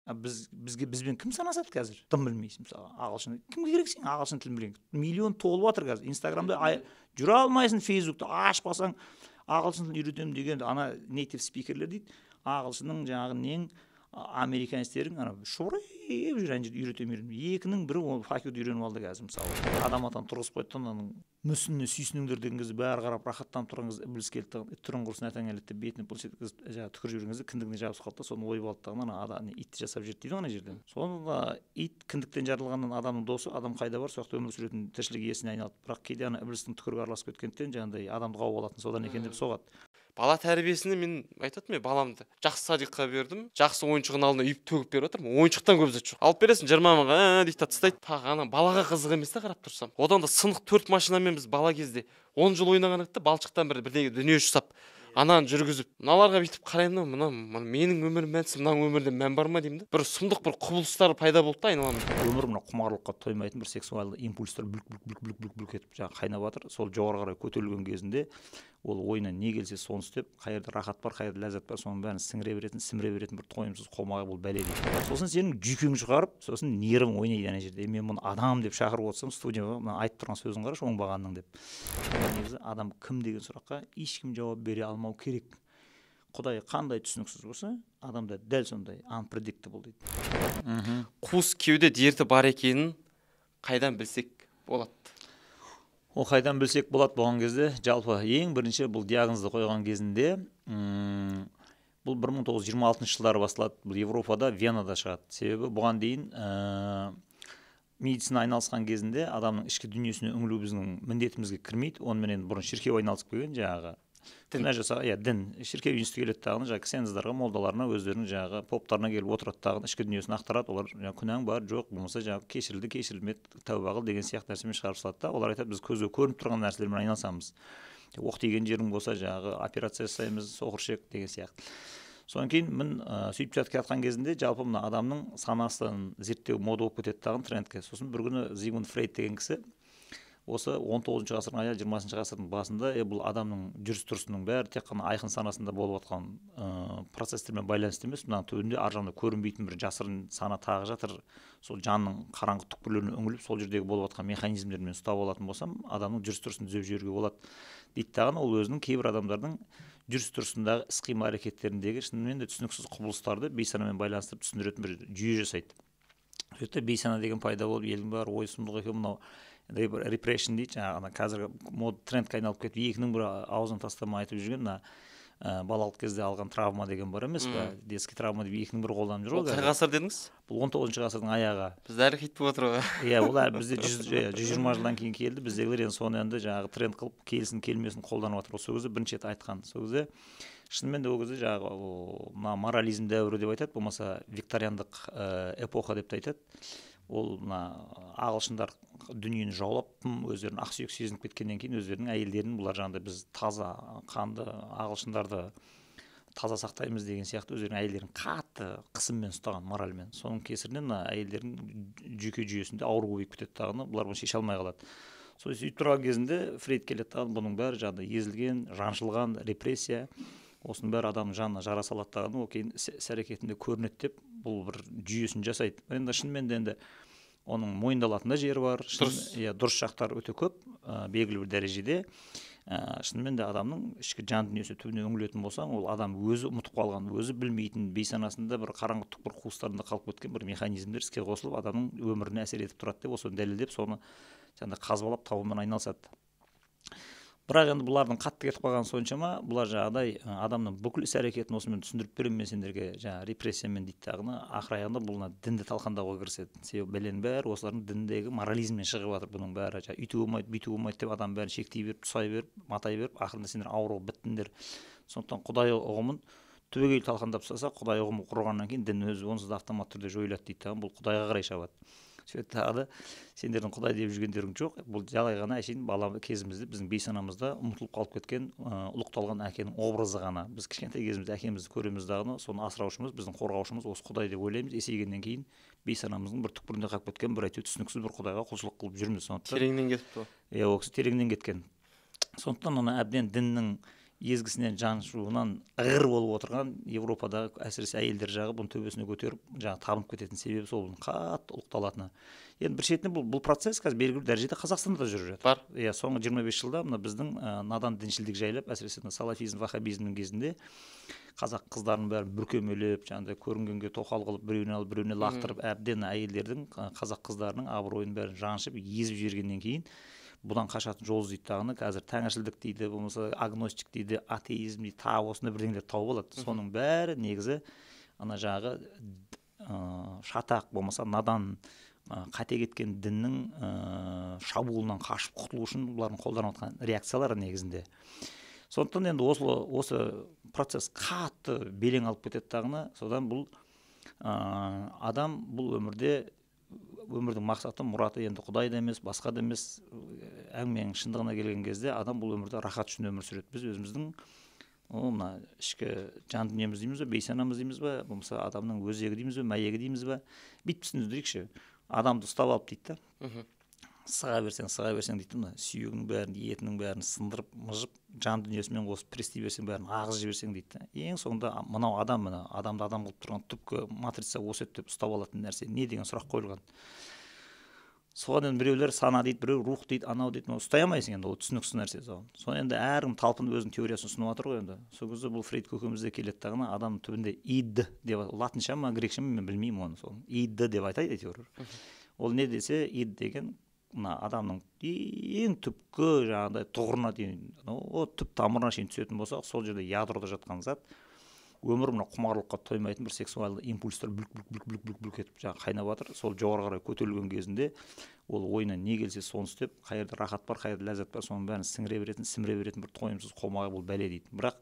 Бізге бізбен кім санасады қазір? Дым білмейсің, мысалы, ағылшын. Кімге керек сен ағылшын тілін білген? Миллион толып жатыр қазір инстаграмда, жүре алмайсың. Фейсбукты ашып қалсаң, ағылшын тілін үйретемін деген ана native speaker лер дейді, ағылшынның жаңағы нең, американецтерің ана шорайып жүр ана жерде, үйретемін, үйретемін. Екінің бірі ол факюді үйреніп алды қазір. Мысалы, Адам атаны тұрғызып қойды да, мынаның мүсініне сүйсініңдер деген кезде, бәрі қарап рахаттанып тұрған кезде, ібіліс келді да, түрің құрысын, әтең әлет деп бетіне былш еткізіп, жаңағы түкіріп жіберген кезде, кіндігіне жабысып қалды да, соны ойып алды дағы, ана итті жасап жіберді дейді ғой ана жерден. Соны ит кіндіктен жаралғаннан адамның досы, адам қайда бар, сол жақта өмір сүретін тіршілік иесіне айналды. Бірақ кейде ана ібілістің түкірігі араласып кеткендіктен, жаңағыдай адамды қауып алатын содан екен деп соғады. Бала тәрбиесіне мен айтатынмын, мен баламды жақсы садик қа бердім, жақсы ойыншығын алдына үйіп төгіп беріп жатырмын. Ойыншықтан көп зат жоқ, алып бересің 20 мыңға, дейді да тастайды. Тағы ана балаға қызық емес та, қарап тұрсам. Одан да сынық төрт машинамен біз бала кезде 10 жыл ойнаған едік та, балшықтан бір бірдеңе дүние жасап, ананы жүргізіп. Мыналарға бүйтіп қараймын да, мына менің өмірім мәнсіз, мынаның өмірінде мән бар ма деймін да. Бір сұмдық бір құбылыстар пайда болды да айналамда. Өмір мына құмарлыққа тоймайтын бір сексуалды импульстар бүлк, бүлк, бүлк, бүлк, бүлк, бүлк етіп жаңағы қайнап жатыр. Сол жоғары қарай көтерілген кезінде ол ойына не келсе, соны істеп, қай жерде рахат бар, қай жерде ләззат бар, соның бәрін сіңіре беретін, сіміре беретін бір тойымсыз қомағай бұл бәле дейді. Сосын сенің жүйкең шығарып, сосын нервің ойнайды ана жерде: мен мұны адам деп шақырып отырсам студияға, мына айтып тұрған сөзін қарашы оңбағанның деп. Негізі адам кім деген сұраққа ешкім жауап бере алмау керек. Құдай қандай түсініксіз болса, адам да дәл сондай unpredictable дейді. Қуыс кеуде дерті бар екенін қайдан білсек болады? Ол қайдан білсек болады болған кезде, жалпы ең бірінші бұл диагнозды қойған кезінде, бұл 1926 жылдары басталады. Бұл Европада, Венада шығады. Себебі бұған дейін медицина айналысқан кезінде адамның ішкі дүниесіне үңілу біздің міндетімізге кірмейді. Онымен енді бұрын шіркеу айналысып келген, жаңағы күнә жаса, иә, дін, шіркеу институты келеді дағыны, жаңағы ксендздарга, молдаларына, өздерінің жаңағы поптарына келіп отырады дағыны, ішкі дүниесін ақтарады. Олар жаңағы күнәң бар, жоқ, болмаса жаңағы кешірілді, кешірілмеді, тәуба қыл деген сияқты нәрсемен шығарып салады да. Олар айтады: біз көзге көрініп тұрған нәрселермен айналысамыз, оқ тиген жерің болса, жаңағы операция жасаймыз, соқыр ішек деген сияқты. Содан кейін мін сөйтіп жатып келе кезінде, жалпы мына адамның санасын зерттеу мода болып кетеді дағы, трендке. Сосын бір күні Зигмунд Фрейд деген кісі осы 19-ғасырдың аяғы, 20-ғасырдың басында бұл адамның жүріс тұрысының бәрі тек қана айқын санасында болып жатқан процесстермен байланысты емес, мына түбінде, ар жағында көрінбейтін бір жасырын сана тағы жатыр. Сол жанның қараңғы түкпірлеріне үңіліп, сол жердегі болып жатқан механизмдермен ұстап алатын болсам, адамның жүріс тұрысын түзеп жіберуге болады дейді дағы, ол өзінің кейбір адамдардың жүріс тұрысындағы, іс қимыл әрекеттеріндегі шынымен де түсініксіз құбылыстарды бейсанамен байланыстырып түсіндіретін бір жүйе жасайды. Сөйтті, бейсана деген пайда болып, елдің бәрі: ой, сұмдық екен мынау, repression дейді. Жаңағы ана қазіргі мод, трендке айналып кетіп, екінің бірі аузын тастамай айтып жүрген мына балалық кезде алған травма деген бар емес па, детский травма деп екінің бірі қолданып жүр ғой. Қай ғасыр дедіңіз? Бұл 19-ғасырдың аяғы. Бізде әлі хит болып отыр ғой. Иә, ол әлі бізде 120 жылдан кейін келді. Біздегілер енді соны енді жаңағы тренд қылып, келсін келмесін қолданып жатыр. Сол кезде бірінші рет айтқан. Сол кезде шынымен де, ол кезде жаңағы мына морализм дәуірі деп айтады, болмаса викториандық эпоха деп те айтады. Ол мына ағылшындар дүниені жаулап, өздерін ақсүйек сезініп кеткеннен кейін, өздерінің әйелдерін бұлар жаңағыдай біз таза қанды ағылшындарды таза сақтаймыз деген сияқты, өздерінің әйелдерін қатты қысыммен ұстаған, моральмен. Соның кесірінен мына әйелдердің жүйке жүйесінде ауру көбейіп кетеді дағыны, бұлар бұны шеше алмай қалады. Сол сөйтіп тұрған кезінде Фрейд келеді дағы, бұның бәрі жаңағыдай езілген, жаншылған, репрессия, осының бәрі адамның жанына жара салады дағыны, ол кейін іс әрекетінде көрінеді деп, бұл бір жүйесін жасайды. Енді шынымен де енді оның мойындалатын да жері бар. Дұрыс. Иә, дұрыс жақтары өте көп. Белгілі бір дәрежеде шынымен де адамның ішкі жан дүниесі түбіне үңілетін болсаң, ол адам өзі ұмытып қалған, өзі білмейтін, бейсанасында бір қараңғы түкпір қуыстарында қалып кеткен бір механизмдер іске қосылып, адамның өміріне әсер етіп тұрады деп, осыны дәлелдеп, соны жаңағыдай қазбалап табумен айналысады. Бірақ енді бұлардың қатты кетіп қалғаны соншама, бұлар жаңағыдай адамның бүкіл іс әрекетін осымен түсіндіріп беремін мен сендерге, жаңағы репрессиямен дейді дағыны, ақыр аяғында бұл мына дінді талқандауға кіріседі. Себебі бәленің бәрі осылардың діндегі морализмнен шығып жатыр. Бұның бәрі жаңағы үйтуге болмайды, бүйтуге болмайды деп, адам бәрін шектей беріп, тұсай беріп, матай беріп, ақырында сендер ауырып біттіңдер. Сондықтан құдай ұғымын түбегейлі талқандап тастаса, құдай ұғымы құрығаннан кейін дін өзі онсыз да автоматты түрде жойылады дейді дағы, бұл құдайға қарай шабады. Сөйтіп тағы да сендердің құдай деп жүргендерің жоқ, бұл жай ғана әшейін бала кезімізде біздің бейсанамызда ұмытылып қалып кеткен ұлықталған әкенің образы ғана. Біз кішкентай кезімізде әкемізді көреміз дағыны, соны асыраушымыз, біздің қорғаушымыз осы құдай деп ойлаймыз. Есейгеннен кейін бейсанамыздың бір түкпірінде қалып кеткен бір әйтеуір түсініксіз бір құдайға құлшылық қылып жүрміз. Сондықтан тереңнен кетіпті ғой. Иә, ол кісі тереңнен кеткен. Сондықтан ана әбден діннің езгісінен, жаншуынан ығыр болып отырған Европадағы әсіресе әйелдер жағы бұның төбесіне көтеріп жаңағы табынып кететін себебі сол, бұның қатты ұлықталатыны. Енді бір шетінен бұл процесс қазір белгілі бір дәрежеде Қазақстанда да жүріп жатыр. Бар. Иә, соңғы 25 жылда мына біздің надан діншілдік жайлап, әсіресе мына салафизм, ваххабизмнің кезінде қазақ қыздарының бәрін бүркемелеп, жаңағыдай көрінгенге тоқал қылып, біреуіне алып, біреуіне лақтырып, әбден әйелдердің, қазақ қыздарының абыройын бәрін жаншып, езіп жібергеннен кейін бұдан қашатын жол іздейді дағыны қазір тәңіршілдік дейді, болмаса агностик дейді, атеизм дейді, тағы осындай бірдеңелер тауып алады. Соның бәрі негізі ана жағы шатақ, болмаса надан, қате кеткен діннің шабуылынан қашып құтылу үшін бұлардың қолданып жатқан реакциялары негізінде. Сондықтан енді осы процесс қатты белең алып кетеді дағыны, содан бұл адам бұл өмірде, өмірдің мақсаты, мұраты енді Құдай да емес, басқа да емес, әңгіменің шындығына келген кезде адам бұл өмірде рахат үшін өмір сүреді. Біз өзіміздің мына ішкі жан дүниеміз дейміз бе, бейсанамыз дейміз бе, болмаса адамның өзегі дейміз бе, мәйегі дейміз бе, бүйтіп түсіндірейікші. Адамды ұстап алып дейді да, сыға берсең, сыға берсең дейді, мына сүйегінің бәрін, етінің бәрін сындырып, мыжып, жан дүниесімен қосып пресстей берсең, бәрін ағызып жіберсең дейді да. Ең соңында мынау адам, мына адамды адам қылып тұрған түпкі матрица осы еді деп ұстап алатын нәрсе не деген сұрақ қойылған. Соған енді біреулер сана дейді, біреу рух дейді, анау дейді, мынау, ұстай алмайсың енді, ол түсініксіз нәрсе соған. Соны енді әркім талпынып өзінің теориясын ұсынып жатыр ғой енді. Сол кезде бұл Фрейд көкеміз де келеді дағыны, адам түбінде ид деп, латынша ма, грекше ма, мен білмеймін оны, соны ид деп айтады әйтеуір. Ол не десе, ид деген мына адамның ең түпкі жаңағыдай тұғырына дейін, түп тамырына шейін түсетін болсақ, сол жерде ядрода жатқан зат, өмір мына құмарлыққа тоймайтын бір сексуалды импульстар бүлк бүлк бүлк бүлк бүлк бүлк етіп жаңағы қайнап жатыр. Сол жоғары қарай көтерілген кезінде ол ойына не келсе соны істеп, қай жерде рахат бар, қай жерде ләззат бар, соның бәрін сіңіре беретін, сіміре беретін бір тойымсыз қомағай бұл бәле дейді. Бірақ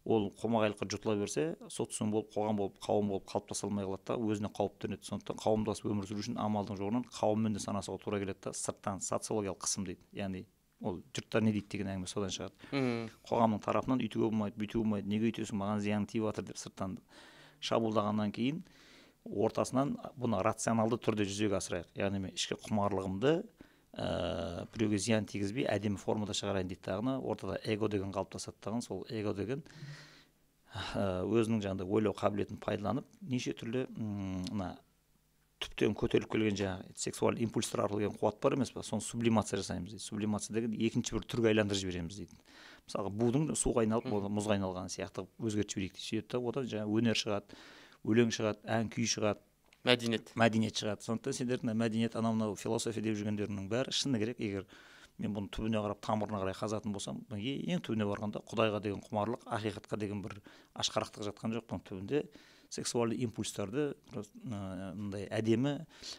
ол қомағайлыққа жұтыла берсе, социум болып, қоғам болып, қауым болып қалыптаса алмай қалады да, өзіне қауіп төнеді. Сондықтан қауымдасып өмір сүру үшін амалдың жоғынан қауыммен де санасуға тура келеді да, сырттан социологиялық қысым дейді. Яғни ол жұрттар не дейді деген әңгіме содан шығады. Қоғамның тарапынан үйтуге болмайды, бүйтуге болмайды, неге өйтесің, маған зиян тиіп жатыр деп сырттан шабуылдағаннан кейін ортасынан бұны рационалды түрде жүзеге асырайық. Яғни мен ішкі құмарлығымды біреуге зиян тигізбей әдемі формада шығарайын дейді дағыны, ортада эго деген қалыптасады дағыны, сол эго деген өзінің жаңағыдай ойлау қабілетін пайдаланып неше түрлі мына түптен көтеріліп келген жаңағы сексуалды импульстар арқылы келген қуат бар емес па, соны сублимация жасаймыз дейді. Сублимация деген екінші бір түрге айландырып жібереміз дейді. Мысалға будың суға айналып, мұзға айналған сияқты өзгертіп жіберейік дейді. Сөйтеді да одан жаңағы өнер шығады, өлең шығады, ән күй шығады, мәдениет шығады. Сондықтан сендердің мәдениет, анау мынау философия деп жүргендеріңнің бәрі шыны керек. Егер мен бұның түбіне қарап, тамырына қарай қазатын болсам, ең түбіне барғанда Құдайға деген құмарлық, ақиқатқа деген бір ашқарақтық жатқан жоқ. Бұның түбінде сексуалды импульстарды мындай әдемі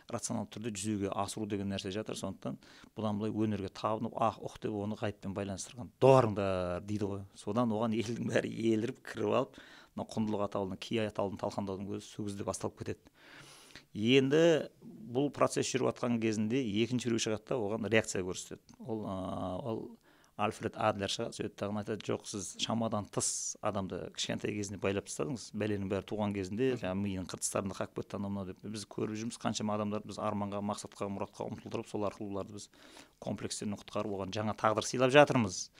рационалды түрде жүзеге асыру деген нәрсе жатыр. Сондықтан бұдан былай өнерге табынып, ах, ұх деп оны ғайыппен байланыстырған доғарыңдар дейді ғой. Содан оған елдің бәрі еліріп кіріп алып, мына құндылық атаулының, кие атаулының талқандаудың өзі сол кезде басталып кетеді. Енді бұл процесс жүріп жатқан кезінде екінші біреу шығады да, оған реакция көрсетеді. Ол Альфред Адлер шығады, сөйтеді дағы айтады, жоқ, сіз шамадан тыс адамды кішкентай кезінде байлап тастадыңыз, бәленің бәрі туған кезінде, жаңағы миының қыртыстарында қағып кетті анау мынау деп. Біз көріп жүрміз, қаншама адамдарды біз арманға, мақсатқа, мұратқа ұмтылдырып, сол арқылы оларды біз комплекстерінен құтқарып, оған жаңа тағдыр сыйлап жатырмыз.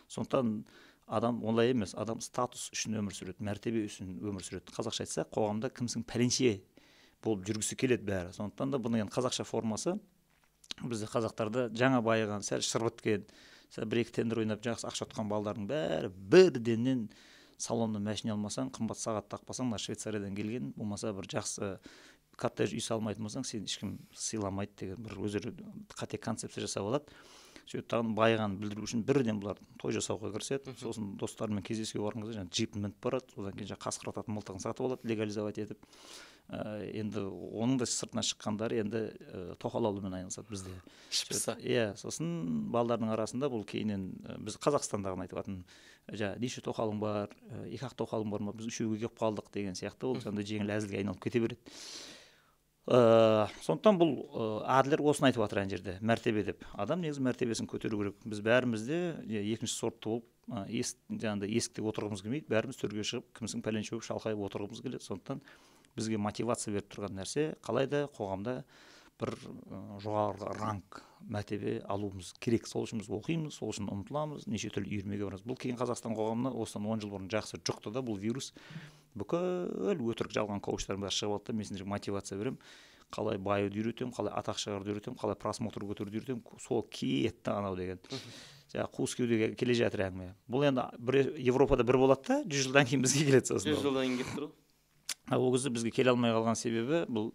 Сондықтан адам олай емес, адам статус үшін өмір сүреді, мәртебе үшін өмір сүреді. Қазақша айтсақ, қоғамда кімсің пәленше болып жүргісі келеді бәрі. Сондықтан да бұның енді қазақша формасы бізде қазақтарда жаңа байыған, сәл шырбыт келген, сәл бір екі тендер ойнап жақсы ақша ұтқан балдардың бәрі бірденнен салонда машина алмасаң, қымбат сағат тақпасаң, мына Швейцариядан келген, болмаса бір жақсы коттедж үй салмайтын болсаң, сені ешкім сыйламайды деген бір өздері қате концепция жасап алады. Сөйтіп тағын байығанын білдіру үшін бірден бұлар той жасауға кіріседі. Сосын достарымен кездесуге барған кезде жаңағы джип мініп барады, одан кейін жаңағы қасқыр ататын мылтығын сатып алады, легализовать етіп. Енді оның да сыртына шыққандары енді тоқал алумен айналысады бізде. Ішпіса. Иә, сосын балдардың арасында бұл кейіннен біз Қазақстандағыны айтып жататын, жаңа неше тоқалың бар, екі ақ тоқалың бар ма, біз үшеуге келіп қалдық деген сияқты, ол жаңағыдай жеңіл әзілге айналып кете береді. Сондықтан бұл Адлер осыны айтып жатыр ана жерде, мәртебе деп. Адам негізі мәртебесін көтеру керек. Біз бәріміз де екінші сортты болып, жаңағыдай есікте отырғымыз келмейді, бәріміз төрге шығып, кімсің пәленше болып шалқайып отырғымыз келеді. Сондықтан бізге мотивация беріп тұрған нәрсе қалай да қоғамда бір жоғарғы ранг, мәртебе алуымыз керек. Сол үшін біз оқимыз, сол үшін ұмтыламыз, неше түрлі үйірмеге барамыз. Бұл кейін Қазақстан қоғамына осыдан 10 жыл бұрын жақсы жұқты да бұл вирус. Бүкіл өтірік жалған коучтардың бәрі шығып алды да, мен сендерге мотивация беремін, қалай баюды үйретемін, қалай атақ шығаруды үйретемін, қалай просмотр көтеруді үйретемін. Сол кетті анау деген. Жаңағы қуыс кеудеге келе жатыр әңгіме. Бұл енді бір Европада бір болады да, 100 жылдан кейін бізге келеді сосын. 100 жылдан кейін келіп тұр ғой. Ол кезде бізге келе алмай қалған себебі бұл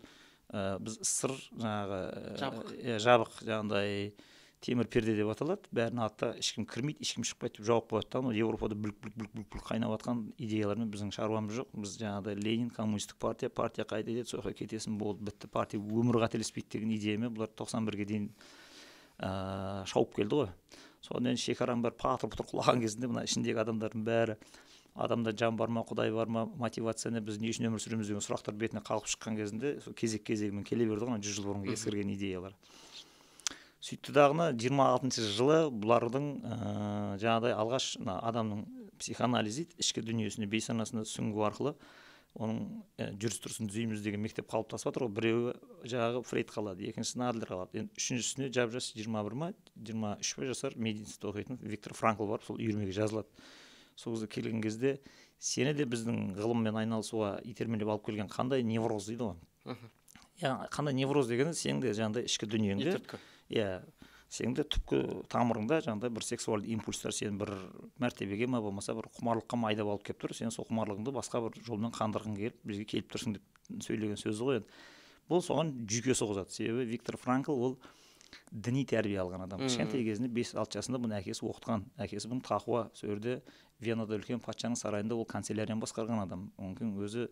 біз сыр жаңағы жабық жаңағыдай темір перде деп аталады. Бәрін атта ешкім кірмейді, ешкім шықпайды деп жауап қояды да. Европада бүлк бүлк бүлк бүлк бүлк қайнап жатқан идеялармен біздің шаруамыз жоқ. Біз жаңағыдай Ленин, коммунистік партия, партия қайда кетеді, сол жаққа кетесің, болды, бітті, партия өмір қателеспейді деген идеямен бұлар 91-ге дейін шауып келді ғой. Содан енді шекараның бәрі патыр-пұтыр құлаған кезінде мына ішіндегі адамдардың бәрі, адамда жан бар ма, құдай бар ма, мотивация не, біз не үшін өмір сүреміз деген сұрақтар бетіне қалқып шыққан кезінде сол кезек-кезегімен келе берді ғой 100 жыл бұрынғы ескірген идеялар. Сөйтті дағыны 26 жылы бұлардың жаңағыдай алғаш мына адамның психоанализ дейді, ішкі дүниесіне, бейсанасына сүңгу арқылы оның жүріс тұрысын түзейміз деген мектеп қалыптасып жатыр ғой. Біреуі жаңағы Фрейд қалады, екіншісін Адлер қалады, енді үшіншісіне жап-жас 21 ма, 23 па жасар мединститутта оқитын Виктор Франкл барып сол үйірмеге жазылады. Сол кезде келген кезде сені де біздің ғылыммен айналысуға итермелеп алып келген қандай невроз дейді ғой. Яғни қандай невроз дегені сенің де жаңағыдай ішкі дүниеңде, иә, сенің де түпкі тамырыңда жаңағыдай бір сексуалды импульстар сені бір мәртебеге ма, болмаса бір құмарлыққа ма айдап алып келіп тұр. Сен сол құмарлығыңды басқа бір жолмен қандырғың келіп бізге келіп тұрсың деп сөйлеген сөзі ғой енді. Бұл соған жүйке соғызады. Себебі Виктор Франкл ол діни тәрбие алған адам. Кішкентай кезінде 5-6 жасында бұны әкесі оқытқан. Әкесі бұны тақуа, сол жерде Венада үлкен патшаның сарайында ол канцелярияны басқарған адам. Оның өзі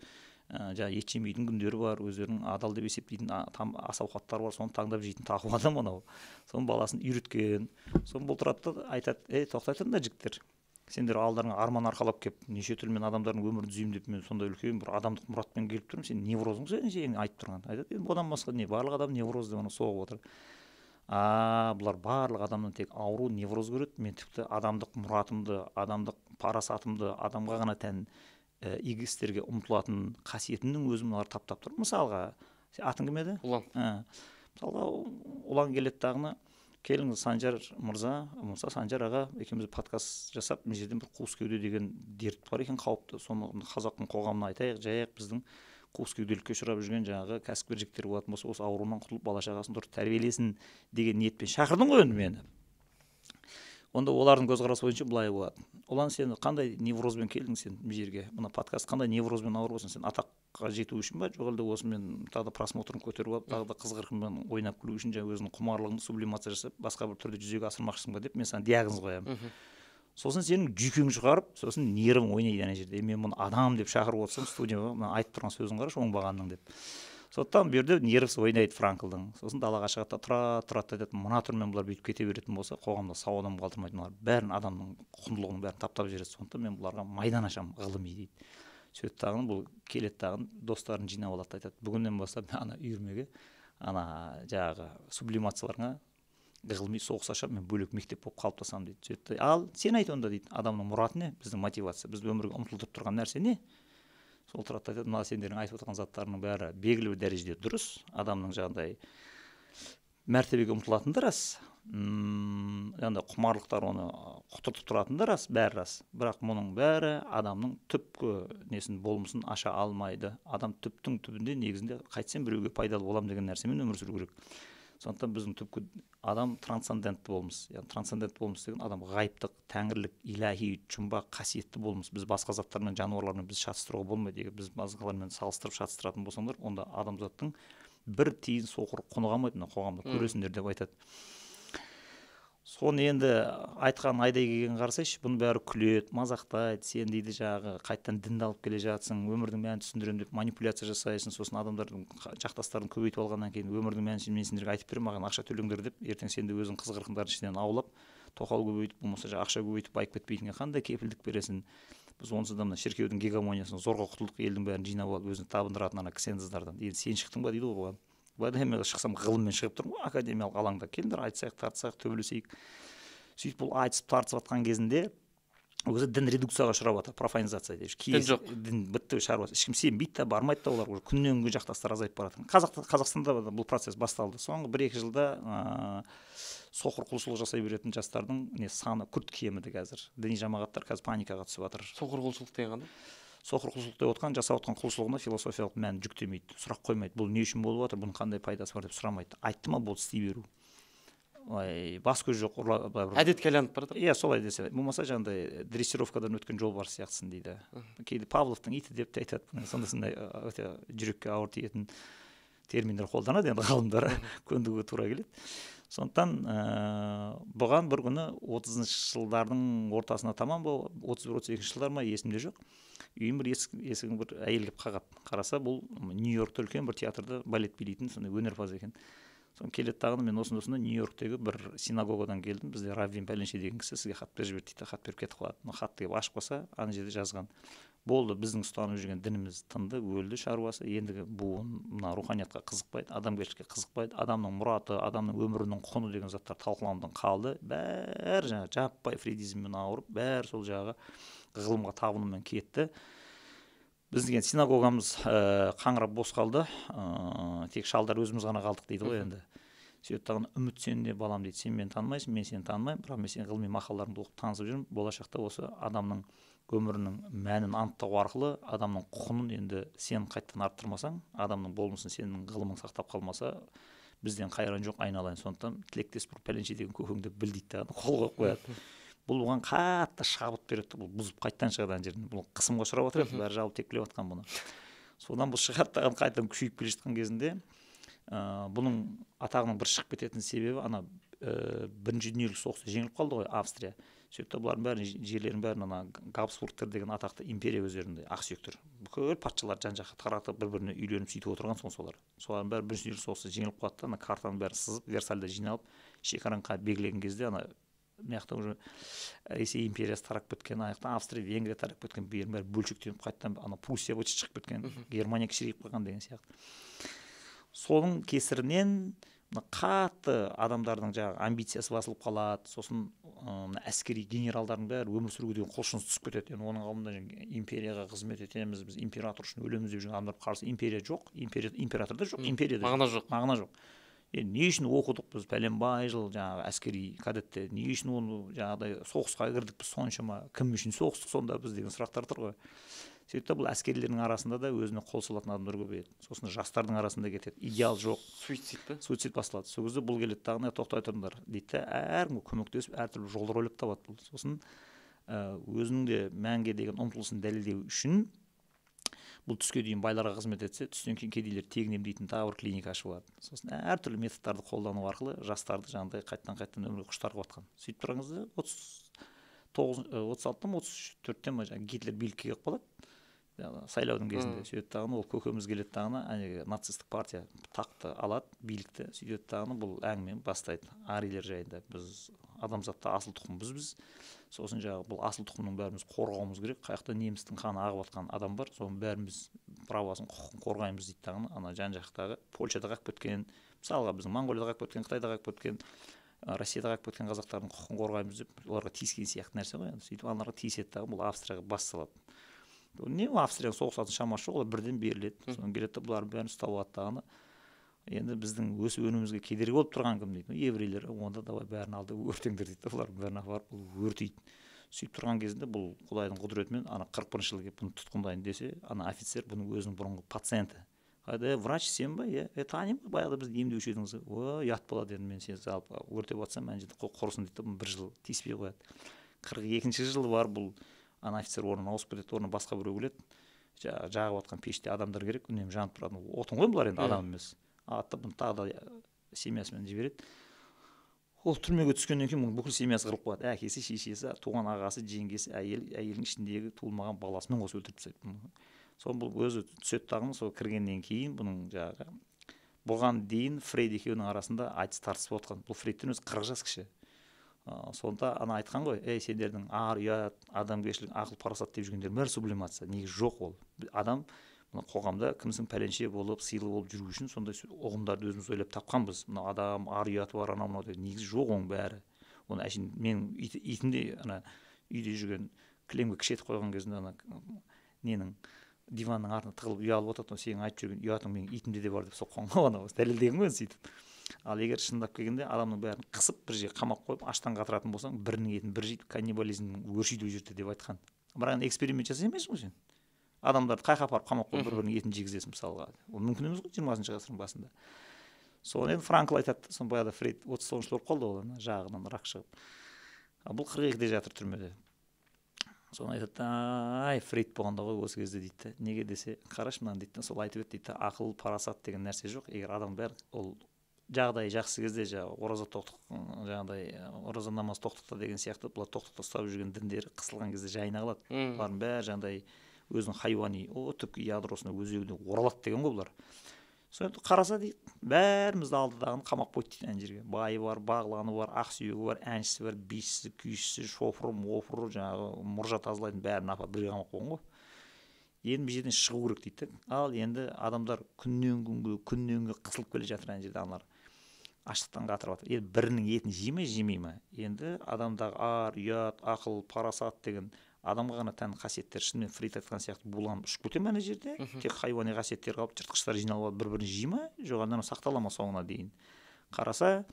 жаңа ет жемейтін күндері бар, өздерінің адал деп есептейтін ас ауқаттары бар, соны таңдап жейтін тақуа адам анау. Соның баласын үйреткен. Соны бұл тұрады да айтады: "Ей, тоқтай тұрыңдар жігіттер. Сендер алдарыңа арман арқалап келіп, неше түрлі мен адамдардың өмірін түзеймін деп мен сондай үлкен бір адамдық мұратпен келіп тұрмын. Сен неврозың сен айтып тұрған." Айтады: "Енді бұдан басқа не, барлық адам невроз деп ана соғып отыр." Бұлар барлық адамнан тек ауру, невроз көреді. Мен тіпті адамдық мұратымды, адамдық парасатымды, адамға ғана тән игі істерге ұмтылатын қасиетімнің өзін мыналар таптап тұр. Мысалға, атың кім еді? Ұлан. Мысалға, Ұлан келеді дағыны, келіңіз Санжар мырза, болмаса Санжар аға, екеуміз подкаст жасап, мына жерден бір қуыс кеуде деген дерт бар екен қауіпті, соны қазақтың қоғамына айтайық, жаяқ біздің қуыс кеуделікке ұшырап жүрген жаңағы кәсіпкер жігіттер болатын болса, осы ауруынан құтылып бала шағасын дұрыс тәрбиелесін деген ниетпен шақырдың ғой енді мені. Онда олардың көзқарасы бойынша былай болады: Ұлан, сен қандай неврозбен келдің сен мына жерге, мына подкаст қандай неврозбен ауырып отырсың сен, атаққа жету үшін ба, жоқ әлде осымен тағы да просмотрын көтеріп алып, тағы да қыз қырқынмен ойнап күлу үшін, жаңа өзіңнің құмарлығыңды сублимация жасап басқа бір түрде жүзеге асырмақшысың ба деп мен саған диагноз қоямын. Сосын сенің жүйкең шығарып, сосын нервің ойнайды ана жерде. Мен мұны адам деп шақырып отырсам студияға, мына айтып тұрған сөзін қарашы оңбағанның деп. Сондықтан бұл жерде нервісі ойнайды Франклдың. Сосын далаға шығады да тұрады айтады: мына түрмен бұлар бүйтіп кете беретін болса, қоғамда сау адам қалдырмайды, мыналар бәрін, адамның құндылығының бәрін таптап жібереді. Сондықтан мен бұларға майдан ашамын ғылыми дейді. Сөйтіп тағын бұл келеді тағын достарын жинап алады да айтады: бүгіннен бастап мен ана үйірмеге, ана жаңағы сублимацияларыңа ғылыми соғыс ашамын, мен бөлек мектеп болып қалыптасамын дейді. Сөйтті, ал сен айт онда дейді, адамның мұраты не, біздің мотивация, бізді өмірге ұмтылдырып тұрған нәрсе не? Сол тұрады да айтады: мына сендердің айтып отырған заттарыңның бәрі белгілі бір дәрежеде дұрыс, адамның жаңағыдай мәртебеге ұмтылатыны да рас, жаңағыдай құмарлықтар оны құтыртып тұратыны да рас, бәрі рас, бірақ мұның бәрі адамның түпкі несін, болмысын аша алмайды. Адам түптің түбінде негізінде қайтсем біреуге пайдалы боламын деген нәрсемен өмір сүру керек. Сондықтан біздің түпкі адам трансцендентті болмыс, яғни трансцендентті болмыс деген адам ғайыптық, тәңірлік, иләһи, жұмбақ, қасиетті болмыс. Біз басқа заттармен, жануарлармен біз шатыстыруға болмайды. Егер біз басқалармен салыстырып шатыстыратын болсаңдар, онда адамзаттың бір тиын соқыр құны қалмайды мына қоғамда, көресіңдер деп айтады. Соны енді айтқан айдай келген қарасайшы, бұның бәрі күледі, мазақтайды. Сен дейді жаңағы қайтадан дінді алып келе жатсың, өмірдің мәнін түсіндіремін деп манипуляция жасайсың. Сосын адамдардың жақтастарын көбейтіп алғаннан кейін өмірдің мәнін мен сендерге айтып беремін, маған ақша төлеңдер деп, ертең сен де өзің қыз қырқындардың ішінен аулап тоқал көбейтіп, болмаса ақша көбейтіп байып кетпейтінге қандай кепілдік бересің? Біз онсыз да мына шіркеудің гегемониясынан зорға құтылдық, елдің бәрін жинап алып өзіне табындыратын ана ксенздардан. Енді сен шықтың ба дейді ғой бұған. Былай мен шықсам ғылыммен шығып тұрмын ғой академиялық алаңда, келіңдер айтысайық, тартысайық, төбелесейік. Сөйтіп бұл айтысып тартысып жатқан кезінде Ол кезде дін редукцияға ұшырап жатыр, профанизация деп. Дін жоқ. Дін бітті шаруасы. Ешкім сенбейді да, бармайды да, олар уже күннен күнге жақтастар азайып бара жатыр. Қазақстанда да бұл процесс басталды. Соңғы 1-2 жылда соқыр құлшылық жасай беретін жастардың не саны күрт кеміді қазір. Діни жамағаттар қазір паникаға түсіп жатыр. Соқыр құлшылық деген қандай? Соқыр құлшылық деп отқан, жасап отқан құлшылығына философиялық мән жүктемейді, сұрақ қоймайды. Бұл не үшін болып жатыр, бұның қандай пайдасы бар деп сұрамайды. Айтты ма, болды, істей беру. Ой, бас көз жоқ, әдетке айланып бара жатыр. Иә, солай десе. Болмаса жаңағыдай дрессировкадан өткен жолбарыс сияқтысың дейді. Кейде Павловтың иті деп те айтады. Сондай өте жүрекке ауыр тиетін терминдер қолданады енді ғалымдар, көндігуге тура келеді. Сондықтан бұған бір күні 30-шы жылдардың ортасына таман ба, 31-32 жылдар ма, есімде жоқ. Үйім бір есігін бір әйел келіп қағады. Қараса, бұл Нью-Йоркта үлкен бір театрда балет билейтін сондай өнерпаз екен. Соны келеді тағыны, мен осында Нью-Йорктегі бір синагогадан келдім, бізде раввин пәленше деген кісі сізге хат беріп жіберді дейді, хат беріп кетіп қалады. Мына хатты келіп ашып қалса, ана жерде жазған: болды, біздің ұстанып жүрген дініміз тынды, өлді шаруасы, ендігі буын мына руханиятқа қызықпайды, адамгершілікке қызықпайды, адамның мұраты, адамның өмірінің құны деген заттар талқыланудан қалды. Бәрі жаңағы жаппай фрейдизммен ауырып, бәрі сол жағы ғылымға табынумен кетті. Біздің синагогамыз қаңырап бос қалды, тек шалдар өзіміз ғана қалдық дейді ғой енді. Сөйтіп тағын, үміт сенде балам дейді, сен мені танымайсың, мен сені танымаймын, бірақ мен сенің ғылыми мақалаларыңды оқып танысып жүрмін. Болашақта осы адамның өмірінің мәнін анықтау арқылы адамның құнын енді сен қайтадан арттырмасаң, адамның болмысын сенің ғылымың сақтап қалмаса, бізден қайран жоқ айналайын. Сондықтан тілектес бір пәленше деген көкеңді біл дейді, қол қойып қояды. Бұл оған қатты шабыт береді, бұл бұзып қайтадан шығады ана жерден. Бұл қысымға ұшырап отыр еді, бәрі жабылып тепкілеп жатқан бұны. Содан бұл шығады тағы қайтадан күшейіп келе жатқан кезінде, бұның атағының бір шығып кететін себебі ана бірінші дүниежүзілік соғыста жеңіліп қалды ғой Австрия. Сөйтіп бұлардың бәрін, жерлерінің бәрін ана Габсбургтер деген атақты империя өздерінде ақсүйектер. Бүкіл патшалар жан-жаққа таратып, бір-біріне үйленіп сөйтіп отырған соң солар. Солардың бәрі бірінші дүниежүзілік соғыста жеңіліп қалады да, ана картаның бәрін сызып, Версальда жиналып, шекараны белгілеген кезде ана мына жақта уже Ресей империясы тарап кеткен, ана жақта Австрия, Венгрия тарап кеткен, бәрі бөлшектеніп қайтадан ана Пруссия быт шығып кеткен, Германия кішірейіп қалған деген сияқты. Соның кесірінен мына қатты адамдардың жаңағы амбициясы басылып қалады, сосын мына әскери генералдардың бәрі өмір сүруге деген құлшынысы түсіп кетеді. Енді оның алдында империяға қызмет етеміз, біз император үшін өлеміз деп жүрген адамдар қарсы империя жоқ, император да жоқ, империя да мағына жоқ, мағына жоқ. Енді не үшін оқыдық біз пәленбай жыл жаңағы әскери кадетте, не үшін оны жаңағыдай соғысқа кірдік біз соншама, кім үшін соғыстық сонда біз деген сұрақтар тұр ғой. Сөйтіп бұл әскерилердің арасында да өзіне қол салатын адамдар көбейеді. Сосын жастардың арасында кетеді. Идеал жоқ. Суицид пе? Суицид басталады. Сол кезде бұл келеді тағы, тоқтай тұрыңдар дейді де, әркімге көмектесіп, әртүрлі жолдар ойлап табады бұл. Сосын өзінің де мәнге деген ұмтылысын дәлелдеу үшін бұл түске дейін байларға қызмет етсе, түстен кейін кедейлер тегін емдейтін тағы бір клиника ашып алады. Сосын әртүрлі методтарды қолдану арқылы жастарды жаңағыдай қайтадан өмірге құштар қылып жатқан. Сөйтіп тұрған кезде 36-та ма, 34-те ма жаңағы Гитлер билікке келіп қалады. Сайлаудың кезінде. Сөйтіп тағыны ол көкеміз келеді тағыны, әне нацистік партия тақты алады, билікті. Сөйтіп тағыны бұл әңгімені бастайды. Арийлер жайында біз адамзатта асыл тұқым бізбіз. Сосын жаңағы бұл асыл тұқымның бәріміз қорғауымыз керек. Қай жақта немістің қаны ағып жатқан адам бар, соның бәріміз правасын, құқығын қорғаймыз дейді тағыны. Ана жан-жақтағы Польшада қалып кеткен, мысалға біздің Моңғолияда қалып кеткен, Қытайда қалып кеткен, Россияда қалып кеткен қазақтардың құқығын қорғаймыз деп оларға тиіскен сияқты нәрсе ғой. Сөйтіп аналарға тиіседі тағы, бұл Австрияға бас салады. Не Австрияның соғысатын шамасы жоқ, олар бірден беріледі. Содан келеді де бұлардың бәрін ұстап алады тағыны. Енді біздің өсіп өнуімізге кедергі болып тұрған кім дейді? Еврейлер. Онда давай бәрін алды өртеңдер дейді. Бұлардың бәрін апарып бұл өртейді. Сөйтіп тұрған кезінде бұл Құдайдың құдіретімен ана 41 жылы келіп бұны тұтқындайын десе, ана офицер бұның өзінің бұрынғы пациенті. Қайда, врач сен ба? Иә, танимын ғой, баяғыда бізді емдеуші едіңіз. О, ұят болады енді, мен сені алып өртеп жатсам, ана жерде құрысын дейді, бұны бір жыл тиіспей қояды. 42 жылы бар бұл ана офицер орнына ауысып кетеді, орнына басқа біреу келеді. Жағып жатқан пеште адамдар керек, үнемі жанып тұратын отын ғой бұлар енді, адам емес. Атты бұны тағы да семьясымен жібереді. Ол түрмеге түскеннен кейін бұның бүкіл семьясы қырылып қалады. Әкесі, шешесі, туған ағасы, жеңгесі, әйел, әйелдің ішіндегі туылмаған баласымен қосып өлтіріп тастайды. Соны бұл өзі түседі тағыны, сол кіргеннен кейін бұның жаңағы бұған дейін Фрейд екеуінің арасында айтыс тартыс болып жатқан. Бұл Фрейдтен өзі 40 жас кіші. Сонда ана айтқан ғой, ей, сендердің ар, ұят, адамгершілік, ақыл, парасат деп жүргендердің бәрі сублимация. Негізі жоқ ол. Адам мына қоғамда кімсің пәленше болып, сыйлы болып жүру үшін сондай ұғымдарды өзіміз ойлап тапқанбыз. Мына адам ар ұяты бар, анау мынау деген негізі жоқ оның бәрі. Оны әшейін менің итім де ана үйде жүрген Кілемге кіші етіп қойған кезінде ана ненің, диванның артына тығылып ұялып отырады. Сенің айтып жүрген ұятың менің итімде де бар деп соққан ғой, анау дәлелдеген ғой сөйтіп. Ал егер шындап келгенде адамның бәрін қысып бір жерге қамап қойып аштан қатыратын болсаң, бірінің етін бірі жейді, каннибализм өршиді ол жерде деп айтқан. Бірақ енді эксперимент жасай алмайсың ғой сен. Адамдарды қай жаққа апарып қамап қойып бір бірінің етін жегізесің мысалға. Ол мүмкін емес қой 20-ғасырдың басында. Соны енді Франкл айтады. Соны баяғыда Фрейд 39 жылы өліп қалды ол, ана жағынан рак шығып. Ал бұл 42-де жатыр түрмеде. Соны айтады, ай, Фрейд болғанда ғой осы кезде дейді. Неге десе, қарашы мынаны дейді, сол айтып еді дейді, ақыл, парасат деген нәрсе жоқ. Егер адам бәрі ол жағдайы жақсы кезде жаңағы ораза тоқтық, жаңағыдай ораза намаз тоқтықта деген сияқты, бұлар тоқтықта ұстап жүрген діндері қысылған кезде жайына қалады. Бұлардың бәрі жаңағыдай өзінің хайуани, түпкі ядросына, өзегіне оралады деген ғой бұлар. Соны қараса дейді, бәрімізді алдыдағыны қамап қойды дейді ана жерге. Байы бар, бағланы бар, ақсүйегі бар, әншісі бар, бишісі, күйшісі, шофыры, мофыры, жаңағы мұржа тазалайтын бәрін апарып бірге қамап қойған ғой. Енді бұл жерден шығу керек дейді. Ал енді адамдар күннен күнге, күннен күнге қысылып келе жатыр ана жерде, аналар аштықтан қатырып жатыр. Енді бірінің етін жей ме, жемей ме? Енді адамдағы ар, ұят, ақыл, парасат деген адамға ғана тән қасиеттер шынымен Фрейд айтқан сияқты буланып ұшып кете ме ана жерде? Тек хайуани қасиеттер қалып, жыртқыштар жиналып алып бір-бірін жей ме? Жоқ, анау сақтала ма соңына дейін? Қараса,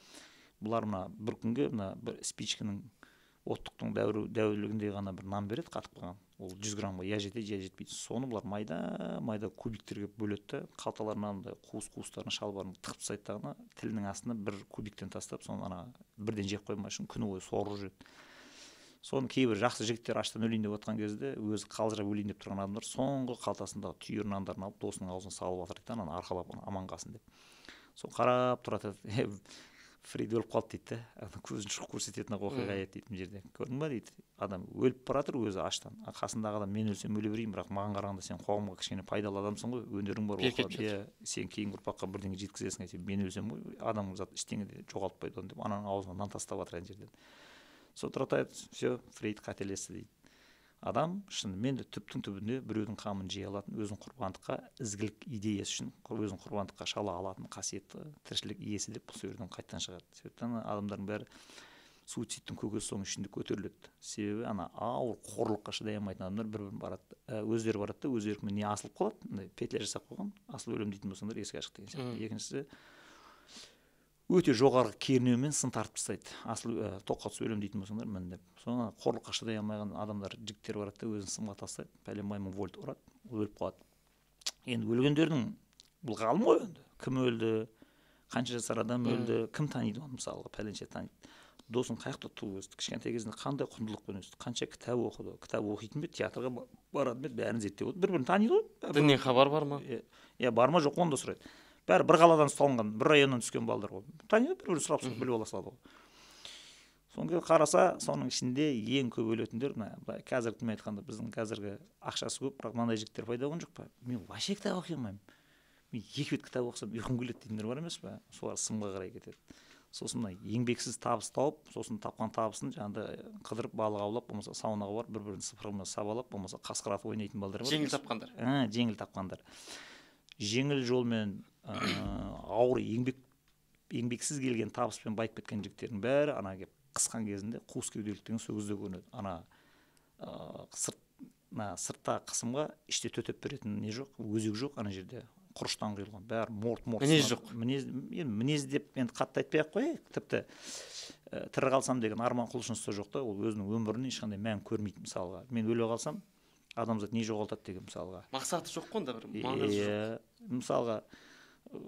бұлар мына бір күнге мына бір спичканың оттықтың дәуірлігіндей ғана бір нан береді қатып қалған. Ол 100 граммға я жетеді, я жетпейді. Соны бұлар майда-майда кубиктерге бөледі де, қалталарына андай қуыс-қуыстарын, шалбарын тығып тастайды дағы, тілінің астына бір кубиктен тастап, соны ана бірден жеп қоймас үшін күні бойы сорып жүреді. Соны кейбір жақсы жігіттер аштан өлейін деп отқан кезде, өзі қалжырап өлейін деп тұрған адамдар соңғы қалтасындағы түйір нандарын алып досының аузына салып жатыр дейді, ананы арқалап аман қалсын деп. Соны қарап тұрады, Фрейд өліп қалды дейді, ана көзін шұқып көрсететін оқиға еді дейді мына жерде. Көрдің ба дейді, адам өліп бара жатыр өзі аштан. Қасындағы адам мен өлсем өле берейін, бірақ маған қарағанда сен қоғамға кішкене пайдалы адамсың ғой, өнерің бар, иә, сен кейінгі ұрпаққа бірдеңе жеткізесің, әйтеуір мен өлсем ғой, адамзат ештеңе де жоғалтпайды оны деп, ананың аузына нан тастап жатыр ана жерден. Сол тұрады, все, Фрейд қателесті дейді. Адам шынымен де түптің түбінде біреудің қамын жей алатын, өзін құрбандыққа, ізгілік идеясы үшін өзін құрбандыққа шала алатын қасиетті тіршілік иесі деп бұл жерден қайтадан шығады. Себептен адамдардың бәрі суицидтің көкесі соның ішінде көтеріледі. Себебі ана ауыр қорлыққа шыдай алмайтын адамдар бір-бірін барады, өздері барады да өз еркімен не асылып қалады, мындай петля жасап қойған, асылып өлемін дейтін болсаңдар есік ашық деген сияқты. Екіншісі, өте жоғарғы кернеумен сын тартып тастайды. Асыл тоққа түсіп өлемін дейтін болсаңдар мін деп. Соны қорлыққа шыдай алмаған адамдар, жігіттер барады да өзін сымға тастайды, пәленбай мың вольт ұрады, ол өліп қалады. Енді өлгендердің бұл ғалым ғой енді. Кім өлді, қанша жасар адам өлді, кім таниды оны мысалға, пәленше таниды. Досың қай жақта туып өсті, кішкентай кезінде қандай құндылықпен өсті, қанша кітап оқыды, кітап оқитын ба еді, театрға баратын ба еді, бәрін зерттеп отыр. Бір-бірін таниды ғой. Діннен хабар бар ма? Иә, бар ма, жоқ, оны да сұрайды. Бәрі бір қаладан ұсталынған, бір районнан түскен балдар ғой. Таниды, бір-бірін сұрап сұрап біліп ала салады ғой. Соны қараса, соның ішінде ең көп өлетіндер, мына былай қазіргі тілмен айтқанда біздің қазіргі ақшасы көп, бірақ мынандай жігіттер пайда болған жоқ па? Мен вообще кітап оқи алмаймын. Мен екі бет кітап оқысам ұйқым келеді дейтіндер бар емес пе? Солар сымға қарай кетеді. Сосын мына еңбексіз табыс тауып, сосын тапқан табысын жаңағыдай қыдырып балық аулап, болмаса саунаға барып бір-бірін сыпырғымен сабалап, болмаса қасқыр атып ойнайтын балдар бар. Жеңіл тапқандар. Жеңіл тапқандар. Жеңіл жолмен ауыр еңбексіз келген табыспен байып кеткен жігіттердің бәрі ана кеп қысқан кезінде қуыс кеуделік деген сол кезде көрінеді. Ана сыртта қысымға іште төтеп беретін не жоқ, өзек жоқ ана жерде. Құрыштан құйылған, бәрі морт-морт. Мінез жоқ. Мінез деп енді қатты айтпай ақ қояйық, тіпті тірі қалсам деген арман құлшынысы жоқ та, ол өзінің өміріне ешқандай мән көрмейді мысалға. Мен өле қалсам, адамзат не жоғалтады деген мысалға. Мақсаты жоқ қой онда бір, маңызы жоқ. Мысалға,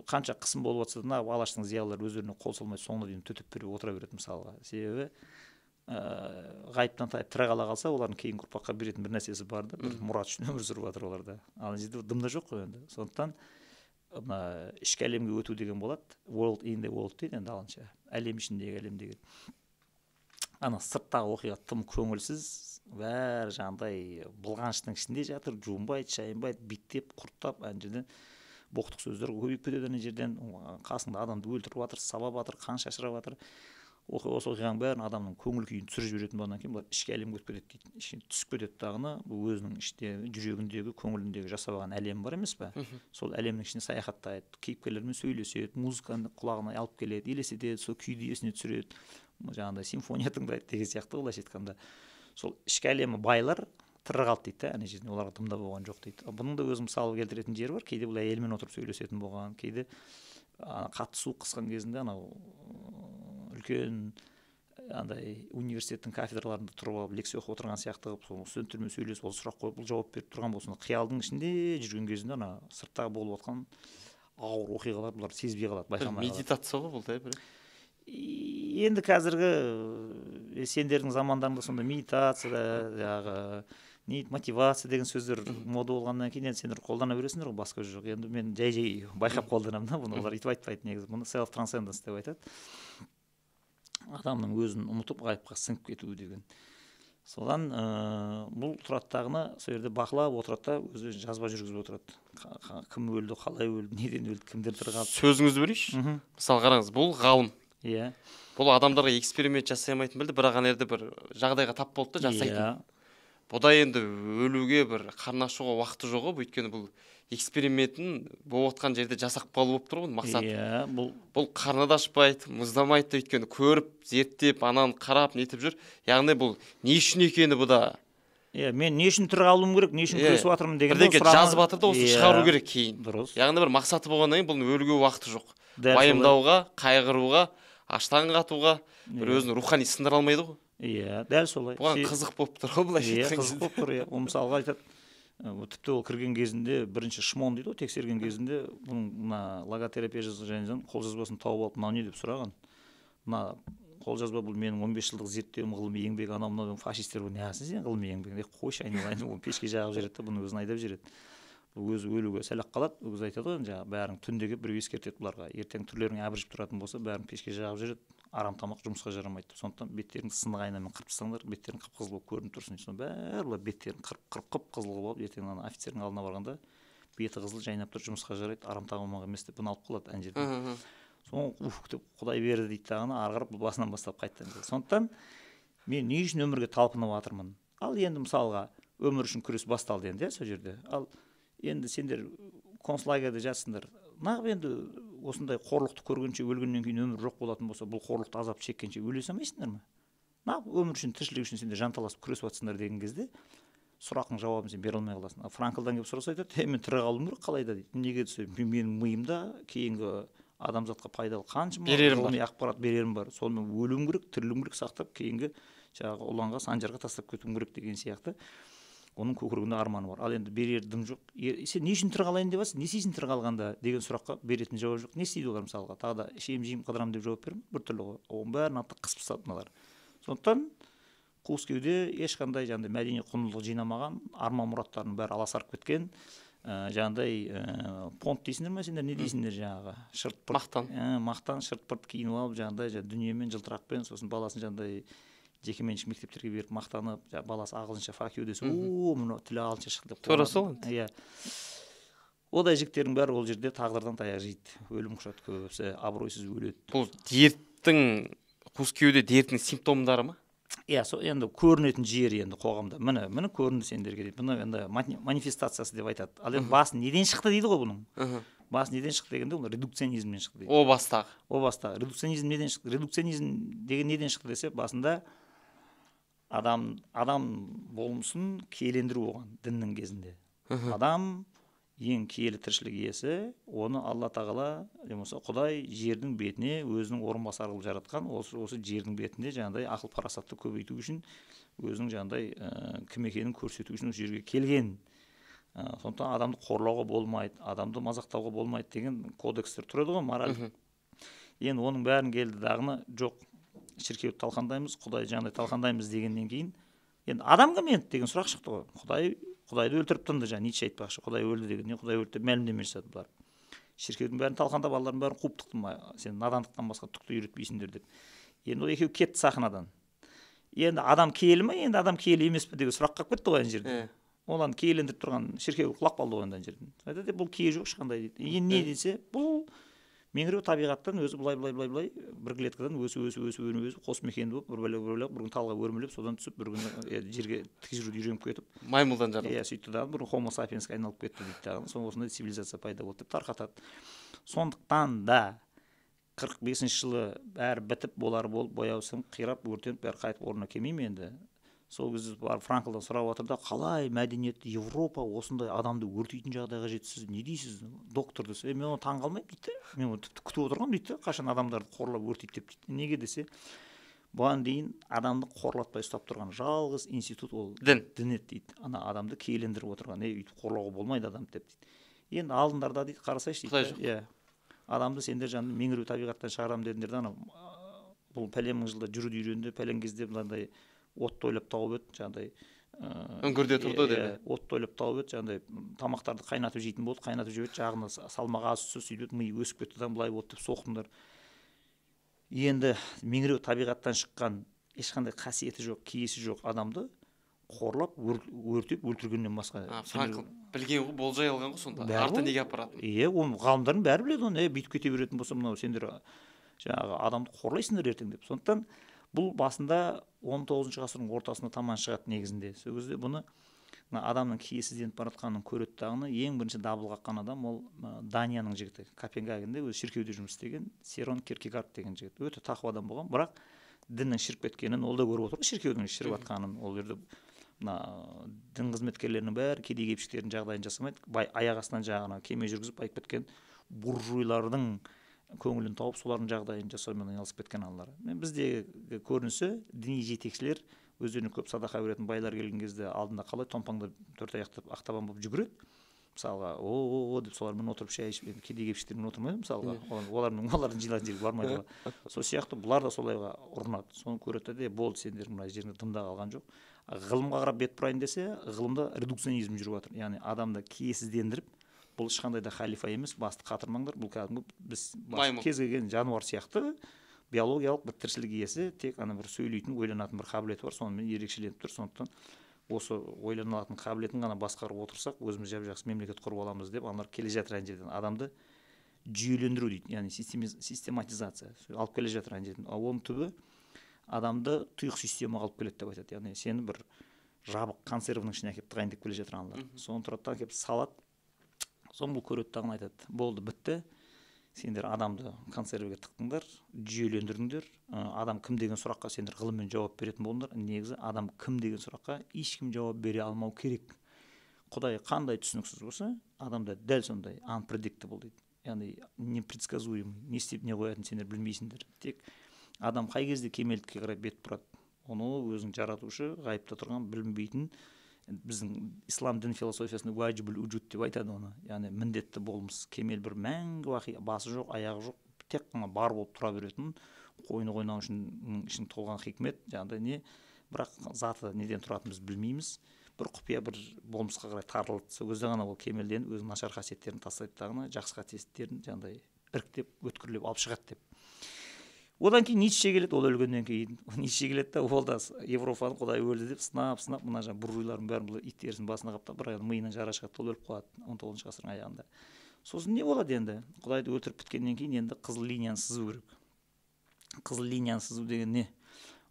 қанша қысым болып жатса да, алаштың зиялылары өздеріне қол салмай соңына дейін төтеп беріп отыра береді мысалға. Себебі ғайыптан тайып тірі қала қалса, олардың кейінгі ұрпаққа беретін бір нәрсесі бар да, бір мұрат үшін өмір сүріп жатыр оларда. Ал жерде дым да жоқ қой енді. Сондықтан мына ішкі әлемге өту деген болады. World in the world дейді енді ағылшынша. Әлем ішіндегі әлем деген. Ана сырттағы оқиға тым көңілсіз, бәрі жаңағыдай былғаныштың ішінде жатыр, жуынбайды, шайынбайды, биттеп, құрттап, ана жерден боқтық сөздер көбейіп кетеді ана жерден, қасында адамды өлтіріп жатыр, сабап жатыр, қан шашырап жатыр. Осы оқиғаның бәрін адамның көңіл күйін түсіріп жіберетін болғаннан кейін бұлар ішкі әлемге өтіп кетеді дейді. Ішіне түсіп кетеді дағыны, бұл өзінің іште, жүрегіндегі, көңіліндегі жасап алған әлемі бар емес пе? Сол әлемнің ішіне саяхаттайды, кейіпкерлермен сөйлеседі, музыканы құлағына алып келеді, елестетеді, сол күйді есіне түсіреді, жаңағыдай симфония тыңдайды деген сияқты, былайша айтқанда. Сол ішкі әлемі байлар тірі қалды дейді да, ана жерде оларға дым да болған жоқ дейді. Бұның да өзінің мысал келтіретін жері бар. Кейде бұл әйелімен отырып сөйлесетін болған, кейде қатты суық қысқан кезінде анау үлкен андай университеттің кафедраларында тұрып алып лекция оқып отырған сияқты қылып, сол студенттермен сөйлесіп, ол сұрақ қойып, бұл жауап беріп тұрған болсын. Қиялдың ішінде жүрген кезінде ана сырттағы болып жатқан ауыр оқиғалар бұлар сезбей қалады, байқамай қалады. Медитация ғой бұл да бір. Енді қазіргі сендердің замандарыңда сондай медитация, жаңағы не, мотивация деген сөздер мода болғаннан кейін енді сендер қолдана бересіңдер ғой, басқа жоқ. Енді мен жай жай байқап қолданамын да бұны, олар өйтіп айтпайды негізі. Бұны self transcendence деп айтады, адамның өзін ұмытып ғайыпқа сіңіп кетуі деген. Содан бұл тұрады дағыны сол жерде бақылап отырады да, өзі жазба жүргізіп отырады: кім өлді, қалай өлді, неден өлді, кімдер тірі қалды. Сөзіңізді бөлейінші. Мысалы, қараңыз, бұл ғалым. Бұл адамдарға эксперимент жасай алмайтынын білді, бірақ ана жерде бір жағдайға тап болды да, жасайтын. Бұда енді өлуге, бір қарны ашуға уақыты жоқ қой, өйткені бұл экспериментін болып жатқан жерде жасап қалу болып тұр ғой мақсаты. Иә, бұл Бұл қарны да ашпайды, мұздамайды да, өйткені көріп, зерттеп, ананы қарап, нетіп жүр. Яғни бұл не үшін екені бұда Иә, мен не үшін тірі қалуым керек, не үшін күресіп жатырмын деген. Бірдеңке жазып жатыр да, осыны шығару керек кейін. Дұрыс. Яғни бір мақсаты болғаннан кейін бұның өлуге уақыты жоқ. Дәл солай. Уайымдауға, қайғыруға, аштан қатуға, бір өзін рухани сындыра алмайды ғой. Иә, дәл солай. Бұған қызық болып тұр ғой былайша айтқан Қызық кезде. болып тұр, иә. Ол мысалға айтады, тіпті ол кірген кезінде бірінші шмон дейді ғой, тексерген кезінде бұның мына логотерапия жазған қолжазбасын тауып алып, мынау не деп сұраған. Мына қолжазба бұл менің 15 жылдық зерттеуім, ғылыми еңбек, анау мынау. Фашистер: бұл неғылсын сен ғылыми еңбегің, қойшы айналайын, оны пешке жағып жібереді да, бұны өзін айдап жібереді. Бұл өзі өлуге сәл ақ қалады. Ол кезде айтады ғой енді, жаңағы бәрің түнде келіп біреу ескертеді бұларға: ертең түрлерің әбіржіп тұратын болса, бәрін пешке жағып жібереді, арам тамақ жұмысқа жарамайды деп. Сондықтан беттеріңді сынық айнамен қырып тастаңдар, беттерің қып қызыл болып көрініп тұрсын дейді. Соның бәрі бұлар беттерін қырып қырып қып қызыл қылып алып, ертең ана офицердің алдына барғанда беті қызыл жайнап тұр, жұмысқа жарайды, арам тамақ емес деп бұны алып қалады ана жерден. Соны уф деп, құдай берді дейді дағыны, ары қарап бұл басынан бастап қайтадан жазады. Сондықтан мен не үшін өмірге талпынып жатырмын? Ал енді мысалға өмір үшін күрес басталды енді, иә, сол жерде. Ал енді сендер концлагерьде жатсыңдар, нағып енді осындай қорлықты көргенше, өлгеннен кейін өмір жоқ болатын болса, бұл қорлықты, азапты шеккенше өле салмайсыңдар ма? Нағып өмір үшін, тіршілік үшін сендер жанталасып күресіп жатсыңдар деген кезде сұрақтың жауабын сен бере алмай қаласың. Ал Франклдан келіп сұраса, айтады: е, мен тірі қалуым керек қалай да дейді. Неге десе, менің миымда кейінгі адамзатқа пайдалы қаншама Берерім бар. ғылыми ақпарат берерім бар, сонымен өлуім керек, тірілуім керек, сақтап кейінгі жаңағы ұланға, санжарға тастап кетуім керек деген сияқты. Оның көкірегінде арманы бар. Ал енді берер дым жоқ. Сен не үшін тірі қалайын деп жатрсың, не істейсің тірі қалғанда деген сұраққа беретін жауап жоқ. Не істейді олар? Мысалға, тағы да ішемін, жеймін, қыдырамын деп жауап берме, біртүрлі ғой. Оның бәрін алып қысып тастады мыналар. Сондықтан қуыс кеуде ешқандай жаңағыдай мәдени құндылық жинамаған, арман мұраттарының бәрі аласарып кеткен, жаңағыдай понт дейсіңдер ма сендер, не дейсіңдер, жаңағы шырт пырт. Мақтан. Мақтан, шырт пырт киініп алып, жаңағыдай жаңа дүниемен, жылтырақпен, сосын баласын жаңағыдай жекеменшік мектептерге беріп мақтанып, жаңа баласы ағылшынша fuck you десе, о, мынау тілі ағылшынша шықты деп Тура қуанатын. Сол енді. Иә, одай жігіттердің бәрі ол жерде тағдырдан таяқ жейді, өлім құшады, көбісі абыройсыз өледі. Бұл дерттің, қуыс кеуде дертінің симптомдары ма? Иә, сол енді көрінетін жері енді қоғамда, міне, міне көрінді сендерге дейді. Бұны енді манифестациясы деп айтады. Ал енді басы неден шықты дейді ғой бұның. Басы неден шықты дегенде, ол редукционизмнен шықты дейді. О бастағы. О бастағы редукционизм неден шықты? Редукционизм деген неден шықты десе, басында адам болмысын киелендіру болған діннің кезінде. Адам ең киелі тіршілік иесі, оны Алла тағала, не болмаса Құдай жердің бетіне өзінің орынбасары қылып жаратқан. Осы жердің бетінде жаңағыдай ақыл парасатты көбейту үшін, өзінің жаңағыдай кім екенін көрсету үшін осы жерге келген. Сондықтан адамды қорлауға болмайды, адамды мазақтауға болмайды деген кодекстер тұрады ғой, мораль. Енді оның бәрін келді дағыны, жоқ, шіркеуді талқандаймыз, Құдай жаңағыдай талқандаймыз дегеннен кейін, енді адам кім енді деген сұрақ шықты ғой. Құдайды өлтіріп тынды, жаңа Ницше айтпақшы, Құдай өлді деген не, Құдай өлді деп мәлімдеме жасады бұлар. Шіркеудің бәрін талқандап, балалардың бәрін қуып тықты ма, сен надандықтан басқа түкті үйретпейсіңдер деп. Енді ол екеуі кетті сахнадан. Енді адам киелі ма, енді адам киелі емес пе деген сұрақ қалып кетті ғой ана жерде. Ол ана киелендіріп тұрған шіркеу құлап қалды ғой енді ана жерден. Айтады: бұл кие жоқ ешқандай дейді. Енді не десе, бұл меңіреу табиғаттан өзі былай, былай, былай, былай бір клеткадан өсіп, өсіп, өсіп, өніп, өсіп, қос мекенді болып, бір бәле, бір бәле, бір күні талға өрмелеп, содан түсіп, бір күні жерге тік жүруді үйреніп кетіп, Маймылдан жаралды. Иә, сөйтті дағы бір хомо сапиенске айналып кетті дейді дағы. Сол осындай цивилизация пайда болды деп тарқатады. Сондықтан да 45-жылы бәрі бітіп, болар болып, бояу сіңіп, қирап, өртеніп, бәрі қайтып орнына келмей ме енді? Сол кезде барып Франклдан сұрап жатыр да, қалай мәдениетті Европа осындай адамды өртейтін жағдайға жетті, сіз не дейсіз, доктор десе, мен оны таң қалмаймын дейді, мен оны тіпті күтіп отырғанмын дейді, қашан адамдарды қорлап өртейді деп дейді. Неге десе, бұған дейін адамды қорлатпай ұстап тұрған жалғыз институт ол дін еді дейді. Ана адамды киелендіріп отырған, өйтіп қорлауға болмайды адамды деп дейді. Енді алдындарда дейді, қарасайшы дейді, иә, адамды сендер жаңағы меңіреу табиғаттан шығарамын дедіңдер да, ана бұл пәлен мың жылда жүруді үйренді, пәлен кезде мынандай отты ойлап тауып еді, жаңағыдай үңгірде тұрды деді, отты ойлап тауып еді, жаңағыдай тамақтарды қайнатып жейтін болды, қайнатып жеп еді, жағына салмағы аз түсті, сөйтіп миы өсіп кетті да, былай болды деп соқтыңдар. Енді меңіреу табиғаттан шыққан ешқандай қасиеті жоқ, киесі жоқ адамды қорлап, өртеп өлтіргеннен басқа. Франкл білген ғой, болжай алған ғой сонда, арты неге апаратынын. Иә, оны ғалымдардың бәрі біледі оны, бүйтіп кете беретін болса, мынау сендер жаңағы адамды қорлайсыңдар ертең деп. Сондықтан бұл басында 19 ғасырдың ортасына таман шығады негізінде. Сол кезде бұны адамның киесізденіп бара жатқанын көреді дағыны, ең бірінші дабыл қаққан адам ол Данияның жігіті, Копенгагенде өзі шіркеуде жұмыс істеген Сёрен Киркегар деген жігіт. Өте тақуа адам болған, бірақ діннің шіріп кеткенін ол да көріп отыр ғой, шіркеудің шіріп жатқанын. Ол жерде мына дін қызметкерлерінің бәрі кедей кепшіктердің жағдайын жасамайды, бай аяқ астынан жаңағы кеме жүргізіп байып кеткен буржуйлардың көңілін тауып, солардың жағдайын жасаумен айналысып кеткен аналар. Біздегі көрінісі, діни жетекшілер өздеріне көп садақа беретін байлар келген кезде алдында қалай томпаңдап төрт аяқтап ақтабан болып жүгіреді. Мысалға, о деп солармен отырып шай ішіп, енді кедей кепшіктермен отырмайды мысалға, олармен олардың жиналатын жерге бармайды ғой. Сол сияқты бұлар да солайға ұрынады. Соны көреді де, болды, сендер мына жеріңде дымда қалған жоқ. Ғылымға қарап бет бұрайын десе, ғылымда редукционизм жүріп жатыр. Яғни адамды киесіздендіріп, бұл ешқандай да халифа емес, басты қатырмаңдар, бұл кәдімгі біз кез келген жануар сияқты биологиялық бір тіршілік иесі, тек ана бір сөйлейтін, ойланатын бір қабілеті бар, сонымен ерекшеленіп тұр. Сондықтан осы ойлана алатын қабілетін ғана басқарып отырсақ, өзіміз жап-жақсы мемлекет құрып аламыз деп аналар келе жатыр ана жерден. Адамды жүйелендіру дейді, яғни систематизация алып келе жатыр ана жерден. Ал оның түбі адамды тұйық системаға алып келеді деп айтады. Яғни сені бір жабық консервінің ішіне әкеліп тығайын деп келе жатыр аналар. Соны тұрады да әкеліп салады. Соны бұл көреді дағыны айтады, болды, бітті, сендер адамды консервіге тықтыңдар, жүйелендірдіңдер, адам кім деген сұраққа сендер ғылыммен жауап беретін болдыңдар. Негізі адам кім деген сұраққа ешкім жауап бере алмау керек. Құдай қандай түсініксіз болса, адам да дәл сондай unpredictable дейді. Яғни непредсказуемый, не істеп не қоятынын сендер білмейсіңдер. Тек адам қай кезде кемелдікке қарай бет бұрады, оны өзінің жаратушы, ғайыпта тұрған, білінбейтін, біздің ислам дін философиясында уәжибул уджуд деп айтады оны. Яғни міндетті болмыс, кемел бір мәңгі бақи басы жоқ, аяғы жоқ, тек қана бар болып тұра беретін, қойны қойнау үшін ішін толған хикмет, жаңағыдай не, бірақ заты неден тұратынын біз білмейміз. Бір құпия бір болмысқа қарай тартылады. Сол кезде ғана ол кемелденіп, өзінің нашар қасиеттерін тастайды дағыны, жақсы қасиеттерін жаңағыдай іріктеп, өткірлеп алып шығады деп. Одан кейін Ницше келеді, ол өлгеннен кейін Ницше келеді да, ол да Европаны Құдай өлді деп сынап, сынап, мына жаңа буржуйлардың бәрін бұл ит терісінің басына қаптап, бір миынан жара шығады, ол өліп қалады 19 ғасырдың аяғында. Сосын не болады енді? Құдайды өлтіріп біткеннен кейін енді қызыл линияны сызу керек. Қызыл линияны сызу деген не?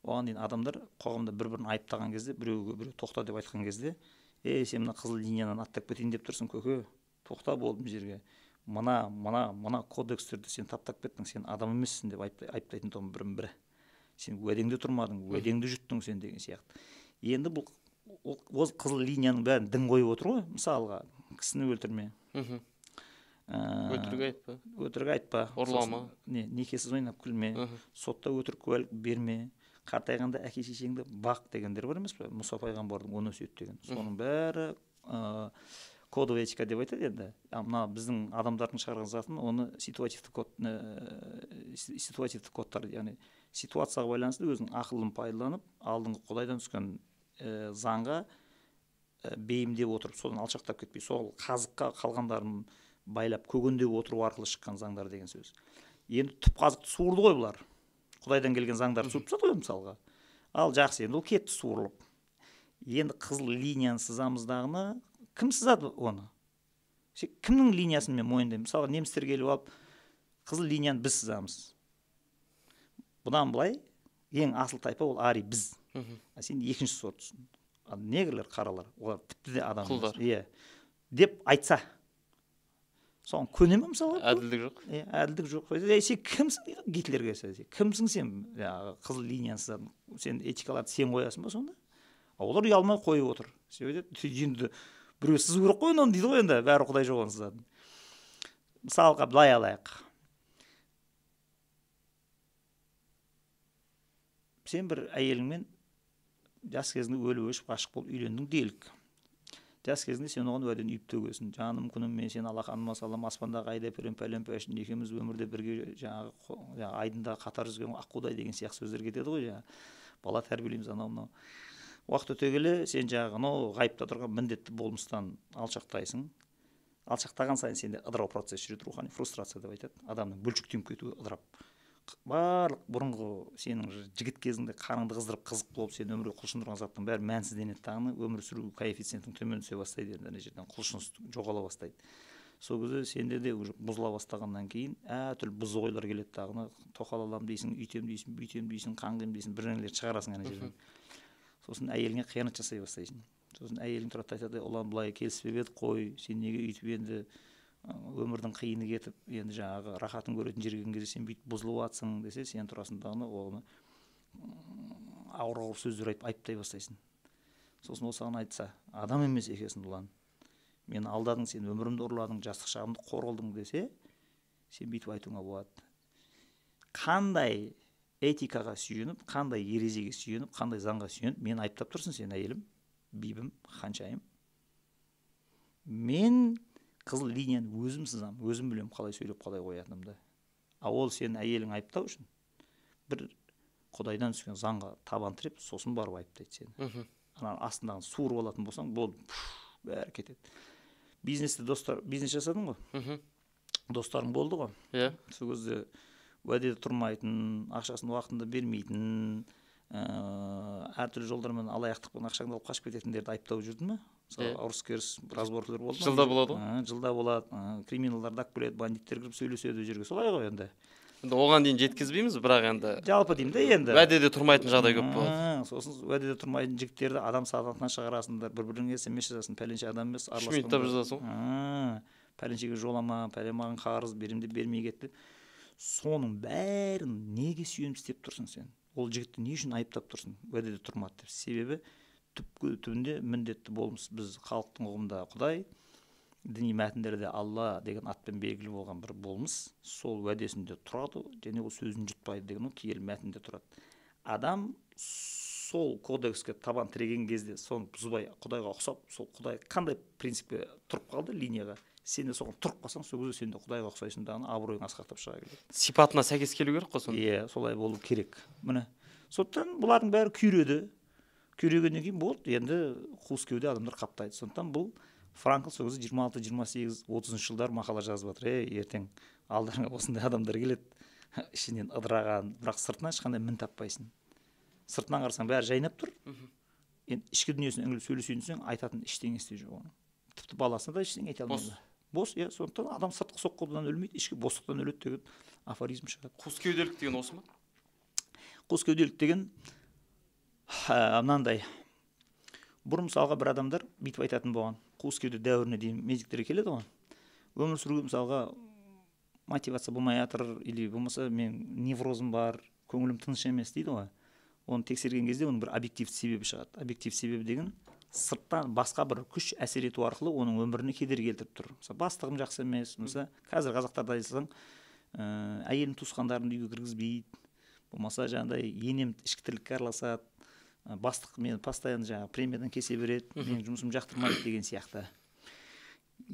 Оған дейін адамдар қоғамда бір-бірін айыптаған кезде, біреуге біреу тоқта деп айтқан кезде, ей, сен мына қызыл линиядан аттап кетейін деп тұрсың, көке, тоқта болдым жерге. Мына, мына, мына кодекстерді сен таптап кеттің, сен адам емессің деп айыптайтын тұғын бірін бірі. Сен уәдеңде тұрмадың, уәдеңді жұттың сен деген сияқты. Енді бұл ол қызыл линияның бәрін дін қойып отыр ғой. Мысалға, кісіні өлтірме. Өтірік айтпа. Өтірік айтпа. Ұрлама. Некесіз ойнап күлме. Сотта өтірік куәлік берме. Қартайғанда әке шешеңді бақ дегендер бар емес пе? Мұса пайғамбардың оны өсиет деген. Соның бәрі кодовая этика деп айтады енді. Мына біздің адамдардың шығарған затын, оны ситуативті код, ситуативті кодтар, яғни ситуацияға байланысты өзінің ақылын пайдаланып, алдыңғы Құдайдан түскен заңға бейімдеп отырып, содан алшақтап кетпей, сол қазыққа қалғандарын байлап, көгендеп отыру арқылы шыққан заңдар деген сөз. Енді түп қазықты суырды ғой бұлар. Құдайдан келген заңдарды суырып тастады ғой мысалға. Ал жақсы, енді ол кетті суырылып. Енді қызыл линияны сызамыз дағыны, кім сызады оны? Кімнің линиясын мен мойындаймын? Мысалға, немістер келіп алып, қызыл линияны біз сызамыз. Бұдан былай ең асыл тайпа ол ари біз. А сен екінші сортсың. Ал негрлер, қаралар, олар тіпті де адам емес. Иә. Деп айтса, соған көне ме мысалға? Әділдік жоқ. Иә, әділдік жоқ. Ей, сен кімсің дейді Гитлерге. Сен кімсің сен? Жаңағы қызыл линияны сызадың. Сен этикаларды сен қоясың ба сонда? А олар ұялмай қойып отыр. Себебі айтады, енді біреу сызу керек қой оны дейді ғой енді, бәрі Құдай жоқ оны сызатын. Мысалға былай алайық. Сен бір әйеліңмен жас кезінде өліп өшіп ғашық болып үйлендің делік. Жас кезінде сен оған уәдені үйіп төгесің. Жаным күнім, мен сені алақаныма салам, аспандағы айдай пірем пәлен пәшін, екеуміз өмірде бірге жаңағы айдында қатар жүзген аққудай деген сияқты сөздер кетеді ғой жаңағы. Бала тәрбиелейміз анау мынау. Уақыт өте келе сен жаңағы анау ғайыпта тұрған міндетті болмыстан алшақтайсың. Алшақтаған сайын сенде ыдырау процесі жүреді, рухани фрустрация деп айтады. Адамның бөлшектеніп кетуі, ыдырап. Барлық бұрынғы сенің жігіт кезіңде қарыңды қыздырып қызық болып сені өмірге құлшындырған заттың бәрі мәнсізденеді дағыны, өмір сүру коэффициентің төмен түсе бастайды, енді ана жерден құлшыныс жоғала бастайды. Сол кезде сенде де уже бұзыла бастағаннан кейін әртүрлі бұзық ойлар келеді дағыны, тоқал алам дейсің, үйтем дейсің, бүйтем дейсің, қаңғим дейсің, бірдеңелер шығарасың ана жерден. Сосын әйеліңе қиянат жасай бастайсың. Сосын әйелің тұрады айтады, ұлан былай келіспеп едік қой, сен неге өйтіп енді өмірдің қиыны кетіп, енді жаңағы рахатын көретін жерге келген кезде сен бүйтіп бұзылып жатсың десе, сен тұрасың дағыны оны ауыр-ауыр сөздер айтып айыптай бастайсың. Сосын ол саған айтса, адам емес екенсің ұлан, мені алдадың, сен өмірімді ұрладың, жастық шағымды қор қылдың десе, сен бүйтіп айтуыңа болады. Қандай этикаға сүйеніп, қандай ережеге сүйеніп, қандай заңға сүйеніп мені айыптап тұрсың сен, әйелім, бибім, ханшайым? Мен қызыл линияны өзім сызам, өзім білемін қалай сөйлеп қалай қоятынымды. А ол сенің әйелің айыптау үшін бір Құдайдан түскен заңға табан тіреп, сосын барып айыптайды сені. Ана астындағын суырып алатын болсаң, болды, бәрі кетеді. Бизнесте достар, бизнес жасадың ғой? Достарың болды ғой? Иә. Сол кезде уәдеде тұрмайтын, ақшасын уақытында бермейтін, әртүрлі жолдармен алаяқтықпен ақшаңды алып қашып кететіндерді айыптау жүрді ме? Мысалы, ұрыс-керіс, разборкалар болды ма? Жылда болады ғой. Жылда болады. Криминалдарды алып келеді, бандиттер кіріп сөйлеседі ол жерге. Солай ғой енді. Енді оған дейін жеткізбейміз, бірақ енді жалпы деймін де енді. Уәдеде тұрмайтын жағдай көп болады. Сосын уәдеде тұрмайтын жігіттерді адам сағатынан шығарасыңдар, бір-біріңе смс жазасың, пәленше адам емес, араласқандар. 3 минуттап жазасың ғой. Пәленшеге жолама, пәлен маған қарыз, берем деп бермей кетті. Соның бәрін неге сүйеніп істеп тұрсың сен? Ол жігітті не үшін айыптап тұрсың? Уәдеде тұрмады деп. Себебі түпкі түбінде міндетті болмыс. Біз халықтың ұғымында Құдай, діни мәтіндерде Алла деген атпен белгілі болған бір болмыс, сол уәдесінде тұрады және ол сөзін жұтпайды деген ол киелі мәтінде тұрады. Адам сол кодекске табан тіреген кезде соны бұзбай Құдайға ұқсап, сол Құдай қандай принципке тұрып қалды линияға, сен де соған тұрып қалсаң, сол кезде сен де Құдайға ұқсайсың дағыны, абыройың асқақтап шыға келеді. Сипатына сәйкес келу керек қой сонда. Иә, солай болу керек. Міне, сондықтан бұлардың бәрі күйреді. Күйрегеннен кейін болды, енді қуыс кеуде адамдар қаптайды. Сондықтан бұл Франкл сол кезде 26, 28, 30 жылдар мақала жазып жатыр. Ей, ертең алдарыңа осындай адамдар келеді, ішінен ыдыраған, бірақ сыртынан ешқандай мін таппайсың. Сыртынан қарасаң бәрі жайнап тұр. Енді ішкі дүниесін үңіліп сөйлесейін десең, айтатын ештеңесі де жоқ оның. Тіпті баласына да ештеңе айта алмайды. Бос, иә, сондықтан адам сыртқы соққыдан өлмейді, ішкі бостықтан өледі деген афоризм шығады. Қуыс кеуделік деген осы ма? Қуыс кеуделік деген мынандай. Бұрын мысалға бір адамдар бүйтіп айтатын болған. Қуыс кеуде дәуіріне дейін медиктер келеді ғой. Өмір сүруге мысалға мотивация болмай жатыр, или болмаса мен неврозым бар, көңілім тыныш емес дейді ғой. Оны тексерген кезде оның бір объективті себебі шығады. Объективті себебі деген сырттан басқа бір күш әсер ету арқылы оның өміріне кедергі келтіріп тұр. Мысалы, бастығым жақсы емес, мысалы, қазір қазақтарда айтсаң, әйелім туысқандарын үйге кіргізбейді, болмаса жаңағыдай енем ішкі тірлікке араласады, бастық мені постоянно жаңағы премиядан кесе береді, менің жұмысым жақтырмайды деген сияқты.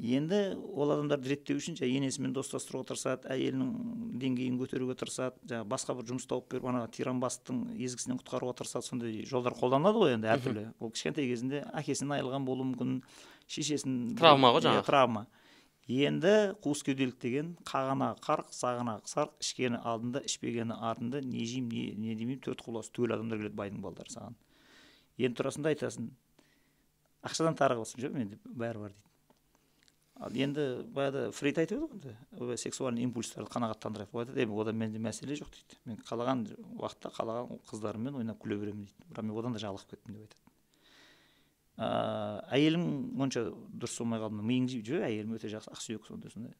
Енді ол адамдарды реттеу үшін жаңа енесімен достастыруға тырысады, әйелінің деңгейін көтеруге тырысады, жаңа басқа бір жұмыс тауып беріп, ана тиран бастықтың езгісінен құтқаруға тырысады. Сондай жолдар қолданылады ғой енді әртүрлі. Ол кішкентай кезінде әкесінен айырылған болуы мүмкін, шешесін. Травма ғой жаңағы. Травма. Енді қуыс кеуделік деген қағана қарқ, сағана сарқ, ішкені алдында, ішпегені артында, не жеймін, не демеймін, төрт құласы түгел адамдар келеді, байдың балдары саған. Енді тұрасың да айтасың, ақшадан тарығып алсам, жоқ, менде бәрі бар дейді. Ал енді баяғыда Фрейд айтып еді ғой, сексуальный импульстарды қанағаттандырады. Ол айтады, одан менде мәселе жоқ дейді. Мен қалаған уақытта қалаған қыздарыммен ойнап күле беремін дейді. Бірақ мен одан да жалығып кеттім деп айтады. Әйелім онша дұрыс болмай қалды, миың жейді, жоқ, әйелім өте жақсы, ақсүйек сондай сондай.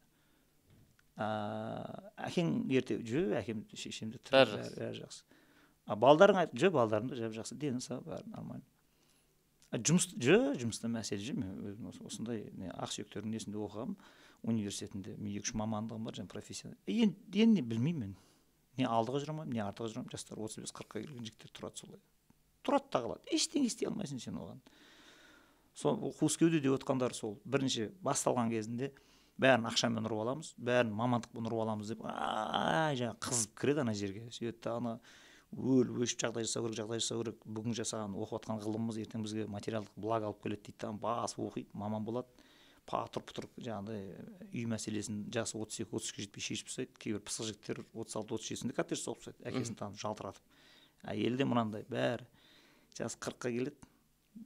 Әкең ерте, жоқ, әкем шешем де бәрі жақсы. А балдарың айтты, жоқ, балдарым да жақсы, дені сау, бәрі нормально. Жұмыста мәселе жоқ. Мен өзім осындай ақсүйектердің несінде оқығанмын, университетінде. Мен 2-3 мамандығым бар, және профессия. Енді білмеймін мен. Не алдыға жүре алмаймын, не артыға жүре алмаймын. Жастар 35-40-қа келген жігіттер тұрады солай. Тұрады да қалады. Ештеңе істей алмайсың сен оған. Сол қуыс кеуде деп отқандар сол бірінші басталған кезінде бәрін ақшамен ұрып аламыз, бәрін мамандықпен ұрып аламыз деп жаңағы қызып кіреді ана жерге. Сөйтеді ана өліп өшіп жағдай жасау керек, жағдай жасау керек. Бүгін жасаған, оқып жатқан ғылымымыз ертең бізге материалдық благ алып келеді дейді, басып оқиды, маман болады. Патыр-пұтыр жаңағыдай үй мәселесін жасы 32-33-ке жетпей шешіп тастайды. Кейбір пысық жігіттер 36-37-сінде коттедж соғып тастайды, әкесін танып жалтыратып. Әйелі де мынандай, бәрі жасы 40-қа келеді,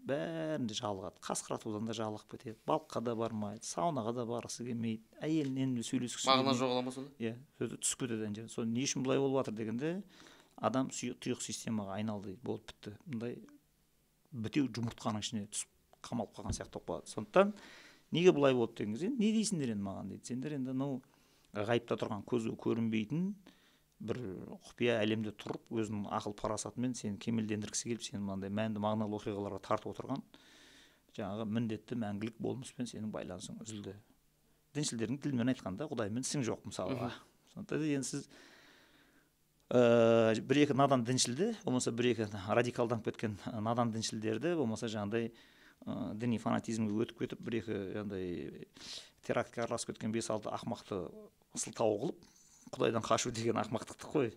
бәрінде жалығады. Қасқыр атудан да жалығып кетеді, балыққа да бармайды, саунаға да барғысы келмейді, әйелінен де сөйлескісі келмейді. Мағына жоғала ма сонда? Иә, түсіп кетеді ана жерден. Соны не үшін бұлай болып жатыр дегенде, адам тұйық системаға айналды, болып бітті. Мындай бітеу жұмыртқаның ішіне түсіп қамалып қалған сияқты болып қалады. Сондықтан неге бұлай болды деген кезде, не дейсіңдер енді маған дейді. Сендер енді мынау ғайыпта тұрған, көзге көрінбейтін бір құпия әлемде тұрып, өзінің ақыл парасатымен сені кемелдендіргісі келіп, сені мынандай мәнді мағыналы оқиғаларға тартып отырған жаңағы міндетті мәңгілік болмыспен сенің байланысың үзілді. Діншілдердің тілімен айтқанда, Құдаймен ісің жоқ мысалға. Сондықтан енді сіз бір-екі надан діншілді, болмаса бір-екі радикалданып кеткен надан діншілдерді, болмаса жаңағыдай діни фанатизмге өтіп кетіп, бір-екі жаңағыдай терактке араласып кеткен 5-6 ақымақты сылтау қылып, Құдайдан қашу деген ақымақтықты қой.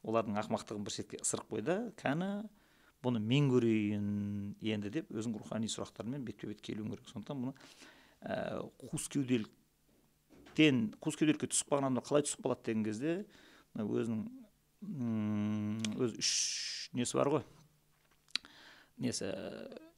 Олардың ақымақтығын бір шетке ысырып қой да, кәні бұны мен көрейін енді деп өзің рухани сұрақтармен бетпе-бет келуің керек. Сондықтан бұны қуыс кеуделікке түсіп қалған адамдар қалай түсіп қалады деген кезде, өзінің өз үш несі бар ғой. Несі,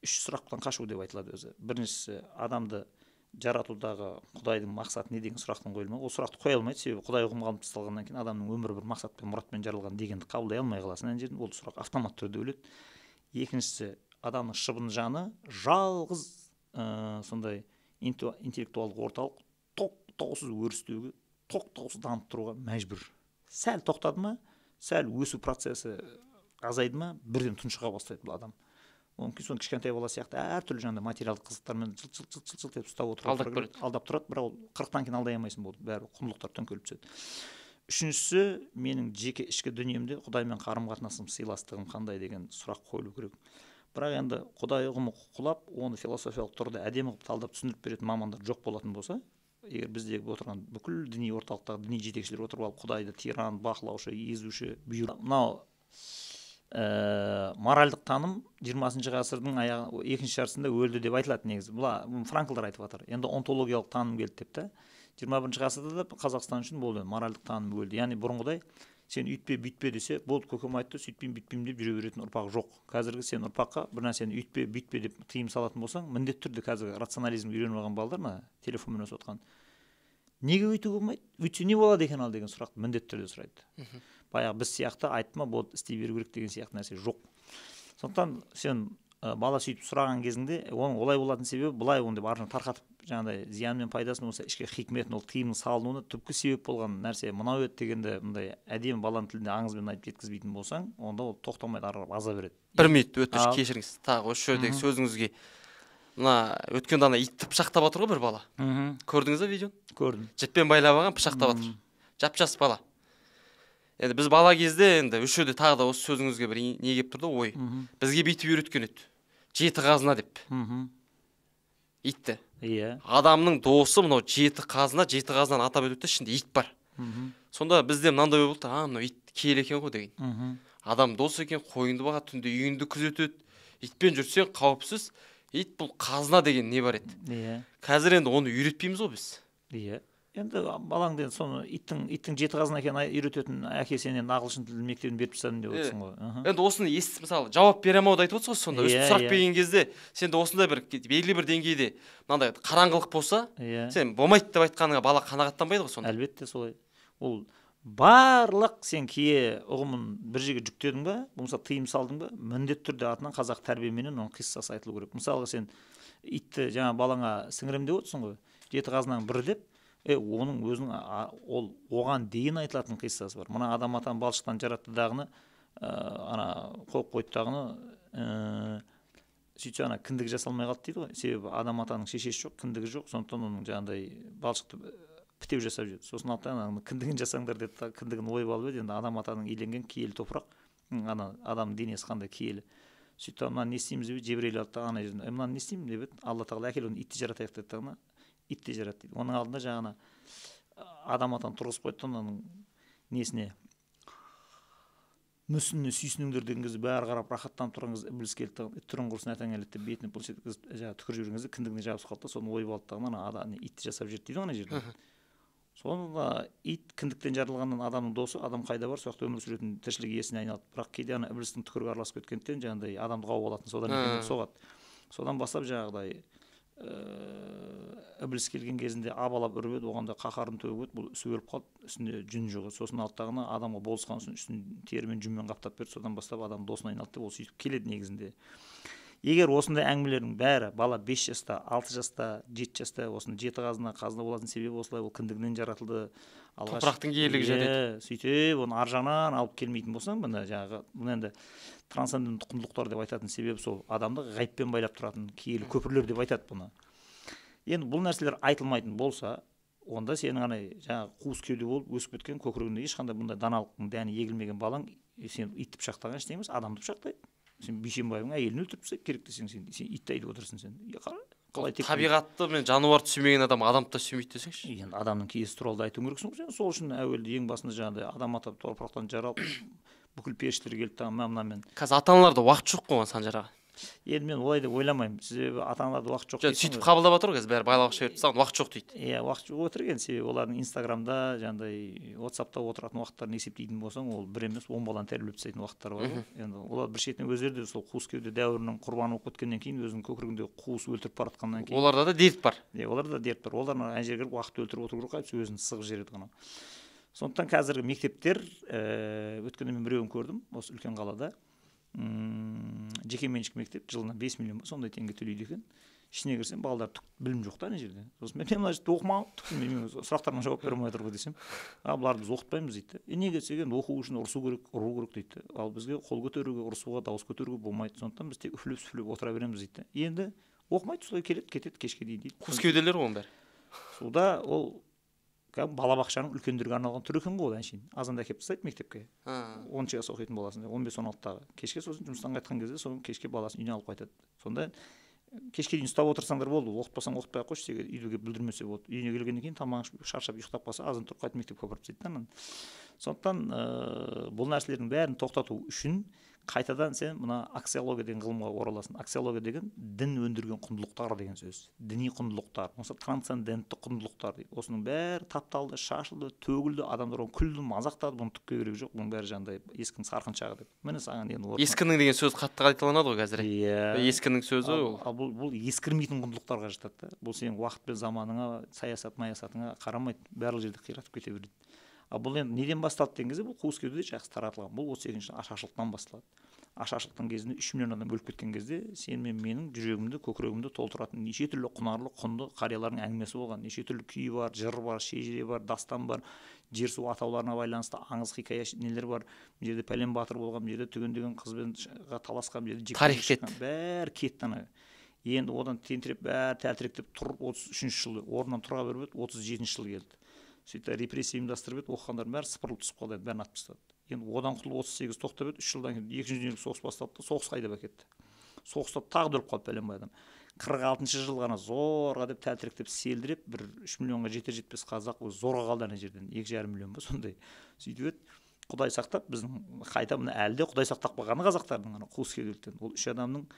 үш сұрақтан қашу деп айтылады өзі. Біріншісі, адамды жаратудағы Құдайдың мақсаты не деген сұрақтың қойылмауы. Ол сұрақты қоя алмайды, себебі Құдай ұғымы қалыптастырылғаннан кейін адамның өмірі бір мақсатпен, мұратпен жаралған дегенді қабылдай алмай қаласың ана жерден. Ол сұрақ автомат түрде өледі. Екіншісі, адамның шыбын жаны жалғыз сондай интеллектуалдық орталық тоқтаусыз өрістеуге, тоқтаусыз дамып тұруға мәжбүр. Сәл тоқтады ма, сәл өсу процесі азайды ма, бірден тұншыға бастайды бұл адам. Оның кейін соны кішкентай бала сияқты әртүрлі жаңағыдай материалдық қызықтармен жылт-жылт-жылт етіп ұстап отырып алдап тұрады, бірақ ол 40-тан кейін алдай алмайсың болды, бәрі құндылықтар төңкеріліп түседі. Үшіншісі, менің жеке ішкі дүниемде Құдаймен қарым-қатынасым, сыйластығым қандай деген сұрақ қойылу керек. Бірақ енді Құдай ұғымы құлап, оны философиялық тұрғыда әдемі қылып талдап түсіндіріп беретін мамандар жоқ болатын болса, егер біздегі отырған бүкіл діни орталықтағы діни жетекшілер отырып алып Құдайды тиран, бақылаушы, езуші, мынау моральдық таным 20-шы ғасырдың аяғы екінші жартысында өлді деп айтылады негізі. Бұла Франклдар айтып жатыр. Енді онтологиялық таным келді деп та. 21-ші ғасырда да Қазақстан үшін болды, моральдық таным өлді. Яғни бұрынғыдай сен үйтпе бүйтпе десе, болды көкем айтты, сөйтпеймін бүйтпеймін деп жүре беретін ұрпақ жоқ. Қазіргі сен ұрпаққа бір нәрсені үйтпе бүйтпе деп тыйым салатын болсаң, міндетті түрде қазіргі рационализмге үйреніп алған балалар мына телефонмен өсіп отқан. Неге өйтуге болмайды? Өйтсе не болады екен ал деген сұрақты міндетті түрде сұрайды. Баяғы біз сияқты айтма болды істей беру керек деген сияқты нәрсе жоқ. Сондықтан сен бала сөйтіп сұраған кезіңде, оның олай болатын себебі былай оны деп арны тарқатып, жаңағыдай зияны мен пайдасын, болса ішкі хикметін, ол тыйымның салынуына түпкі себеп болған нәрсе мынау еді дегенде мындай әдемі баланың тілінде аңызбен айтып жеткізбейтін болсаң, онда ол тоқтамайды, ары қарап аза береді. Бір минут өтініш, кешіріңіз, тағы осы жердегі сөзіңізге. Мына өткенде ана итті пышақтап жатыр ғой бір бала. Көрдіңіз бе видеоны? Көрдім. Жіппен байлап алған, пышақтап жатыр. Жап-жас бала. Енді біз бала кезде енді осы жерде тағы да осы сөзіңізге бір не келіп тұрды ой. Бізге бүйтіп үйреткен еді. Жеті қазына деп. Итті. Иә. Адамның досы мынау жеті қазына, жеті қазынаны атап өтеді, ішінде ит бар. Сонда бізде мынандай ой болды, мынау ит киелі екен ғой деген. Адам дос екен, қойыңды бағады, түнде үйіңді күзетеді. Итпен жүрсең қауіпсіз. Ит бұл қазына деген не бар еді. Иә. Қазір енді оны үйретпейміз ғой біз. Иә. Енді балаңды енді соны иттің жеті қазына екенін үйрететін әке сен енді ағылшын тілі мектебін беріп тастадым деп отырсың ғой. Енді осыны естіп, мысалы, жауап бере алмауды айтып отырсыз ғой сонда. Өстіп сұрақ берген кезде сен де осындай бір белгілі бір деңгейде мынандай қараңғылық болса, сен болмайды деп айтқаныңа бала қанағаттанбайды ғой сонда. Әлбетте солай. Ол барлық сен кие ұғымын бір жерге жүктедің ба, болмаса тыйым салдың ба, міндетті түрде артынан қазақ тәрбиеменен оның қиссасы айтылу керек. Мысалға сен итті жаңа балаңа сіңірем деп отырсың ғой, жеті қазынаның бірі деп, оның өзінің ол оған дейін айтылатын қиссасы бар. Мына адам атаны балшықтан жаратты дағыны, ана қойып қойды дағыны, Сөйтсе ана кіндігі жасалмай қалды дейді ғой. Себебі Адам атаның шешесі жоқ, кіндігі жоқ, сондықтан оның жаңағыдай балшықты бітеу жасап жіберді. Сосын алды ана кіндігін жасаңдар деді да, кіндігін ойып алып еді. Енді Адам атаның иленген киелі топырақ, ана адамның денесі қандай киелі. Сөйтті, мынаны не істейміз деп, Жебірейіл алды да ана жерден, мынаны не істеймін деп еді. Алла тағала әкел оны, итті жаратайық деді да, итті жаратты дейді. Оның алдында жаңағы Адам атаны тұрғызып қойды да, мынаның несіне, мүсініне сүйсініңдер деген кезде, бәрі қарап рахаттанып тұрған кезде ібіліс келді да, түрің құрсын, әтең әлі деп бетіне былш еткізіп жаңағы түкіріп жіберген кезде кіндігіне жабысып қалды да, соны ойып алды да, ана итті жасап жіберді дейді ғой ана жерде. Соны ит кіндіктен жарылғаннан адамның досы, адам қайда бар сол жақта өмір сүретін тіршілік иесіне айналды. Бірақ кейде ана ібілістің түкірігі араласып кеткендіктен жаңағыдай адамды қауып алатын содан екен деп соғады. Содан бастап жаңағыдай ібіліс келген кезінде абалап үріп еді, оған да қаһарын төгіп еді, бұл үсіп өліп қалды, үстінде жүн жоқ еді. Сосын алды дағыны адамға болысқан соң үстін терімен, жүнмен қаптап берді, содан бастап адам досына айналды деп ол сөйтіп келеді негізінде. Егер осындай әңгімелердің бәрі бала 5 жаста, 6 жаста, 7 жаста, осыны жеті қазына, қазына болатын себебі осылай, ол кіндігінен жаратылды. Алғаш, топырақтың киелігі жарайды. Сөйтіп оны ар жағынан алып келмейтін болсаң, мына жаңағы бұны енді трансцендентті құндылықтар деп айтатын себебі сол, адамды ғайыппен байлап тұратын киелі көпірлер деп айтады бұны. Енді бұл нәрселер айтылмайтын болса, онда сенің ана жаңағы қуыс кеуде болып өсіп кеткен, көкірегінде ешқандай бұндай даналықтың дәні егілмеген балаң сен итті пышақтаған ештеңе емес, адамды пышақтайды. Сен Бейшенбаевың әйелін өлтіріп тастайды керек десең, сен итті айдап отырсың сен. Қалай тек табиғатты мен жануарды сүймеген адам адамды да сүймейді десеңші. Енді адамның киесі туралы да айтуың керексің ғой сен. Сол үшін әуелі ең басында жаңағыдай адам ата топырақтан жаралып, бүкіл періштелер келді да, мынамен. Қазір ата аналарда уақыт жоқ қой Санжар аға. Енді мен олай деп ойламаймын. Себебі ата аналарда уақыт жоқ. Жоқ, сөйтіп қабылдап отыр ғой қазір, бәрі балабақша беріп тастаған, уақыт жоқ дейді. Иә, уақыт жоқ отыр екен. Себебі олардың Инстаграмда, жаңағыдай WhatsAppта отыратын уақыттарын есептейтін болсаң, ол бір емес, 10 баланы тәрбиелеп тастайтын уақыттар бар ғой. Енді олар бір шетінен өздері де сол қуыс кеуде дәуірінің құрбаны болып кеткеннен кейін, өзінің көкірегіндегі қуыс өлтіріп бара жатқаннан кейін. Оларда да дерт бар. Иә, оларда да дерт бар. Олар ана жерге кіріп уақыт өлтіріп отыру керек, қайтып өзін сығып жібереді ғана. Сондықтан қазіргі мектептер, өткенде мен біреуін көрдім, осы үлкен қалада. Жеке меншік мектеп жылына 5 миллион сондай теңге төлейді екен. Ішіне кірсем балалар түк білім жоқ та ана жерде. Сосын мен мына жерде оқымаған, түк мен сұрақтарыма жауап бере алмай отыр ғой десем, а бұларды біз оқытпаймыз дейді. Неге десек, енді оқу үшін ұрысу керек, ұру керек дейді. Ал бізге қол көтеруге, ұрысуға, дауыс көтеруге болмайды. Сондықтан біз тек үфлеп сүфлеп отыра береміз дейді. Енді оқымайды, солай келеді, кетеді кешке дейін дейді. Қуыс кеуделер ғой оның бәрі. Сонда ол кәдімгі балабақшаның үлкендерге арналған түрі екен ғой ол әншейін. Азанда әкеліп тастайды мектепке. 10 жас оқитын баласын, 15-16-дағы. Кешке сосын жұмыстан қайтқан кезде соны кешке баласын үйіне алып қайтады. Сонда кешке дейін ұстап отырсаңдар болды, оқытпасаң оқытпай ақ қойшы, тек үйге келіп бүлдірмесе болды. Үйіне келгеннен кейін тамақ ішіп, шаршап ұйықтап қалса, азан тұрып қайтып мектепке апарып тастайды да ананы. Сондықтан бұл нәрселердің бәрін тоқтату үшін қайтадан сен мына аксиология деген ғылымға ораласың. Аксиология деген дін өндірген құндылықтар деген сөз. Діни құндылықтар, болмаса трансцендентті құндылықтар дейді. Осының бәрі тапталды, шашылды, төгілді, адамдар оны күлді, мазақтады, бұның түкке керегі жоқ, бұның бәрі жаңағыдай ескінің сарқыншағы деп. Міне саған енді орнына. Ескінің деген сөз қатты қайталанады ғой қазір. Иә. Ескінің сөзі ол. Ал бұл ескірмейтін құндылықтарға жатады да. Бұл сенің уақыт пен заманыңа, саясат, маясатыңа қарамайды, барлық жерде қиратып кете береді. Ал бұл енді неден басталды деген кезде, бұл қуыс кеуде жақсы таратылған. Бұл 38-ші ашаршылықтан басталады. Ашаршылықтың кезінде 3 миллион адам өліп кеткен кезде, сен мен менің жүрегімді, көкірегімді толтыратын неше түрлі құнарлы, құнды қариялардың әңгімесі болған. Неше түрлі күй бар, жыр бар, шежіре бар, дастан бар, жер су атауларына байланысты аңыз хикая нелер бар. Мына жерде пәлен батыр болған, мына жерде түген деген қызбен таласқан, мына жерде тарих кетті. Бәрі кетті ана. Енді одан тентіреп бәрі тәлтіректеп тұрып 33 жылы орнынан тұра беріп еді, 37 жылы келді. Сөйтіп репрессия ұйымдастырып еді, оқығандардың бәрі сыпырылып түсіп қалды, бәрін атып тастады. Енді одан құтылып 38 тоқтап еді, 3 жылдан кейін екінші дүниежүзілік соғыс басталды да, соғыс қайда әкетті. Соғыста тағы да өліп қалды пәленбай адам. 46 жыл ғана зорға деп тәлтіректеп селдіреп, бір 3 миллионға жетер жетпес қазақ өзі зорға қалды ана жерден, 2,5 миллион ба сондай. Сөйтіп еді, Құдай сақтап, біздің қайта мына әлі де Құдай сақтап қалғаны қазақтардың ана қуыс кеуделіктен. Ол үш адамның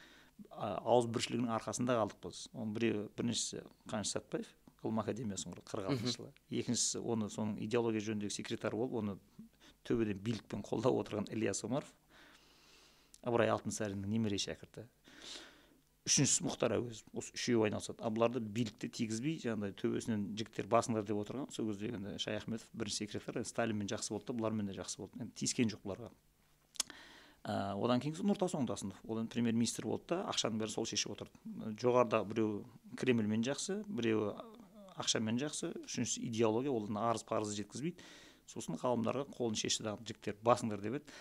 ауызбіршілігінің арқасында қалдық біз. Оның біреуі, біріншісі Қаныш Сәтбаев, ғылым академиясын құрды 46 жылы. Екіншісі оны соның идеология жөніндегі секретары болып, оны төбеден билікпен қолдап отырған Ілияс Омаров, Ыбырай Алтынсариннің немере шәкірті. Үшіншісі Мұхтар Әуезов. Осы үшеуі айналысады. Ал бұларды билікті тигізбей, жаңағыдай төбесінен жігіттер басыңдар деп отырған. Сол кезде енді Шаяхметов бірінші секретарь, Сталинмен жақсы болды, бұлармен де жақсы болды. Енді тиіскен жоқ бұларға. Одан кейін Нұртас Оңдасынов, ол енді премьер-министр болды да, ақшаның бәрін сол шешіп отырды. Жоғарыда біреуі Кремльмен жақсы, біреуі ақшамен жақсы, үшіншісі идеология, ол арыз парызды жеткізбейді. Сосын ғалымдарға қолын шешті дағы, жігіттер басыңдар деп еді.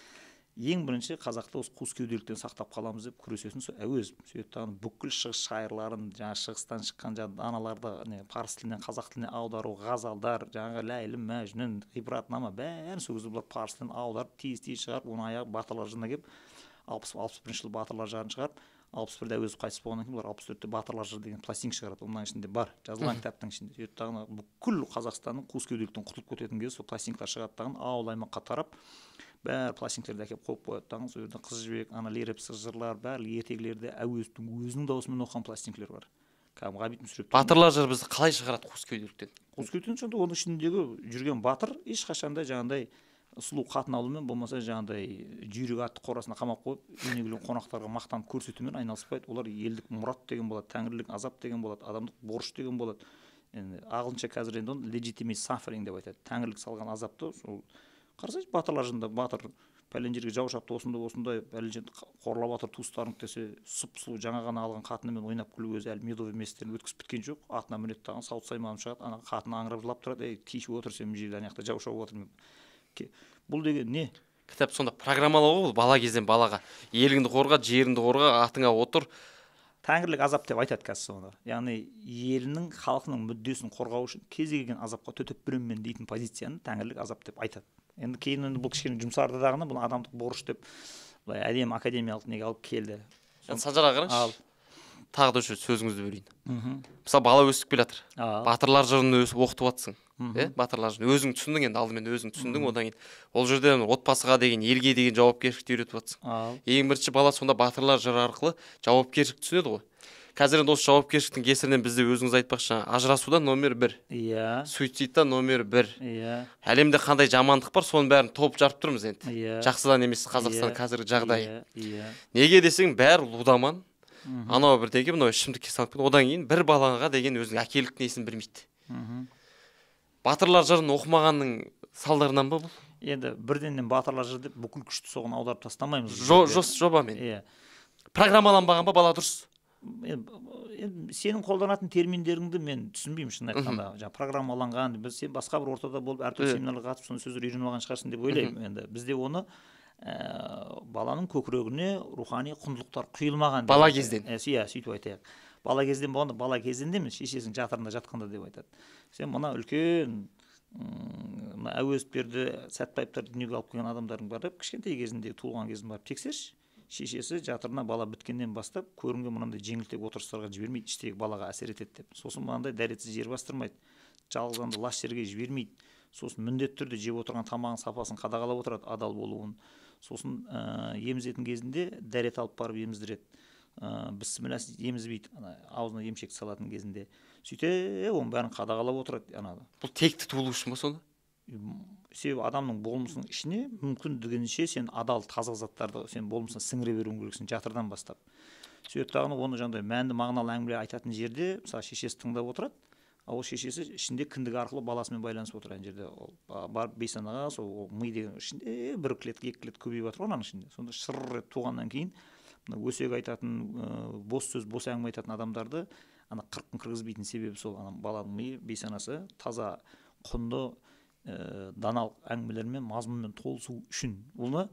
Ең бірінші қазақты осы қуыс кеуделіктен сақтап қаламыз деп күресетін сол Әуезов. Сөйтіп дағы бүкіл шығыс шайырларын, жаңағы шығыстан шыққан жаңағы даналарды не парсы тілінен қазақ тіліне аудару, ғазалдар, жаңағы Ләйлі, Мәжнүн, ғибратнама, бәрін сол кезде бұлар парсы тілін аударып, тез-тез шығарып, оның аяғы батырлар жырына келіп, 61 жылы батырлар жырын шығарып, 61-де Әуезов қайтыс болғаннан кейін бұлар 64-те батырлар жыры деген пластинка шығарады. Оның ішінде бар, жазылған кітаптың ішінде. Сөйтіп дағы бүкіл Қазақстанның қуыс кеуделіктен құтылып кететін кезде сол пластинкалар шығады дағы ауыл аймаққа тарап, бәрі пластинкалерді әкеліп қойып қояды дағы. Сол жерде Қыз Жібек, ана лирепсіз жырлар, барлық ертегілерде Әуезовтің өзінің дауысымен оқыған пластинкалар бар. Кәдімгі Ғабит Мүсірепов. Батырлар жыры бізді қалай шығарады қуыс кеуделіктен? Қуыс кеуделіктен сонда оның ішіндегі жүрген батыр ешқашан да жаңағындай сұлу қатын алумен, болмаса жаңағындай жүйрік атты қорасына қамап қойып, үйіне келген қонақтарға мақтанып көрсетумен айналыспайды. Олар елдік мұрат деген болады, тәңірлік азап деген болады, адамдық борыш деген болады. Енді ағылшынша қазір енді оны legitimate suffering деп айтады. Тәңірлік салған азапты сол қарасайшы, батырлар жырында батыр пәлен жерге жау шапты, осындай осындай пәлен жерді қорлап жатыр туыстарың десе, сұп сұлу жаңа ғана алған қатынымен ойнап күліп, өзі әлі медовый месяцтерін өткізіп біткен жоқ, атына мінеді дағы сауыт сайманын шығады, ана қатыны аңырап жылап тұрады, ей кешіп отыр сен, мына жерде ана жақта жау шауып отыр. Бұл деген не? Кітап сонда программалау ғой бұл, бала кезден балаға. Еліңді қорға, жеріңді қорға, атыңа отыр. Тәңірлік азап деп айтады қазір соны. Яғни елінің, халқының мүддесін қорғау үшін кез келген азапқа төтеп беремін мен дейтін позицияны тәңірлік азап деп айтады. Енді кейін енді бұл кішкене жұмсарды дағыны, бұны адамдық борыш деп былай әдемі академиялық неге алып келді. Енді Санжар аға, қараңызшы. Ал. Тағы да сөзіңізді бөлейін. Мысалы, бала өсіп келе жатыр. Батырлар жырын өсіп оқытып жатсың. Батырлар жырын өзің түсіндің енді, алдымен өзің түсіндің, одан кейін ол жерде отбасыға деген, елге деген жауапкершілікті үйретіп жатсың. Ең бірінші бала сонда батырлар жыры арқылы жауапкершілік түсінеді ғой. Қазір енді осы жауапкершіліктің кесірінен бізде өзіңіз айтпақшы, ажырасуда номер 1. Суицидта номер 1. Әлемде қандай жамандық бар, соның бәрін топ жарып тұрмыз енді. Жақсыдан емес Қазақстан қазіргі жағдайы. Неге десең, бәрі лудаман. Анау бірдеңе, мынау ішімдікке салып кетті. Одан кейін бір балаға деген өзінің әкелік несін білмейді. Батырлар жырын оқымағанның салдарынан ба бұл? Енді бірденнен батырлар жыры деп бүкіл күшті соған аударып тастамаймыз. Жобамен. Программаланбаған ба бала дұрыс? Енді сенің қолданатын терминдеріңді мен түсінбеймін шын айтқанда. Жаңа программаланған, біз сен басқа бір ортада болып әртүрлі семинарларға қатысып соны сөздер үйреніп алған шығарсың деп ойлаймын. Енді бізде оны баланың көкірегіне рухани құндылықтар құйылмаған деп Бала айтайық. кезден. Иә, сөйтіп айтайық. Бала кезден болғанда, бала кезден де емес, шешесінің жатырында жатқанда деп айтады. Сен мына үлкен, мына Әуезовтерді, Сәтбаевтарды дүниеге алып келген адамдардың барып, кішкентай кезінде, туылған кезін барып тексерші. Шешесі жатырына бала біткеннен бастап көрінген мынандай жеңілтек отырыстарға жібермейді, іштегі балаға әсер етеді деп. Сосын мынандай дәретсіз жер бастырмайды, жалғыз адамды лас жерге жібермейді. Сосын міндетті түрде жеп отырған тамағының сапасын қадағалап отырады, адал болуын. Сосын емізетін кезінде дәрет алып барып еміздіреді. Бісмілләсіз емізбейді, ана аузына емшек салатын кезінде. Сөйте, оның бәрін қадағалап отырады. Ана. Бұл текті туылу үшін ба сонда? Себебі адамның болмысының ішіне мүмкіндігінше сен адал, таза заттарды сен болмысына сіңіре беруің керексің жатырдан бастап. Сөйтіп тағыны оны жаңағыдай мәнді, мағыналы әңгіме айтатын жерде, мысалы, шешесі тыңдап отырады, ал ол шешесі ішінде кіндік арқылы баласымен байланысып отыр ана жерде. Ол барып бейсанаға сол ол ми деген ішінде бір клетка, екі клетка көбейіп жатыр ғой ананың ішінде. Сонда шыр етіп туғаннан кейін мына өсек айтатын, бос сөз, бос әңгіме айтатын адамдарды ана 40 күн кіргізбейтін себебі сол, ана баланың миы, бейсанасы таза, құнды, даналық әңгімелермен, мазмұнмен толысу үшін. Оны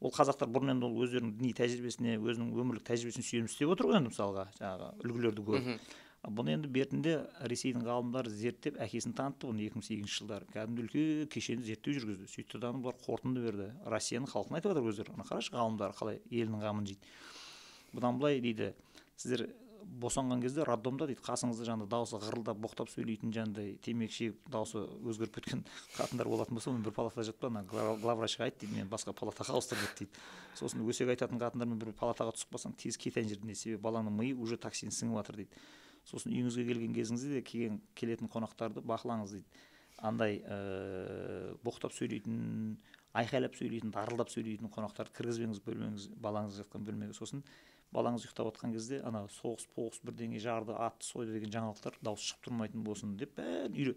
ол қазақтар бұрын енді ол өздерінің діни тәжірибесіне, өзінің өмірлік тәжірибесіне сүйеніп істеп отыр ғой енді, мысалға, жаңағы үлгілерді көріп. Бұны енді бертінде Ресейдің ғалымдары зерттеп, әкесін танытты бұны 2008 жылдары. Кәдімгі үлкен кешенді зерттеу жүргізді. Сөйтті дағы бұлар қорытынды берді. Россияның халқына айтып жатыр өздері. Ана қарашы, ғалымдар қалай елінің қамын жейді. Бұдан былай дейді, сіздер босанған кезде роддомда дейді, қасыңызда жаңағыдай дауысы ғырылдап, боқтап сөйлейтін, жаңағыдай темекі шегіп, дауысы өзгеріп кеткен қатындар болатын болса, онымен бір палатада жатпа, ана главврачқа айт дейді, мен басқа палатаға ауыстыр деп дейді. Сосын өсек айтатын қатындармен бір палатаға түсіп қалсаң, тез кет ана жерден дейді, себебі баланың миы уже токсин сіңіп жатыр дейді. Сосын үйіңізге келген кезіңізде де келетін қонақтарды бақылаңыз дейді. Андай боқтап сөйлейтін, айқайлап сөйлейтін, дарылдап сөйлейтін қонақтарды кіргізбеңіз бөлмеңіз, балаңыз жатқан бөлмеге. Сосын балаңыз ұйықтап жатқан кезде ана соғыс, поғыс бірдеңе жарды, атты сойды деген жаңалықтар дауыс шығып тұрмайтын болсын деп бәрін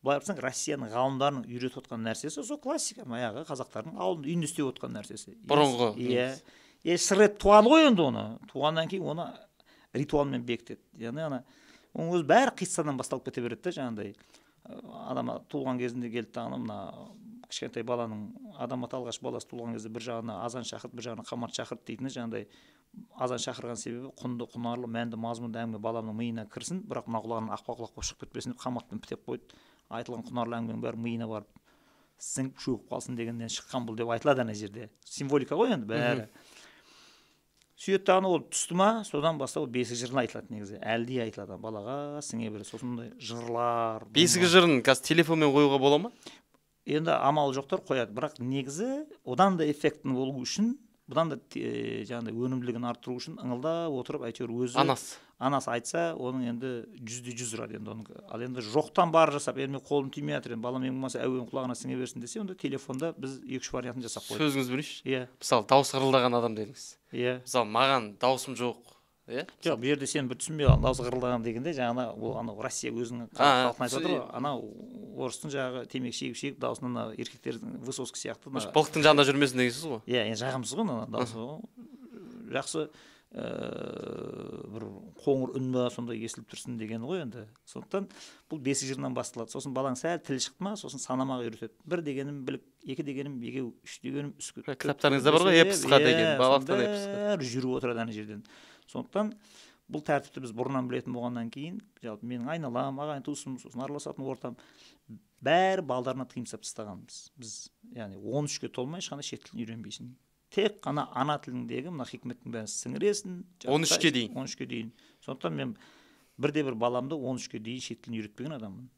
былай қарасаң, Россияның ғалымдарының үйретіп отқан нәрсесі сол классика, баяғы қазақтардың ауылында үйінде істеп отқан нәрсесі. Бұрынғы. Иә. Шыр етіп туған ғой енді оны. Туғаннан кейін оны ритуалмен бекітеді. Яғни ана оның өзі бәрі қиссадан басталып кете береді да, жаңағыдай. Адам туылған кезінде келді дағы мына Кішкентай баланың, адам ата алғаш баласы туылған кезде бір жағына азан шақырт, бір жағына қамат шақырт дейтіні, жаңағыдай азан шақырған себебі құнды, құнарлы, мәнді, мазмұнды әңгіме баламның миына кірсін, бірақ мына құлағынан ақпа құлақ болып шығып кетпесін деп қаматпен бітеп қойды. Айтылған құнарлы әңгіменің бәрі миына барып сіңіп шөгіп қалсын дегеннен шыққан бұл деп айтылады ана жерде. Символика ғой енді бәрі. Сүйет дағы ол түсті ма, содан бастап ол бесік жырын айтылады негізі. Әлі де айтылады, балаға сіңе береді. Сосын мындай жырлар. Бесік жырын қазір телефонмен қоюға бола ма? Енді амалы жоқтар қояды, бірақ негізі одан да эффектін болу үшін, бұдан да жаңағыдай өнімділігін арттыру үшін ыңылдап отырып әйтеуір өзі анасы айтса, оның енді 100% ұрады енді оның. Ал енді жоқтан бар жасап, енді мен қолым тимей жатыр, енді балам ең болмаса әуен құлағына сіңе берсін десе, онда телефонда біз 2-3 вариантын жасап қойдық. Сөзіңіз бөлейінші. Иә. Мысалы, дауыс қырылдаған адам дедіңіз. Иә. Мысалы, маған даусым жоқ. Иә? Жоқ, бұл жерде сен бір түсінбей қалдың. Дауысы қырылдаған дегенде жаңағы ол анау Россия өзінің халқын айтып отыр ғой. Анау орыстың жаңағы темекі шегіп шегіп даусынан ана еркектердің высоцкий сияқты мына былықтың жанында жүрмесін деген сөз ғой. Иә, енді жағымсыз ғой ана дауысы. Жақсы бір қоңыр үн ба сондай естіліп тұрсын деген ғой енді. Сондықтан бұл бесік жырынан басталады. Сосын балаң сәл тілі шықты ма, сосын санамаға үйретеді. Бір дегенім білік, екі дегенім егеу, үш дегенім үскірік. Кітаптарыңызда бар ғой, эпосқа деген, балалықтан эпосқа. Бәрі жүріп отырады ана жерден. Сондықтан бұл тәртіпті біз бұрыннан білетін болғаннан кейін, жалпы менің айналам, ағайын туысым, сосын араласатын ортам, бәрі балдарына тыйым салып тастағанбыз. Біз, яғни 13-ке толмай ешқандай шет тілін үйренбейсің. Тек қана ана тіліңдегі мына хикметтің бәрін сіңіресің. 13-ке дейін. 13-ке дейін. Сондықтан мен бірде-бір баламды 13-ке дейін шет тілін үйретпеген адаммын.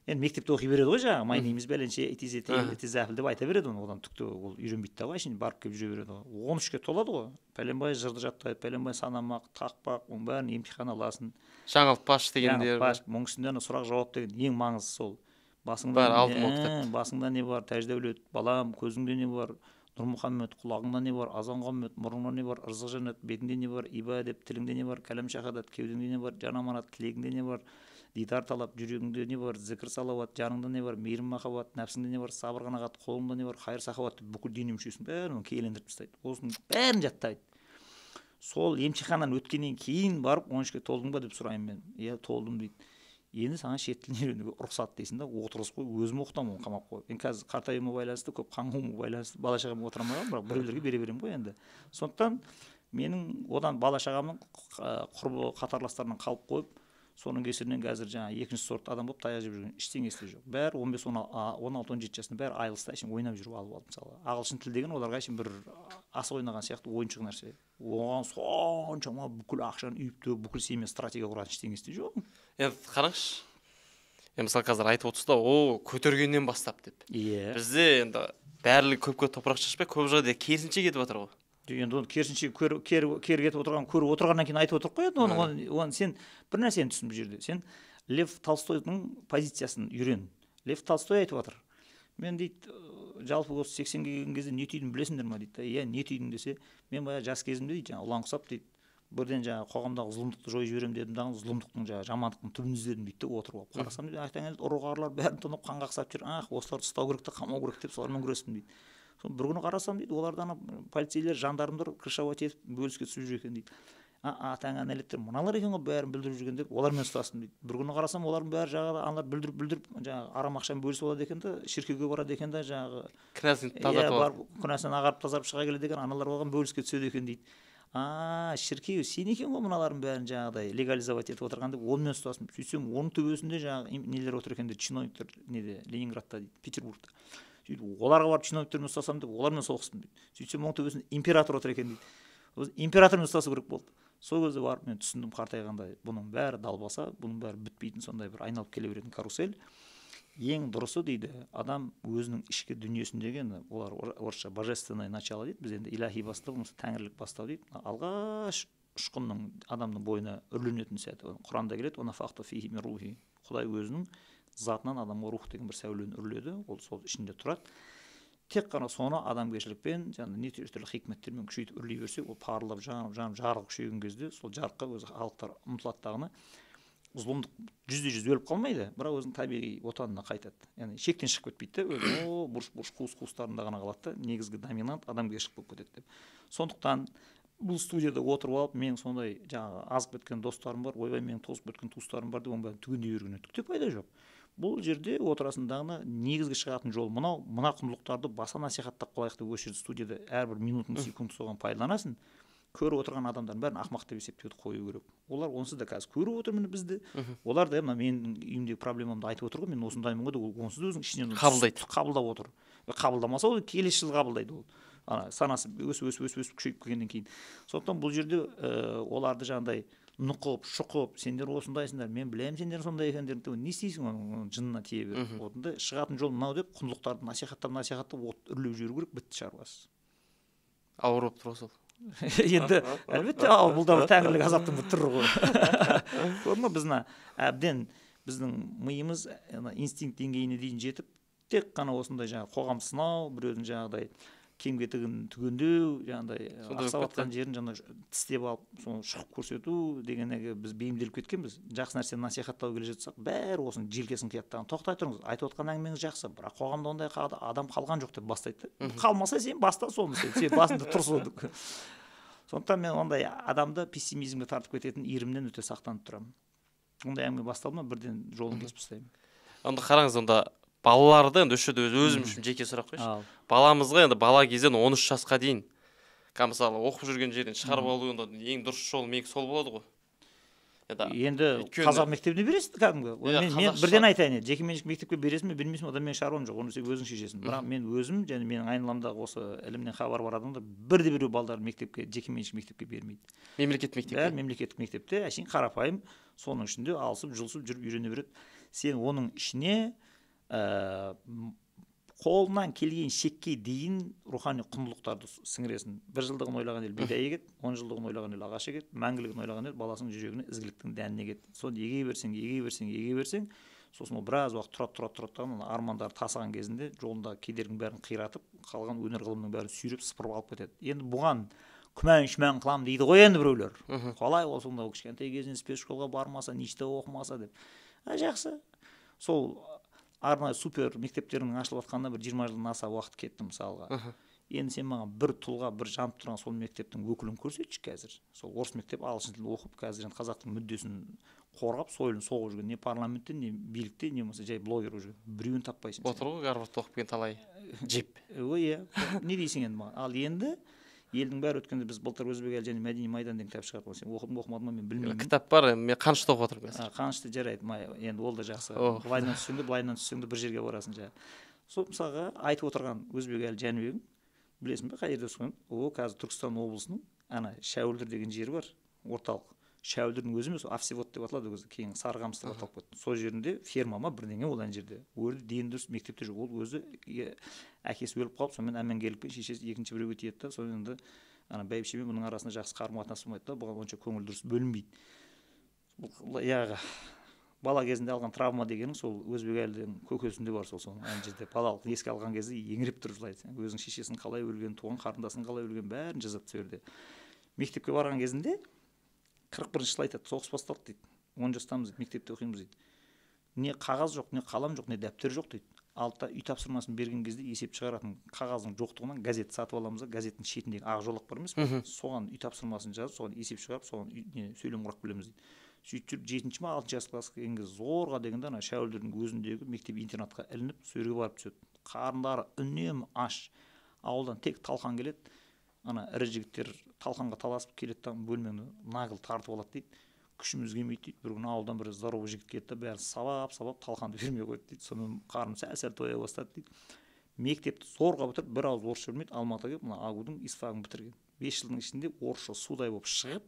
Енді мектепте оқи береді ғой жаңағы, my name is бәленше, it is a tail, it is apple деп айта береді оны, одан түкті ол үйренбейді да ғой, әшейін барып келіп жүре береді ғой. 13-ке толады ғой, пәленбай жырды жаттайды, пәленбай санамақ, тақпақ, оның бәрін емтихан аласың. Жаңылтпаш дегендер. Жаңылтпаш, мұның үстінде ана сұрақ жауап деген ең маңыздысы сол. Басыңда басыңда не бар, Тәждәулет, балам, көзіңде не бар, Нұрмұхаммед, құлағыңда не бар, Азанғаммед, мұрныңда не бар, Ырзық жәннат, бетіңде не бар, Иба деп, тіліңде не бар, Кәлем шахадат, кеудеңде не бар, жан аманат, тілегіңде не бар, дидар талап, жүрегіңде не бар, зікір салауат, жаныңда не бар, мейірім махаббат, нәпсіңде не бар, сабыр қанағат, қолыңда не бар, хайыр сахауат деп бүкіл дене мүшесінің бәрін оны келендіріп тастайды. Осының бәрін жаттайды. Сол емтиханнан өткеннен кейін барып 13-ке толдың ба деп сұраймын мен. Иә, толдым дейді. Енді саған шет тілін үйренуге рұқсат дейсің да, отырғызып қой, өзім оқытамын оны қамап қойып. Енді қазір қартаюыма байланысты, көп қаңғуыма байланысты бала шағам отыра алмай қалдым, бірақ біреулерге бере беремін ғой енді. Сондықтан менің одан бала шағамның құрбы қатарластарынан қалып қойып, соның кесірінен қазір жаңа екінші сорт адам болып таяқ жеп жүрген ештеңесі де жоқ. Бәрі 15, 16, 17 жасында бәрі айылыста әшейін ойнап жүріп алып алды мысалы. Ағылшын тілі деген оларға әшейін бір асық ойнаған сияқты ойыншық нәрсе. Оған соншама бүкіл ақшаны үйіп төгіп, бүкіл семья стратегия құратын ештеңесі де жоқ. Енді қараңызшы. Енді мысалы қазір айтып отырсыз да, о, көтергеннен бастап деп. Иә. Бізде енді барлығы көпке топырақ шашпай, көп жағдайда керісінше кетіп жатыр ғой. Енді оны керісінше кері кетіп отырған, көріп отырғаннан кейін айтып отырық қой енді оны, оны сен бір нәрсені түсін бұл жерде. Сен Лев Толстойдың позициясын үйрен. Лев Толстой айтып отыр. Мен дейді, жалпы осы 80-ге келген кезде не түйдім білесіңдер ма дейді. Иә, не түйдім десе, мен баяғы жас кезімде дейді, жаңа ұлан құсап дейді, бірден жаңа қоғамдағы зұлымдықты жойып жіберемін дедім дағы, зұлымдықтың жаңа жамандықтың түбін іздедім дейді де, отырып алып. Қарасам дейді, ертең ұры ұрғарлар бәрін тонап қан қақсап жүр. Ах, осыларды ұстау керек те, қамау керек деп солармен күрестім дейді. Соны бір күні қарасам дейді, оларды ана полицейлер, жандармдар крышевать етіп бөліске түсіп жүр екен дейді. Атаңа нәлеттер мыналар екен ғой бәрін бүлдіріп жүрген деп олармен ұстастым дейді. Бір күні қарасам олардың бәрі жаңағы аналар бүлдіріп бүлдіріп жаңағы арам ақшаны бөлісіп алады екен де, шіркеуге барады екен де, жаңағы күнәсін тазартып барып күнәсінен ағарып тазарып шыға келеді екен, аналар оған бөліске түседі екен дейді. А, шіркеу сен екен ғой мыналардың бәрін жаңағыдай легализовать етіп отырған деп онымен ұстастым. Сөйтсем оның төбесінде жаңағы нелер отыр екен дейді, чиновниктер неде, Ленинградта дейді, Петербургта. Сөйтіп оларға барып чиновниктермен ұстасам деп олармен соғыстым дейді. Сөйтсем оның төбесінде император отыр екен дейді. Императормен ұстасу керек болды. Сол кезде барып мен түсіндім қартайғанда, бұның бәрі далбаса, бұның бәрі бітпейтін сондай бір айналып келе беретін карусель. Ең дұрысы дейді, адам өзінің ішкі дүниесіндегі, енді олар орысша божественное начало дейді, біз енді илахи бастау, болмаса тәңірлік бастау дейді. Алғаш ұшқынның адамның бойына үрленетін сәті, Құранда келеді, «Унафахту фихи мин рухи». Құдай өзінің затынан адамға рух деген бір сәулені үрледі, ол сол ішінде тұрады. Тек қана соны адамгершілікпен, жаңағы неше түрлі хикметтермен күшейтіп үрлей берсе, ол парылдап жанып, жанып, жарығы күшейген кезде сол жарыққа өзі халықтар ұмтылады дағыны, зұлымдық 100% өліп қалмайды, бірақ өзінің табиғи отанына қайтады. Яғни шектен шығып кетпейді де, өзі о бұрыш-бұрыш қуыс-қуыстарында ғана қалады да, негізгі доминант адамгершілік болып кетеді деп. Сондықтан бұл студияда отырып алып, менің сондай жаңағы азып кеткен достарым бар, ойбай менің тозып кеткен туыстарым бар деп оның бәрін түгендей бергеннен түк те пайда жоқ. Бұл жерде отырасың дағыны, негізгі шығатын жол мынау, мына құндылықтарды баса насихаттап қояйық деп осы жерде студияда әрбір минутын, секунд соған пайдаланасың. Көріп отырған адамдардың бәрін ақымақ деп есептеуді қою керек. Олар онсыз да қазір көріп отыр міне бізді. Олар да мына менің үйімдегі проблемамды айтып отыр ғой, мен осындаймын ғой деп, ол онсыз да өзінің ішінен қабылдайды. Қабылдап отыр. Қабылдамаса, ол келесі жылы қабылдайды ол. Ана санасы өсіп, өсіп, өсіп, өсіп, күшейіп келгеннен кейін. Сондықтан бұл жерде оларды жаңағыдай нұқып, шұқып, сендер осындайсыңдар, мен білемін сендер сондай екендеріңді деп, не істейсің, оның жынына тие беріп. Одан шығатын жол мынау деп құндылықтарды насихаттап, насихаттап, от үрлеп жіберу керек, бітті шаруасы. Ауыр болып тұр ғой сол. Енді әлбетте, ал бұл да бір тәңірлік азаптың бір түрі ғой. Көрдің ба, біз мына әбден біздің миымыз ана инстинкт деңгейіне дейін жетіп, тек қана осындай жаңағы қоғам сынау, біреудің жаңағыдай кем кетігін түгендеу, жаңағыдай Сондай ақсап болып жатқан жерін жаңағы тістеп алып, соны шұқып көрсету дегенге біз бейімделіп кеткенбіз. Жақсы нәрсені насихаттау келе жатсақ, бәрі осының желкесін қияды дағы, тоқтай тұрыңыз, айтып отқан әңгімеңіз жақсы, бірақ қоғамда ондай адам қалған жоқ деп бастайды да. Қалмаса, сен баста соны, сен басында тұр соны. Сондықтан мен ондай адамды пессимизмге тартып кететін иірімнен өте сақтанып тұрамын. Ондай әңгіме басталды ма, бірден жолын кесіп тастаймын. Онда қараңыз, онда балаларды енді осы жерде өзім үшін жеке сұрақ қояйыншы. Ал. Баламызға енді бала кезден 13 жасқа дейін, мысалы, оқып жүрген жерден шығарып алу енді ең дұрыс жол менікі сол болады ғой. Енді енді қазақ мектебіне бересің кәдімгі. Иә, Мен қазақша. бірден айтайын, енді жекеменшік мектепке бересің бе, бермейсің бе, одан менің шаруам жоқ, оны сен өзің шешесің. Бірақ мен өзім және менің айналамдағы осы ілімнен хабар бар адамдар бірде біреу балдарын мектепке, жекеменшік мектепке бермейді. Мемлекеттік мектепке. Бәрі мемлекеттік мектепте, әшейін қарапайым, соның ішінде алысып жұлысып жүріп үйрене береді. Сен оның ішіне қолынан келген шекке дейін рухани құндылықтарды сіңіресің. Бір жылдығын ойлаған ел бидай егеді, 10 жылдығын ойлаған ел ағаш егеді, мәңгілігін ойлаған ел баласының жүрегіне ізгіліктің дәнін егеді. Соны еге берсең, еге берсең, еге берсең, сосын ол біраз уақыт тұрады, тұрады, тұрады да, ана армандары тасыған кезінде жолындағы кедергінің бәрін қиратып, қалған өнер ғылымның бәрін сүйреп, сыпырып алып кетеді. Енді бұған күмән шүмән қыламын дейді ғой енді біреулер. Қалай ол сонда, ол кішкентай кезінен спецшколға бармаса, ниште оқымаса деп. А жақсы. Сол арнайы супер мектептердің ашылып жатқанына бір 20 жылдан аса уақыт кетті мысалға. Енді сен маған бір тұлға, бір жанып тұрған сол мектептің өкілін көрсетші қазір. Сол орыс мектеп ағылшын тілін оқып, қазір енді қазақтың мүддесін қорғап, сойылын соғып жүрген, не парламентте, не билікте, не болмаса жай блогер болып жүрген біреуін таппайсың сен. Отыр ғой Гарвардта оқып келген талай жеп. Ой, иә. Не дейсің енді маған? Ал енді елдің бәрі өткенде біз былтыр Өзбек әлі және мәдени майдан деген кітап шығардық. Сен оқыдың ба, оқымадың ба, мен білмеймін. Кітап бар, мен Қанышты оқып отырмын қазір. А, Қанышты, жарайды, енді ол да жақсы. О. Былайынан түссең де, былайынан түссең де бір жерге барасың жаңағы. Сол мысалға айтып отырған Өзбек әлі Жәнібегің, білесің бе қай жерде өскен? О, қазір Түркістан облысының ана Шәуілдір деген жері бар, орталық. Шәуілдірдің өзі емес, Овцевод деп аталады өзі, кейін Сарықамыс деп аталып кетті. Сол жерінде ферма ма бірдеңе ол ана жерде. Ол жерде дені дұрыс мектепте жоқ. Ол өзі әкесі өліп қалып, сонымен әмеңгерлікпен шешесі екінші біреуге тиеді да, сонымен енді ана бәйбішемен бұның арасында жақсы қарым қатынас болмайды да, бұған онша көңіл дұрыс бөлінбейді. Бұл бала кезінде алған травма дегенің сол Өзбек әлінің көкесінде бар, сол соның ана жерде балалық еске алған кезде еңіреп тұрып жылайды. Өзінің шешесінің қалай өлгенін, туған қарындасының қалай өлгенін бәрін жазады сол жерде. Мектепке барған кезінде 41-жылы айтады, соғыс басталды дейді. 10 жастамыз дейді, мектепте оқимыз дейді. Не қағаз жоқ, не қалам жоқ, не дәптер жоқ дейді. Алда үй тапсырмасын берген кезде есеп шығаратын қағаздың жоқтығынан газет сатып аламыз да, газеттің шетіндегі ақ жолақ бар емес пе? Соған үй тапсырмасын жазып, соған есеп шығарып, соған сөйлем құрап келеміз дейді. Сөйтіп жүріп жетінші ма алтыншы классқа келген кезде зорға дегенде ана Шәуілдірдің өзіндегі мектеп интернатқа ілініп, сол жерге барып түседі. Қарындары үнемі аш. Ауылдан тек талқан келеді. Ана ірі жігіттер талқанға таласып келеді да, бөлмені нагыл тартып алады дейді. Күшіміз келмейді дейді. Бір күні ауылдан бір здоровый жігіт келді да, бәрін сабап-сабап талқанды бермей қойды дейді. Сонымен қарным сәл-сәл тоя бастады дейді. Мектепті зорға бітіріп, бір ауыз орысша білмейді, Алматыға келіп, мына АГУ-дың истфагын бітірген. 5 жылдың ішінде орысша судай болып шығып,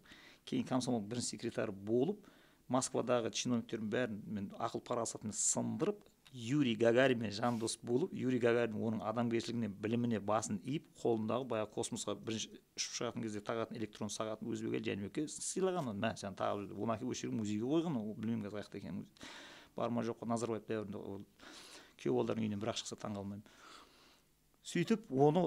кейін комсомол бірінші секретары болып, Москвадағы чиновниктердің бәрін мен ақыл парасатымен сындырып, Юрий Гагаринмен жан дос болып, Юрий Гагарин оның адамгершілігіне, біліміне басын иіп, қолындағы баяғы космосқа бірінші ұшып шығатын кезде тағатын электрон сағатын Өзбек әлі Жәнібекке сыйлаған оны. Мә, сен тағып жүр. Оны әкеліп осы жерге музейге қойған, ол білмеймін қазір қаяқта екенін. Бар ма жоқ па, Назарбаев дәуірінде ол күйеу балдардың үйінен бірақ шықса таңғалмаймын. Сөйтіп оны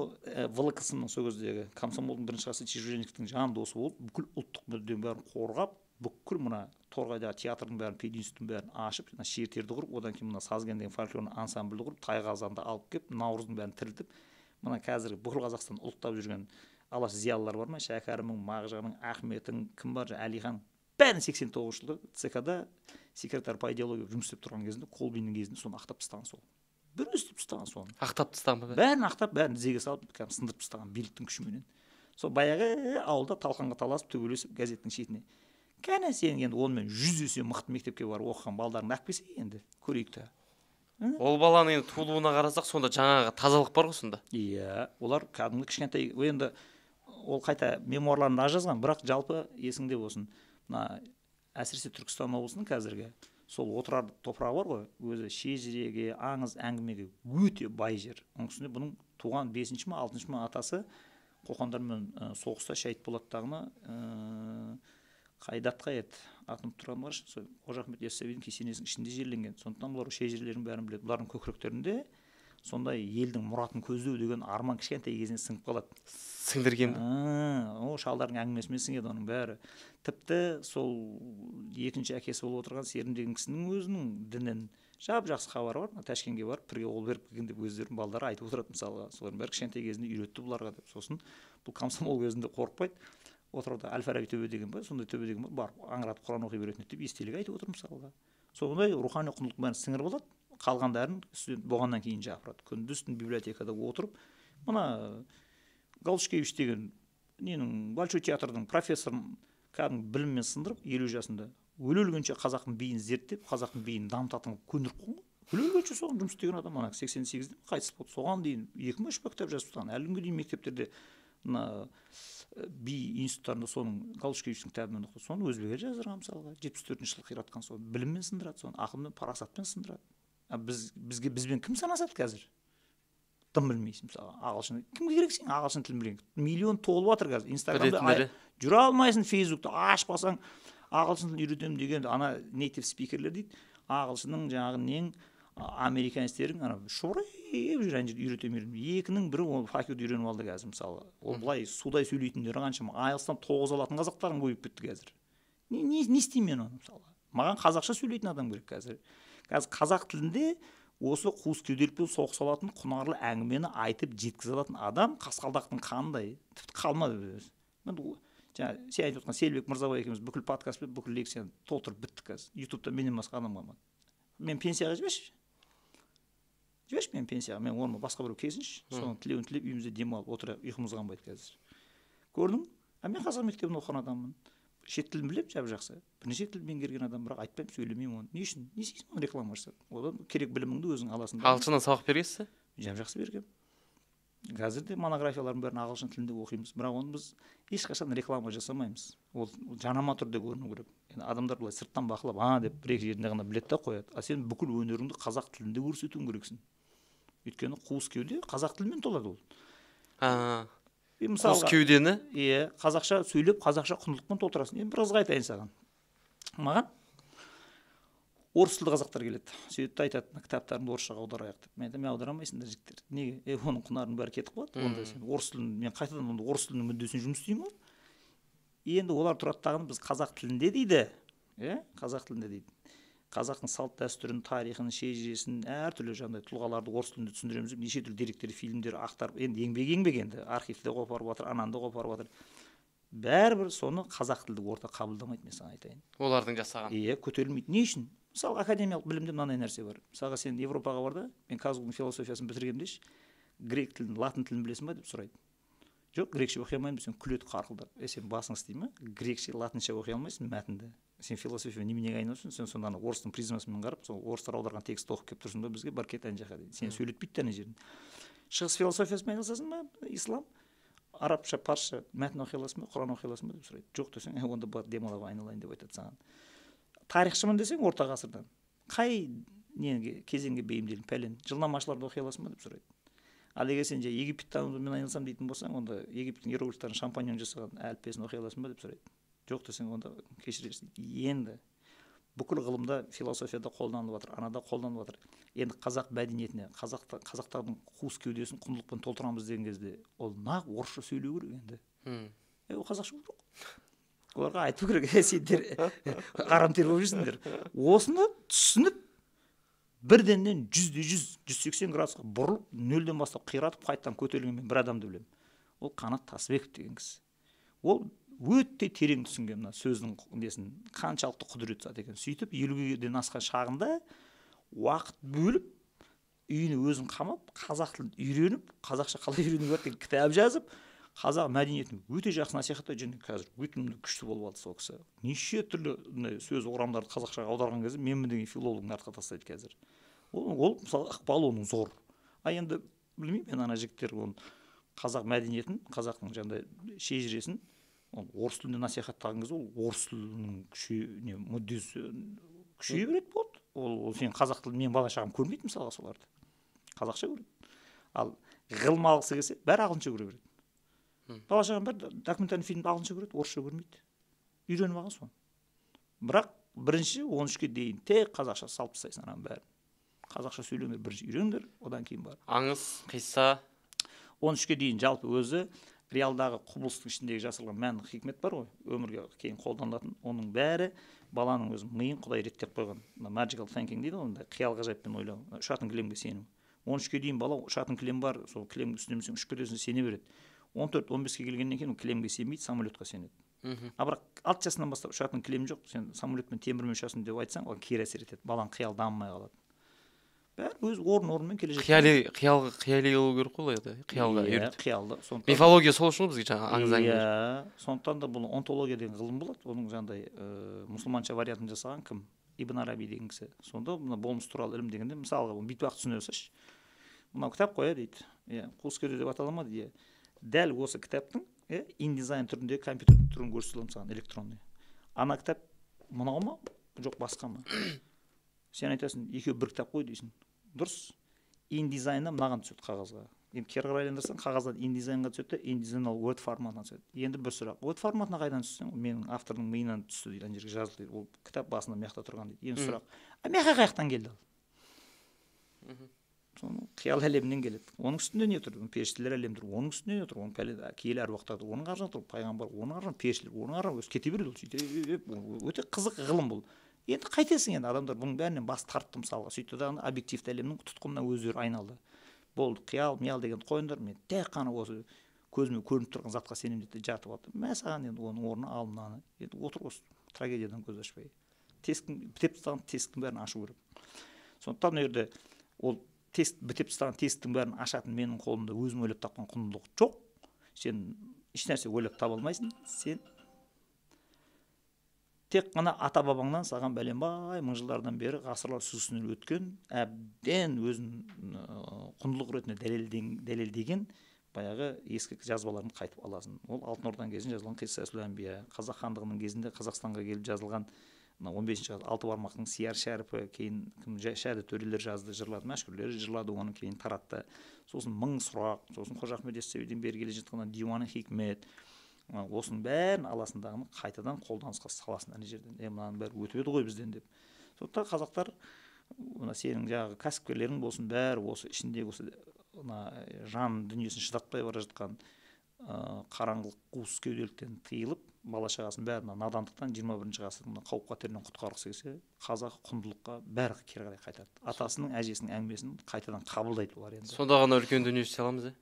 ВЛКС-ның сол кездегі комсомолдың бірінші хатшысы Чижевниковтың жан досы болып, бүкіл ұлттық мүдденің бәрін қорғап, бүкіл мына Торғайдағы театрдың бәрін, пединституттың бәрін ашып, мына шертерді құрып, одан кейін мына Сазген деген фольклорный ансамбльді құрып, Тайқазанды алып келіп, Наурыздың бәрін тірілтіп, мына қазіргі бүкіл Қазақстан ұлықтап жүрген алаш зиялылар бар ма? Шәкәрімнің, Мағжанның, Ахметің, кім бар? Әлихан. Бәрін 89 жылы ЦК-да секретарь по идеологии жұмыс істеп тұрған кезінде, Колбиннің кезінде соны ақтап тастаған сол. Бір өзі істеп тастаған соны. Ақтап тастаған ба? Бәрін ақтап, бәрін тізеге салып, кәдімгі сындырып тастаған биліктің күшіменен. Сол баяғы ауылда талқанға таласып, төбелесіп газеттің шетіне. Кәне сен енді онымен 100 есе мықты мектепке барып оқыған балдарыңды алып келсе енді көрейік та. Ол баланың енді туылуына қарасақ, сонда жаңағы тазалық бар ғой сонда. Иә, олар кәдімгі кішкентай, енді ол қайта мемуарларында жазған, бірақ жалпы есіңде болсын. Мына әсіресе Түркістан облысының қазіргі сол Отырар топырағы бар ғой, өзі шежіреге, аңыз әңгімеге өте бай жер. Оның үстіне бұның туған 5-ші ма, 6-шы ма атасы қоқандармен соғыста шәйт болады дағыны, қайдатқа еді, атын тұрған бар, сол Қожа Ахмет Яссауидің кесенесінің ішінде жерленген. Сондықтан бұлар шежірелердің бәрін біледі. Бұлардың көкіректерінде сондай елдің мұратын көздеу деген арман кішкентай кезінен сіңіп қалады. Сіңдірген бе? О, шалдардың әңгімесімен сіңеді оның бәрі. Тіпті сол екінші әкесі болып отырған Серім деген кісінің өзінің дінін жап-жақсы хабары бар. Ташкентке барып бірге қол беріп келген деп өздерінің балдары айтып отырады мысалға. Солардың бәрі кішкентай кезінде үйретті бұларға деп. Сосын бұл комсомол кезінде қорықпайды. Отырарда Әл-Фараби төбе деген бар, сондай төбе деген бар, барып аңыратып Құран оқи беретін деп естелік айтып отыр мысалға. Сондай рухани құндылықтың бәрін сіңіріп алады, қалғандарын студент болғаннан кейін жапырады. Күндіз түн библиотекада отырып, мына Галушкевич деген ненің Большой театрдың профессорын кәдімгі біліммен сындырып, 50 жасында өле-өлгенше қазақтың биін зерттеп, қазақтың биін дамытатын көндіріп қойған. Өле-өлгенше соған жұмыс істеген адам, ана 88-де қайтыс болды. Соған дейін 2 ма 3 па кітап жазып тастаған. Әлі күнге дейін мектептерде мына би институттарында соның Галушкевичтің кітабымен оқыды. Соны өзбекке жаздырған мысалға. 74 жылы қиратқан соны біліммен сындырады, соны ақылмен, парасатпен сындырады. А бізге бізбен кім санасады қазір? Тым білмейсің мысалға. Ағылшын кімге керек сен ағылшын тілін білген? Миллион толып жатыр қазір. Инстаграмда жүре алмайсың, Фейсбукта ашпасаң ағылшын тілін үйретемін деген ана нейтив спикерлер дейді. Ағылшынның жаңағы нең американецтердің ана шорайып жүр ана жерде үйретемін. Екінің бірі ол факюді үйреніп алды қазір мысалы. Ол былай судай сөйлейтіндері қаншама. IELTS-тан 9 алатын қазақтардың көбейіп кетті қазір. Не істеймін мен оны мысалға? Маған қазақша сөйлейтін адам керек қазір. Қазір қазақ тілінде осы қуыс кеуделікпен соғыса алатын құнарлы әңгімені айтып жеткізе алатын адам қасқалдақтың қандай тіпті қалмады. Жаңа сен айтып отқан Селбек Мырзабай екеуміз бүкіл подкаст пен бүкіл лекцияны толтырып біттік қазір. Ютубта менен басқа адам қалмады. Мен пенсияға жіберші. Жіберші мен пенсияға, мен орныма басқа біреу келсінші. Соның тілеуін тілеп үйімізде демалып отырайық, ұйқымыз қанбайды қазір. Көрдің? А мен қазақ мектебінде оқыған адаммын. Шет тілін білемін, жап-жақсы. Бірнеше тіл меңгерген адам, бірақ айтпаймын, сөйлемеймін оны. Не үшін? Не істейсің оны реклама жасап? Одан керек біліміңді өзің аласың. Ағылшыннан сабақ бергенсіз? Жап-жақсы бергенмін. Қазір де монографиялардың бәрін ағылшын тілінде оқимыз, бірақ оны біз ешқашан реклама жасамаймыз. Ол жанама түрде көріну керек. Енді адамдар былай сырттан бақылап, а деп бір екі жерінде ғана біледі де қояды. А сен бүкіл өнеріңді қазақ тілінде көрсетуің керексің. Өйткені қуыс кеуде қазақ тілімен толады ол. Қуыс кеудені? Иә, қазақша сөйлеп, қазақша құндылықпен толтырасың. Енді бір қызық айтайын саған. Маған орыс тілді қазақтар келеді. Сөйтіп айтады, кітаптарымды орысшаға аударайық деп. Мен айтамын, мен аудара алмайсыңдар жігіттер. Неге? Оның құнарының бәрі кетіп қалады. Онда сен орыс тілін, мен қайтадан онда орыс тілінің мүддесіне жұмыс істеймін ғой. Енді олар тұрады тағын, біз қазақ тілінде дейді. Иә, қазақ тілінде дейді. Қазақтың салт дәстүрін, тарихын, шежіресін, әртүрлі жаңағыдай тұлғаларды орыс тілінде түсіндіреміз деп неше түрлі деректер, фильмдер ақтарып, енді еңбек енді архивті қопарып жатыр, ананды қопарып жатыр. Бәрібір соны қазақ тілді орта қабылдамайды, мен саған айтайын. Олардың жасаған. Иә, көтерілмейді. Не үшін? Мысалға, академиялық білімде мынандай нәрсе бар. Мысалға, сен Европаға бар да, мен КазГУ-ның философиясын бітіргенмін деші, грек тілін, латын тілін білесің ба деп сұрайды. Жоқ, грекше оқи алмаймын десең, күледі қарқылдап. Сен басың істей ме? Грекше, латынша оқи алмайсың мәтінді. Сен философия неменеге айналысың? Сен сонда ана орыстың призмасымен қарап, сол орыстар аударған текстті оқып келіп тұрсың ба бізге, бар кет ана жаққа дейді. Сені сөйлетпейді ана жерін. Шығыс философиясымен айналысасың ба? Ислам, арабша, парсша мәтін оқи аласың ба, Құран оқи аласың ба деп сұрайды. Жоқ десең, онда бар демала айналайын деп айтады саған. Тарихшымын десең, орта ғасырдан. Қай неге кезеңге бейімделдің? Пәлен жылнамашыларды оқи аласың ба деп сұрайды. Ал егер сен же Египеттанумен айналысам дейтін болсаң, онда Египеттің иероглифтарын шампаньон жасаған әліппесін оқи аласың ба деп сұрайды. Жоқ десең, онда кешірерсің. Енді бүкіл ғылымда, философияда қолданылып жатыр, анада қолданылып жатыр. Енді қазақ мәдениетіне, қазақтардың қуыс кеудесін құндылықпен толтырамыз деген кезде, ол нақ орысша сөйлеу керек енді. Ол қазақша жоқ. Оларға айту керек, сендер арам тер болып жүрсіңдер. Осыны түсініп, бірденнен 100%, 180 градусқа бұрылып, нөлден бастап қиратып, қайтадан көтерілген мен бір адамды білемін. Ол Қанат Тасыбеков деген кісі. Ол Өте терең түсінген мына сөздің несін, қаншалықты құдіретті зат екенін. Сөйтіп 50-ден асқан шағында уақыт бөліп, үйіне өзін қамап, қазақ тілін үйреніп, қазақша қалай үйрену керек деген кітап жазып, қазақ мәдениетін өте жақсы насихаттайды және қазір өте күшті болып алды сол кісі. Неше түрлі сөз орамдарды қазақшаға аударған кезде менмін деген филологын артқа тастайды қазір. Ол мысалы ықпалы оның зор. А енді білмеймін мен, ана жігіттер оның қазақ мәдениетін, қазақтың жаңағыдай шежіресін оны орыс тілінде насихаттаған кезде ол орыс тілінің күші, мүддесі күшейе береді болды. Ол сен қазақ тілін, менің бала шағам көрмейді мысалға соларды. Қазақша көреді. Ал ғылым алғысы келсе, бәрі ағылшынша көре береді. Бала шағам бәрі документальный фильмді ағылшынша көреді, орысша көрмейді. Үйреніп алған соны. Бірақ бірінші 13-ке дейін тек қазақша салып тастайсың ананың бәрін. Қазақша сөйлеңдер, бірінші үйреніңдер, одан кейін барып. Аңыз, қисса. 13-ке дейін жалпы өзі реалдағы құбылыстың ішіндегі жасалған мән хикмет бар ғой, өмірге кейін қолданылатын, оның бәрі баланың өз миын Құдай реттеп қойған. Мына magical thinking дейді ғой, ондай қиял ғажайыппен ойлау, ұшатын кілемге сену. 13-ке дейін бала ұшатын кілем бар, сол кілемнің үстіне мінсең ұшып кетесің, сене береді. 14-15-ке келгеннен кейін ол кілемге сенбейді, самолетқа сенеді. А бірақ 6 жасынан бастап ұшатын кілем жоқ, сен самолетпен темірмен ұшасың деп айтсаң, оған кері әсер етеді, баланың қиялы дамымай қалады. Бәрі өз орын-орнымен келе жатқан. Қияли болу керек қой олай да, қиялға үйретіп. Қиялды. Мифология сол үшін бізге жаңағы аңыз әңгімелер. Иә, сондықтан да бұл онтология деген ғылым болады. Оның жаңағыдай мұсылманша вариантын жасаған кім? Ибн Араби деген кісі. Сонда мына болмыс туралы ілім дегенде, мысалға, оны бүйтіп ақ түсіне салшы. Мынау кітап қой, дейді. Иә, қуыс кеуде деп атала ма дейді. Дәл осы кітаптың, InDesign түрінде компьютер түрін көрсете аламын саған, электронный. Ана кітап мынау ма? Жоқ, басқа ма? Сен айтасың, екеуі бір кітап қой дейсің. Дұрыс. InDesign'нан мынаған түседі қағазға. Енді кері қарай айландырсаң, қағаздан InDesign'ға түседі де, InDesign ол Word форматына түседі. Енді бір сұрақ. Word форматына қайдан түссең, ол менің автордың миынан түсті дейді, ана жерге жазылды дейді. Ол кітап басында мына жақта тұрған дейді. Енді сұрақ. А мына жаққа қаяқтан келді ол? Соны қиял әлемінен келеді. Оның үстінде не тұр? Періштелер әлемі тұр. Оның үстінде не тұр? Оның пәле, киелі әруақтар тұр. Оның ар жағында тұр пайғамбар, оның ар жағында періштелер, оның ар жағында кете береді ол. Сөйтіп, өте қызық ғылым бұл. Енді қайтесің енді, адамдар бұның бәрінен бас тартты мысалға. Сөйтті дағы объективті әлемнің тұтқынына өздері айналды. Болды, қиял, миял деген қойыңдар, мен тек қана осы көзіме көрініп тұрған затқа сенемін деп жатып алды. Мә саған енді оның орнына ал мынаны. Енді отыр осы трагедиядан көз ашпай. Тесіктің, бітеп тастаған тесіктің бәрін ашу керек. Сондықтан мына жерде ол тест, бітеп тастаған тесіктің бәрін ашатын менің қолымда өзім ойлап тапқан құндылық жоқ. Сен ешнәрсе ойлап таба алмайсың. Сен тек қана ата-бабаңнан саған бәленбай мың жылдардан бері ғасырлар сүзгісінен өткен, әбден өзін құндылық ретінде дәлелдеген баяғы ескі жазбаларын қайтып аласың. Ол Алтын Орданың кезінде жазылған Қисса Әнбия, Қазақ хандығының кезінде Қазақстанға келіп жазылған мына 15-ші ғасыр алты бармақтың сияр шәріпі, кейін кім шәрі төрелер жазды, жырлады, мәшһүрлер жырлады, оны кейін таратты. Сосын мың сұрақ, сосын Қожа Ахмет Яссауиден бері келе жатқан Диуаны Хикмет, осының бәрін аласың дағыны қайтадан қолданысқа саласың ана жерден. Мынаның бәрі өтіп еді ғой бізден деп. Сондықтан қазақтар, мына сенің жаңағы кәсіпкерлерің болсын, бәрі осы ішіндегі осы мына жан дүниесін шыдатпай бара жатқан қараңғылық қуыс кеуделіктен тыйылып, бала шағасын бәрін надандықтан 21-ші ғасырдың мына қауіп қатерінен құтқарғысы келсе, қазақы құндылыққа бәрі кері қарай қайтады. Атасының, әжесінің әңгімесін қайтадан қабылдайды олар енді. Сонда ғана үлкен дүние істей аламыз, ә?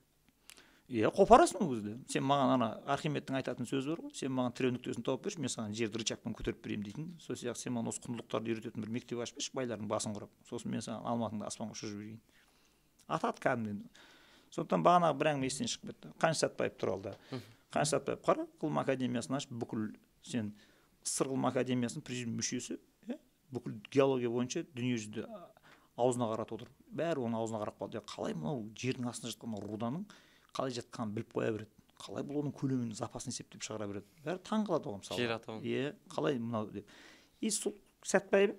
Иә, қопарасың ол кезде. Сен маған ана Архимедтің айтатын сөзі бар ғой, сен маған тіреу нүктесін тауып берші, мен саған жерді рычагпен көтеріп беремін дейтін. Сол сияқты сен маған осы құндылықтарды үйрететін бір мектеп ашып берші, байлардың басын құрап. Сосын мен саған Алматыңды аспанға ұшырып жіберейін. Атады кәдімгідей. Сондықтан бағанағы бір әңгіме естен шығып кетті. Қаныш Сәтбаев туралы да. Қаныш Сәтбаев қара, ғылым академиясын ашып, бүкіл сен Сыр ғылым академиясының президиум мүшесі, бүкіл геология бойынша дүниежүзінде аузына қаратып отыр. Бәрі оның аузына қарап қалды. Қалай мынау жердің астында жатқан мынау руданың қалай жатқанын біліп қоя береді. Қалай бұл оның көлемін, запасын есептеп шығара береді. Бәрі таң қалады оған мысалға. Жер атауын. Иә, қалай мынау деп. И сол Сәтбаев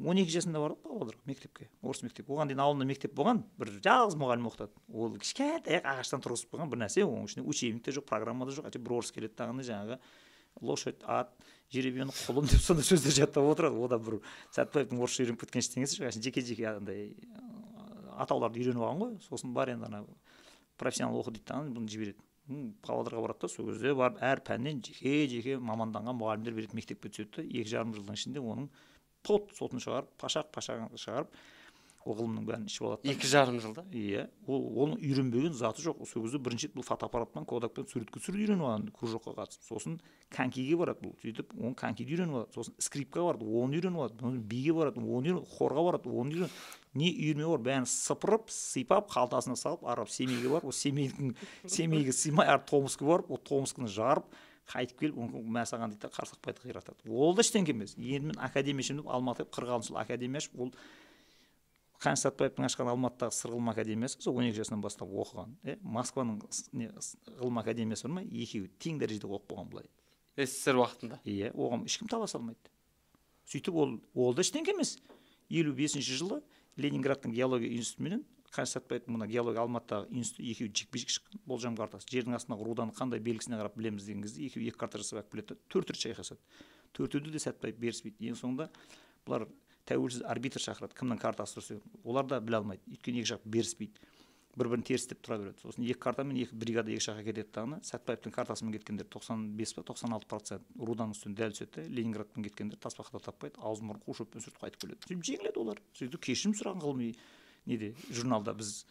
12 жасында барды Павлодарға мектепке, орыс мектеп. Оған дейін ауылында мектеп болған, бір жалғыз мұғалім оқытады. Ол кішкентай ағаштан тұрғызып қойған бір нәрсе, оның ішінде учебник те жоқ, программа да жоқ. Әйтеуір бір орыс келеді дағыны жаңағы лошадь, ат, жеребені, құлын деп сондай сөздер жаттап отырады. О да бір Сәтбаевтың орысша үйреніп кеткен ештеңесі жоқ. Әшейін жеке-жеке андай атауларды үйреніп алған ғой. Сосын бар енді ана профессионал оқы дейді дағы, бұны жібереді. Павлодарға барады да, сол кезде барып әр пәннен жеке-жеке маманданған мұғалімдер береді, мектепке түседі де, 2,5 жылдың ішінде оның пот сотын шығарып, пашақ-пашағын шығарып, Ол ғылымның бәрін ішіп алады. 2,5 жылда? Иә, ол оның үйренбеген заты жоқ. Сол кезде бірінші рет бұл фотоаппаратпен, кодакпен суретке түсіруді үйреніп алған, кружокқа қатысып. Сосын конькиге барады бұл. Сөйтіп, оны конькиді үйреніп алады. Сосын скрипкаға барады, оны үйреніп алады. Сосын биге барады, оны үйреніп, хорға барады, оны үйреніп. Не үйірме бар, бәрін сыпырып, сипап, қалтасына салып, арап Семейге барып, ол Семейге сыймай, ары Томскіге барып, ол Томскіні жарып, қайтып келіп, оны мә саған дейді, Қарсақбайды қиратады. Ол да ештеңке емес. Енді мен академия ашамын деп Алматыға 46 жыл академия ашып, ол Қаныш Сәтбаевтың ашқан Алматыдағы Сыр ғылым академиясы, сол 12 жасынан бастап оқыған. Москваның ғылым академиясы бар ма, екеуі тең дәрежеде оқып болған былай. СССР уақытында. Иә, оған ешкім таласа алмайды. Сөйтіп ол да ештеңке емес. 55 жылы Ленинградтың геология институтыменен Қаныш Сәтбаевтың мына геология Алматыдағы институты екеуі жекпе-жек шыққан болжам картасы. Жердің астындағы руданы қандай белгісіне қарап білеміз деген кезде екеуі екі карта жасап алып келеді, төрт рет шайқасады. Төртеуді де Сәтбаев беріспейді. Ең соңында бұлар тәуелсіз арбитр шақырады, кімнің картасы дұрыс екенін. Олар да біле алмайды, өйткені екі жақ беріспейді, бір-бірін терістеп тұра береді. Сосын екі картамен екі бригада екі жаққа кетеді дағыны. Сәтбаевтың картасымен кеткендер 95 па 96% руданың үстіне дәл түседі, Ленинградпен кеткендер тасбақада таппайды, аузын мұрнын қу шөппен сүртіп қайтып келеді. Сөйтіп жеңіледі олар. Сөйтіп кешірім сұраған ғылыми неде журналда біз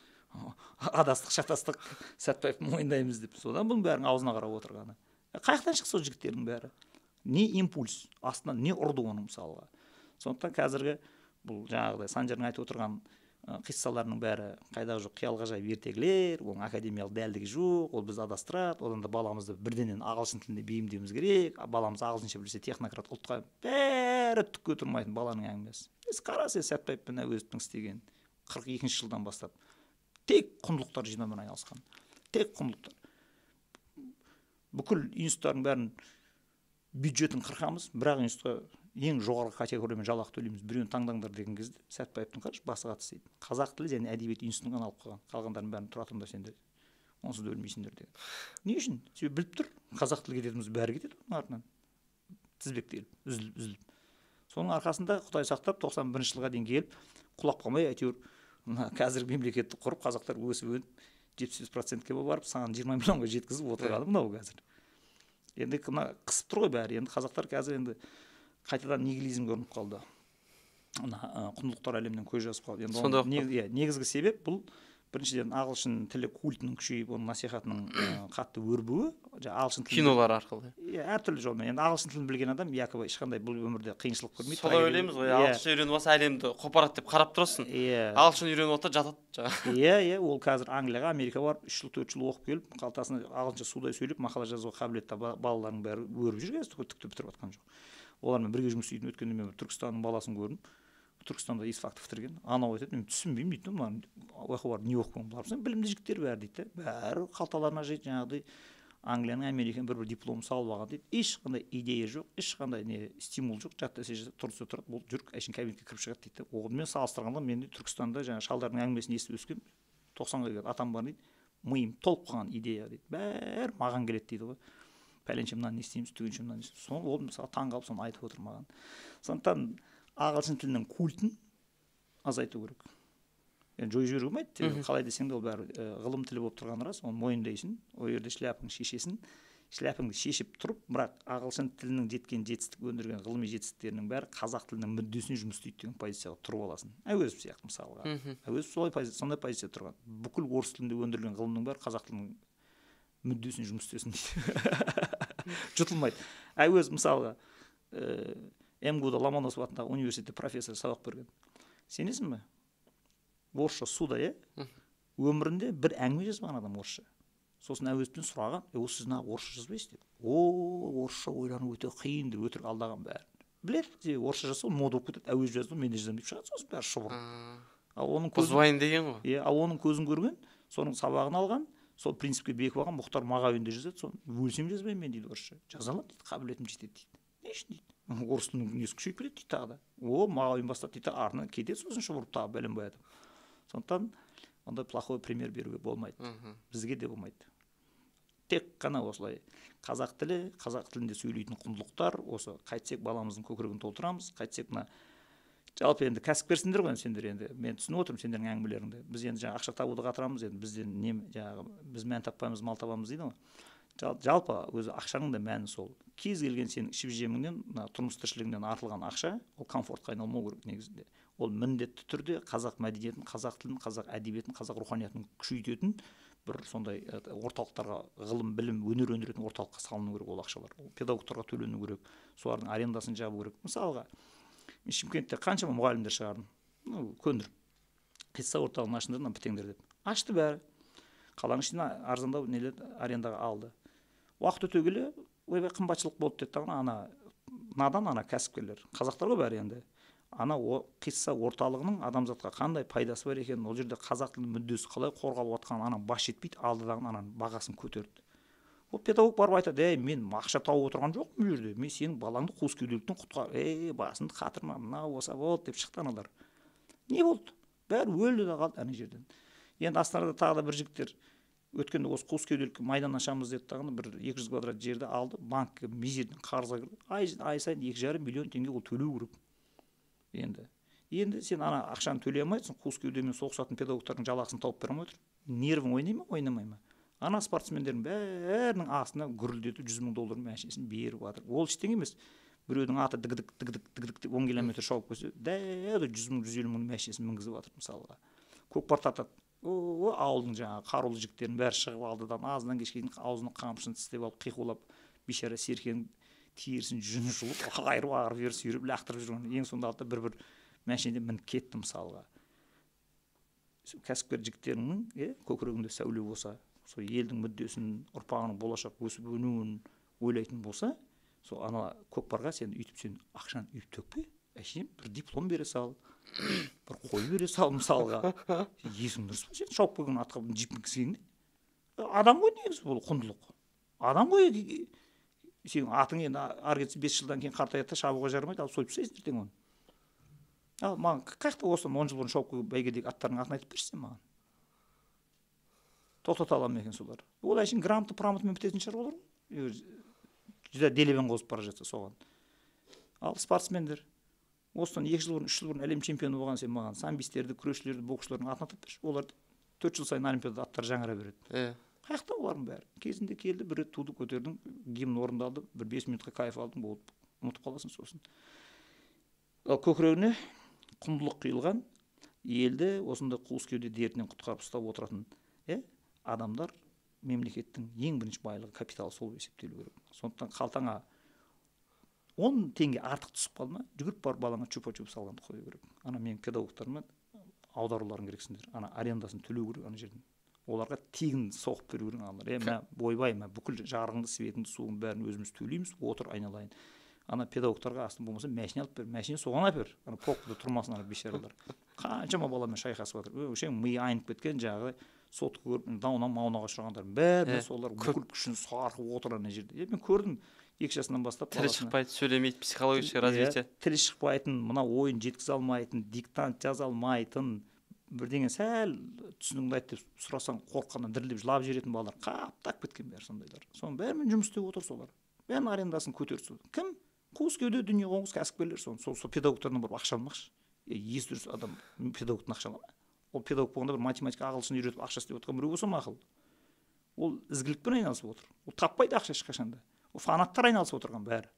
адастық, шатастық, Сәтбаевты мойындаймыз деп. Содан бұның бәрінің аузына қарап отырғаны. Қай жақтан шықты сол жігіттердің бәрі? Не импульс, астынан не ұрды оның мысалға. Сондықтан қазіргі бұл жаңағыдай Санжардың айтып отырған қиссаларының бәрі қайдағы жоқ қиял ғажайып ертегілер, оның академиялық дәлдігі жоқ, ол бізді адастырады, одан да баламызды бірденен ағылшын тіліне бейімдеуіміз керек, баламыз ағылшынша білсе технократ ұлтқа, бәрі түкке тұрмайтын баланың әңгімесі. Қара сен Сәтбаев пен Әуезовтің істеген 42 жылдан бастап тек құндылықтар жинаумен айналысқан, тек құндылықтар. Бүкіл институттардың бәрін бюджетін қырқамыз, бірақ институтқа ең жоғарғы категориямен жалақы төлейміз, біреуін таңдаңдар деген кезде Сәтбаевтың қарашы басы қатты істейді. Қазақ тілі және әдебиет институтын ғана алып қалған, қалғандарының бәрін тұра тұрыңдар сендер, онсыз да өлмейсіңдер деген. Не үшін? Себебі біліп тұр, қазақ тілі кететініміз бәрі кетеді оның артынан. Тізбектеліп, үзіліп, үзіліп. Соның арқасында Құдай сақтап 91 жылға дейін келіп, құлап қалмай әйтеуір мына қазіргі мемлекетті құрып, қазақтар өсіп өніп 78%-ке барып, саны 20 миллионға жеткізіп отырғаны мынау қазір. Енді мына қысып тұр ғой бәрі. Енді қазақтар қазір енді қайтадан нигилизмге ұрынып қалды. Мына құндылықтар әлемінен көз жазып қалды. Енді оның негізгі себеп бұл біріншіден ағылшын тілі культінің күшейіп, оның насихатының қатты өрбуі, ағылшын тілі кинолар арқылы. Иә, әртүрлі жолмен. Енді ағылшын тілін білген адам якобы ешқандай бұл өмірде қиыншылық көрмейді. Солай ойлаймыз ғой, ағылшын үйреніп алса әлемді қопарады деп қарап тұрасың. Ағылшын үйреніп алса жатады жаңағы. Иә, иә, ол қазір Англияға, Америкаға барып 3 жыл, 4 жыл оқып келіп, қалтасына ағылшынша судай сөйлеп, мақала жазуға қабілетті балалардың бәрі өріп жүр қазір, түкті бітіріп жатқан жоқ. Олармен бірге жұмыс істейтін өткенде мен Түркістанның баласын көрдім. Түркістанда истфакты бітірген. Анау айтады, мен түсінбеймін дейді, мыналар ояққа барып не оқып бұлар білімді жігіттер бәрі дейді. Бәрі қалталарына жейді, жаңағыдай Англияның, Американың бір-бір диплом салып алған дейді. Ешқандай идея жоқ, ешқандай не стимул жоқ. Жат десе жатады, тұр десе тұрады, болды жүр, әшейін кабинетке кіріп шығады дейді. Оғымен салыстырғанда мен де Түркістанда жаңа шалдардың әңгімесін естіп өскем, 90-ға келген атам бар дейді, миым толып қалған идея дейді. Бәрі маған келеді дейді ғой. Пәленше мынаны не істейміз, түгенше мынаны не істейміз. Соны ол мысалы таң қалып соны айтып отыр маған. Сондықтан ағылшын тілінің культін азайту керек. Енді жойып жіберуге болмайды. Қалай десең де ол бәрі ғылым тілі болып тұрғаны рас, оны мойындайсың, ол жерде шляпаңды шешесің, шляпаңды шешіп тұрып, бірақ ағылшын тілінің жеткен жетістік, өндірген ғылыми жетістіктерінің бәрі қазақ тілінің мүддесіне жұмыс істейді деген позицияға тұрып аласың. Әуезов сияқты мысалға. Әуезов солай сондай позицияда тұрған. Бүкіл орыс тілінде өндірілген ғылымның бәрі қазақ тілінің мүддесіне жұмыс істесін дейді. Жұтылмайды. Әуезов мысалға МГУ-да Ломоносов атындағы университетте профессор сабақ берген. Сенесің бе? Орысша суда, иә? Өмірінде бір әңгіме жазбаған адам орысша. Сосын Әуезовтен сұраған, осы сіз неғып орысша жазбайсыз деп. О, орысша ойлану өте қиын деп өтірік алдаған бәрін. Біледі, орысша жазса ол мода болып кетеді, Әуезов жазды, мен де жазамын деп шығады, сосын бәрі шұбырып. Ал оның көзін бұзбайын деген ғой. Иә, ал оның көзін көрген, соның сабағын алған, сол принципке бекіп алған Мұхтар Мағауин де жазады, соны өлсем жазбаймын мен дейді орысша. Жаза аламын дейді, қабілетім жетеді дейді. Не үшін дейді? Орыс тілінің несі күшейіп кетеді дейді тағы да. О, Мағауин бастап дейді, артынан кетеді, сосын шұбырып тағы бәленбай адам. Сондықтан ондай плохой пример беруге болмайды. Бізге де болмайды. Тек қана осылай қазақ тілі, қазақ тілінде сөйлейтін құндылықтар, осы қайтсек баламыздың көкірегін толтырамыз, қайтсек мына жалпы енді кәсіпкерсіңдер ғой сендер енді. Мен түсініп отырмын сендердің әңгімелеріңді. Біз енді жаңа ақша табуды қатырамыз, енді бізден не жаңағы біз мән таппаймыз, мал табамыз дейді ғой. Жалпы өзі ақшаның да мәні сол. Кез келген сенің ішіп жеміңнен, мына тұрмыс тіршілігіңнен артылған ақша, ол комфортқа айналмау керек негізінде. Ол міндетті түрде қазақ мәдениетін, қазақ тілін, қазақ әдебиетін, қазақ руханиятын күшейтетін бір сондай орталықтарға, ғылым, білім, өнер өндіретін орталыққа салыну керек ол ақшалар. Ол педагогтарға төлену керек, солардың арендасын жабу керек. Мысалға, мен Шымкентте қаншама мұғалімдер шығардым, ну, көндіріп. Қисса орталығын ашыңдар, мына бітеңдер деп. Ашты бәрі. Қаланың ішіне арзандау нелер арендаға алды. Уақыт өте келе, ойбай, қымбатшылық болды деді дағы, ана надан ана кәсіпкерлер, қазақтар ғой бәрі енді. Ана қисса орталығының адамзатқа қандай пайдасы бар екенін, ол жерде қазақ тілінің мүддесі қалай қорғалып жатқанын ана бас жетпейді, алды дағы ананың бағасын көтерді. Ол педагог барып айтады: ей, мен ақша тауып отырған жоқпын бұл жерде, мен сенің балаңды қуыс кеуделіктен құтқар, ей, басыңды қатырма, мынау болса болды деп шықты аналар. Не болды? Бәрі өлді де қалды ана жерден. Енді Астанада тағы да бір жігіттер өткенде осы қуыс кеуделікке майдан ашамыз деді дағы, бір 200 квадрат жерді алды, банкке мизерден қарызға кірді. Ай сайын 2,5 миллион теңге ол төлеу керек. Енді сен ана ақшаны төлей алмайсың, қуыс кеудемен соғысатын педагогтардың жалақысын тауып бере алмай отыр. Нервің ойнай ма, ойнамай ма? Ана спортсмендердің бәрінің астына гүрілдетіп 100 мың доллар машинасын беріп жатыр. Ол ештеңе емес. Біреудің аты дігдік дігдік дігдік деп 10 километр шауып келсе, дәл 100 мың, 150 мың машинасын мінгізіп жатыр мысалға. Көкпар тартады. О, ауылдың жаңағы қарулы жігіттерінің бәрі шығып алдыдан азынан кешке дейін аузына қамшысын тістеп алып қиқулап, бейшара серкенің терісін жүнін жұлып, айырып ағырып жіберіп сүйреп лақтырып жүрген. Ең соңында алды бір машинада мініп кетті мысалға. Кәсіпкер жігіттерінің көкірегінде сәуле болса, сол елдің мүддесін, ұрпағының болашақ өсіп өнуін ойлайтын болса, сол ана көкпарға сен үйтіп сен ақшаны үйіп төкпе, әшейін бір диплом бере сал, бір қой бере сал мысалға. Есің дұрыс па, сен шауып келген атқа джип мінгізгенде? Адам ғой негізі, бұл құндылық. Адам ғой, сенің атың енді ары кетсе 5 жылдан кейін қартаяды да шабуға жарамайды, алып сойып тастайсың ертең оны. Ал маған қай жақта осыдан 10 жыл бұрын шауып келген бәйгедегі аттардың атын айтып берші сен маған. Тоқтата ала ма екен солар? Ол әшейін грамота прамотамен бітетін шаруалар ғой. Жүдә делебен қозып бара жатса соған. Ал спортсмендер осыдан 2 жыл бұрын, 3 жыл бұрын әлем чемпионы болған сен маған самбистерді, күрешшілерді, боксшылардың атын атап берші. Олар 4 жыл сайын олимпиадада аттары жаңара береді. Қай жақта олардың бәрі? Кезінде келді, бір рет туды көтердің, гимн орындалды, бір 5 минутқа кайф алдың, болды, ұмытып қаласың сосын. Ал көкірегіне құндылық құйылған елді осындай қуыс кеуде дертінен құтқарып ұстап отыратын адамдар мемлекеттің ең бірінші байлығы, капиталы сол есептелу керек. Сондықтан қалтаңа 10 теңге артық түсіп қалды ма, жүгіріп барып балаңа чупа-чуп салғанды қою керек. Ана менің педагогтарыма аударуларың керексіңдер. Ана арендасын төлеу керек ана жерден. Оларға тегін соғып беру керек аналар. Мә, ойбай, мә, бүкіл жарығыңды, светіңді, суыңды бәрін өзіміз төлейміз, отыр айналайын. Ана педагогтарға астын болмаса машина алып бер, машина соған әпер. Ана попкада тұрмасын ана бейшаралар. Қаншама баламен шайқасып жатыр. Өшең миы айнып кеткен жаңағы сотқа көріп, дауна маунаға ұшырағандар бәрі солар бүкіл күшін сарқып отыр ана жерде. Мен көрдім 2 жасынан бастап тілі шықпайды, сөйлемейді, психологическое развитие. Тілі шықпайтын, мына ойын жеткізе алмайтын, диктант жаза алмайтын, бірдеңе сәл түсінігіңді айт деп сұрасаң қорыққаннан дірілдеп жылап жіберетін балалар қаптап кеткен бәрі сондайлар. Соның бәрімен жұмыс істеп отыр солар. Бәрінің арендасын көтеріп. Кім? Қуыс кеуде дүние қоңыз кәсіпкерлер соны. Сол педагогтардан барып ақша алмақшы. Есі дұрыс адам педагогтан ақша ала ма? Ол педагог болғанда бір математика, ағылшын үйретіп ақша істеп отырған біреу болса мақұл. Ол ізгілікпен айналысып отыр. Ол таппайды ақша ешқашан да. Ол фанаттар айналысып отырған бәрі.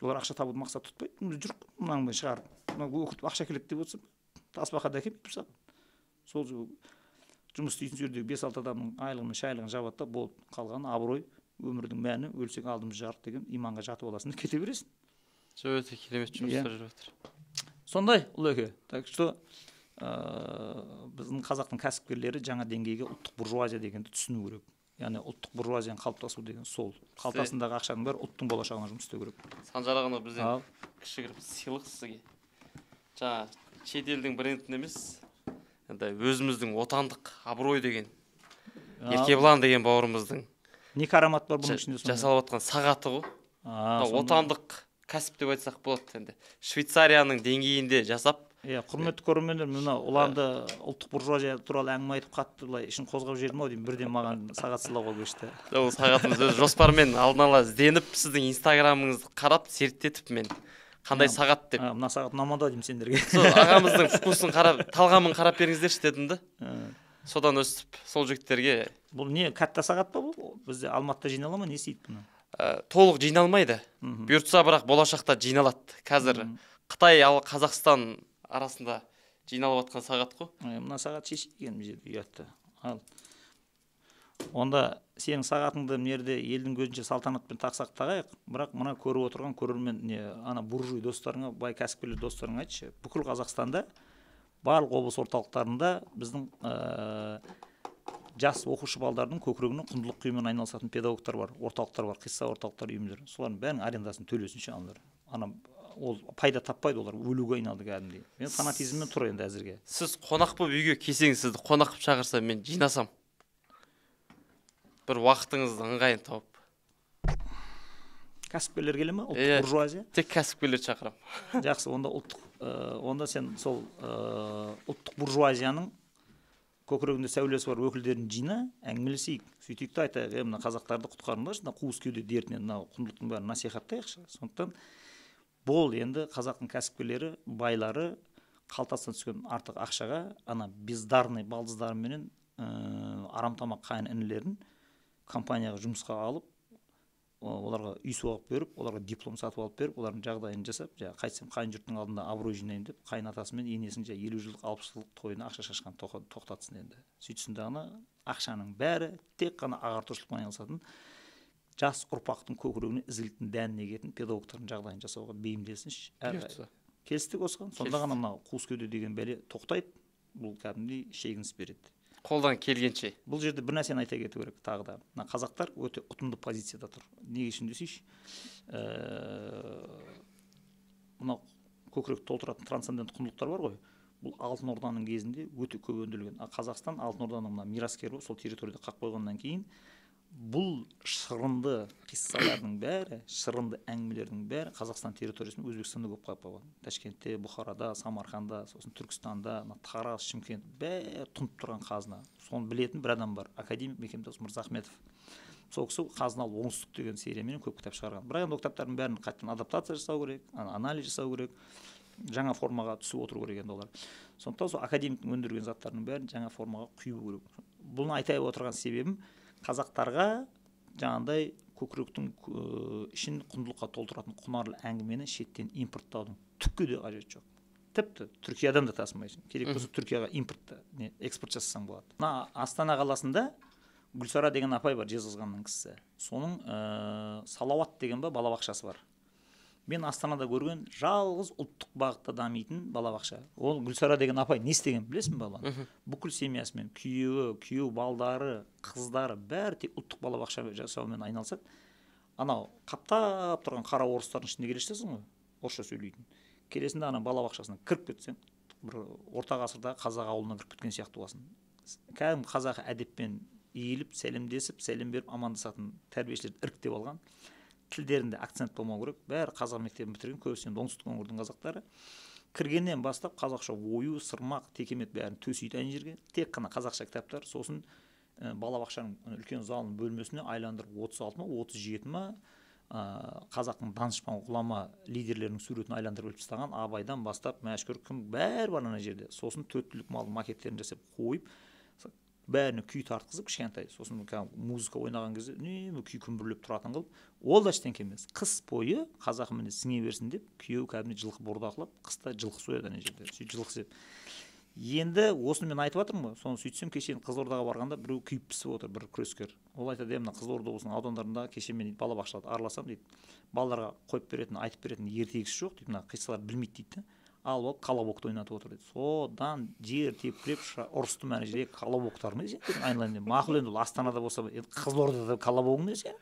Олар ақша табуды мақсат тұтпайды. Жүр мынаны шығарып, мынау өкіртіп ақша келеді деп отырса, тасбақада әкелмейді саған. Сол жұмыс істейтін жердегі 5-6 адамның айлығын, шайлығын жабады да болды. Қалғаны абырой, өмірдің мәні, өлсең алдымыз жарық деген иманға жатып аласың да кете бересің. Өте керемет жұмыстар жүріп жатыр. Сондай, Ұлеке. Так что біздің қазақтың кәсіпкерлері жаңа деңгейге ұлттық буржуазия дегенді түсіну керек. Яғни ұлттық буржуазияның қалыптасу деген сол. Қалтасындағы ақшаның бәрі ұлттың болашағына жұмыс істеу керек. Санжар ағаны бізден кішігірім сыйлық сізге. Жаңа шетелдің брендін емес, енді өзіміздің отандық абырой деген Еркебұлан деген бауырымыздың не карамат бар бұның ішінде сонда? Жасалып жатқан сағаты ғой. Отандық кәсіп деп айтсақ болады енді. Швейцарияның деңгейінде жасап. Құрметті көрермендер, мына Ұланды ұлттық буржуазия туралы әңгіме айтып қатты былай ішін қозғап жібердім ау деймін, бірден маған сағат сыйлауға көшті. Ол сағатымыз өз жоспармен алдын ала ізденіп, сіздің инстаграмыңызды қарап, зерттетіп мен қандай сағат деп. Мына сағат ұнамады ау деймін сендерге. Сол ағамыздың вкусын қарап, талғамын қарап беріңіздерші дедім да. Содан өстіп сол жігіттерге. Бұл не, катта сағат па бұл? Бізде Алматыда жинала ма, не істейді бұны? Толық жиналмайды. Бұйыртса бірақ болашақта жиналады. Қазір Қытай, ал Қазақстан Арасында жиналып жатқан сағат қой. Мына сағат шешейік енді мына жерде ұятты. Ал онда сенің сағатыңды мына жерде елдің көзінше салтанатпен тақсақ тағайық, бірақ мына көріп отырған көрермен не ана буржуй достарыңа, бай кәсіпкерлер достарыңа айтшы, бүкіл Қазақстанда барлық облыс орталықтарында біздің жас оқушы балдардың көкірегіне құндылық құюмен айналысатын педагогтар бар, орталықтар бар, қисса орталықтар, үйімдер. Солардың бәрінің арендасын төлесінші аналар. Ана ол пайда таппайды, олар өлуге айналды кәдімгідей. Мен фанатизммен тұр енді әзірге. Сіз қонақ болып үйге келсеңіз, сізді қонақ қылып шақырса, мен жинасам. Бір уақытыңызды ыңғайын тауып. Кәсіпкерлер келе ме? Ұлттық буржуазия? Тек кәсіпкерлерді шақырамын. Жақсы, онда ұлттық, онда сен сол ұлттық буржуазияның көкірегінде сәулесі бар өкілдерін жина, әңгімелесейік, сөйтейік те айтайық, мына қазақтарды құтқарыңдаршы, мына қуыс кеуде дертінен, мына құндылықтың бәрін насихаттайықшы. Сондықтан бол енді қазақтың кәсіпкерлері, байлары қалтасынан түскен артық ақшаға ана бездарный балдыздарыменен арам тамақ қайын інілерін компанияға жұмысқа алып, оларға үй соғып беріп, оларға диплом сатып алып беріп, олардың жағдайын жасап, жаңағы қайтсем қайын жұрттың алдында абырой жинайын деп, қайын атасы мен енесінің жаңағы 50 жылдық, 60 жылдық тойына ақша шашқан тоқтатсын енді. Сөйтсін дағыны ақшаның бәрі тек қана ағартушылықпен айналысатын жас ұрпақтың көкірегіне ізгіліктің дәнін егетін педагогтардың жағдайын жасауға бейімделсінші. Келістік осыған. Сонда ғана мынау қуыс кеуде деген бәле тоқтайды, бұл кәдімгідей шегініс береді. Қолдан келгенше. Бұл жерде бір нәрсені айта кету керек тағы да. Мына қазақтар өте ұтымды позицияда тұр. Неге үшін десейші, мынау көкірек толтыратын трансцендент құндылықтар бар ғой. Бұл Алтын Орданың кезінде өте көп өндірілген. Ал Қазақстан Алтын Орданың мына мираскері болып сол территорияда қақ қойғаннан кейін бұл шырынды қиссалардың бәрі, шырынды әңгімелердің бәрі Қазақстан территориясында, Өзбекстанда көп қалып қойған. Ташкентте, Бұхарада, Самарқанда, сосын Түркістанда, мына Тараз, Шымкент бәрі тұнып тұрған қазына. Соны білетін бір адам бар, академик Мекемтас Мырзахметов. Сол кісі «Қазыналы оңтүстік» деген сериямен көп кітап шығарған. Бірақ енді ол кітаптардың бәрін қайтадан адаптация жасау керек, анализ жасау керек, жаңа формаға түсіп отыру керек енді олар. Сондықтан сол академиктің өндірген заттарының бәрін жаңа формаға құю керек. Бұны айтайып отырған себебім, қазақтарға жаңағындай көкіректің ішін құндылыққа толтыратын құнарлы әңгімені шеттен импорттаудың түкке де қажеті жоқ. Тіпті Түркиядан да тасымайсың. Керек болса Түркияға импорт, не, экспорт жасасаң болады. Мына Астана қаласында Гүлсара деген апай бар, Жезқазғанның кісісі. Соның Салауат деген ба балабақшасы бар. Мен Астанада көрген жалғыз ұлттық бағытта дамитын балабақша. Ол Гүлсара деген апай не істеген білесің бе баланы? Бүкіл семьясымен, күйеуі, күйеу балдары, қыздары бәрі тек ұлттық балабақша жасаумен айналысады. Анау қаптап тұрған қара орыстардың ішінде келе жатасың ғой, орысша сөйлейтін. Келесің де ана балабақшасына кіріп кетсең, бір орта ғасырдағы қазақ ауылына кіріп кеткен сияқты боласың. Кәдімгі қазақы әдеппен иіліп, сәлемдесіп, сәлем беріп амандасатын тәрбиешілерді іріктеп алған. Тілдерінде акцент болмау керек. Бәрі қазақ мектебін бітірген, көбісі енді оңтүстік өңірдің қазақтары. Кіргеннен бастап қазақша ою, сырмақ, текемет бәрін төсейді ана жерге. Тек қана қазақша кітаптар. Сосын балабақшаның үлкен залының бөлмесіне айландырып 36 ма, 37 ма қазақтың данышпан ғұлама лидерлерінің суретін айландырып іліп тастаған. Абайдан бастап Мәшһүр кім бәрі бар ана жерде. Сосын төрт түлік малдың макеттерін жасап қойып, бәріне күй тартқызып кішкентай, сосын музыка ойнаған кезде үнемі күй күмбірлеп тұратын қылып, ол да ештеңке емес. Қыс бойы қазақы міне сіңе берсін деп күйеуі кәдімгідей жылқы бордақылап, қыста жылқы сояды ана жерде. Сөйтіп жылқы сеп. Енді осыны мен айтып жатырмын ғой. Соны сөйтсем кеше Қызылордаға барғанда біреу күйіп пісіп отыр, бір күрескер. Ол айтады, мына Қызылорда облысының аудандарында кеше мен балабақшаларды араласам дейді. Балаларға қойып беретін, айтып беретін ертегісі жоқ дейді, мына қиссалар білмейді дейді. Алып алып колобокты ойнатып отыр дейді. Содан жер тепкілеп ұрысты ана жерде, колобоктар ма сен айналайын деп. Мақұл енді ол Астанада болса, енді Қызылордада колобогың не сен?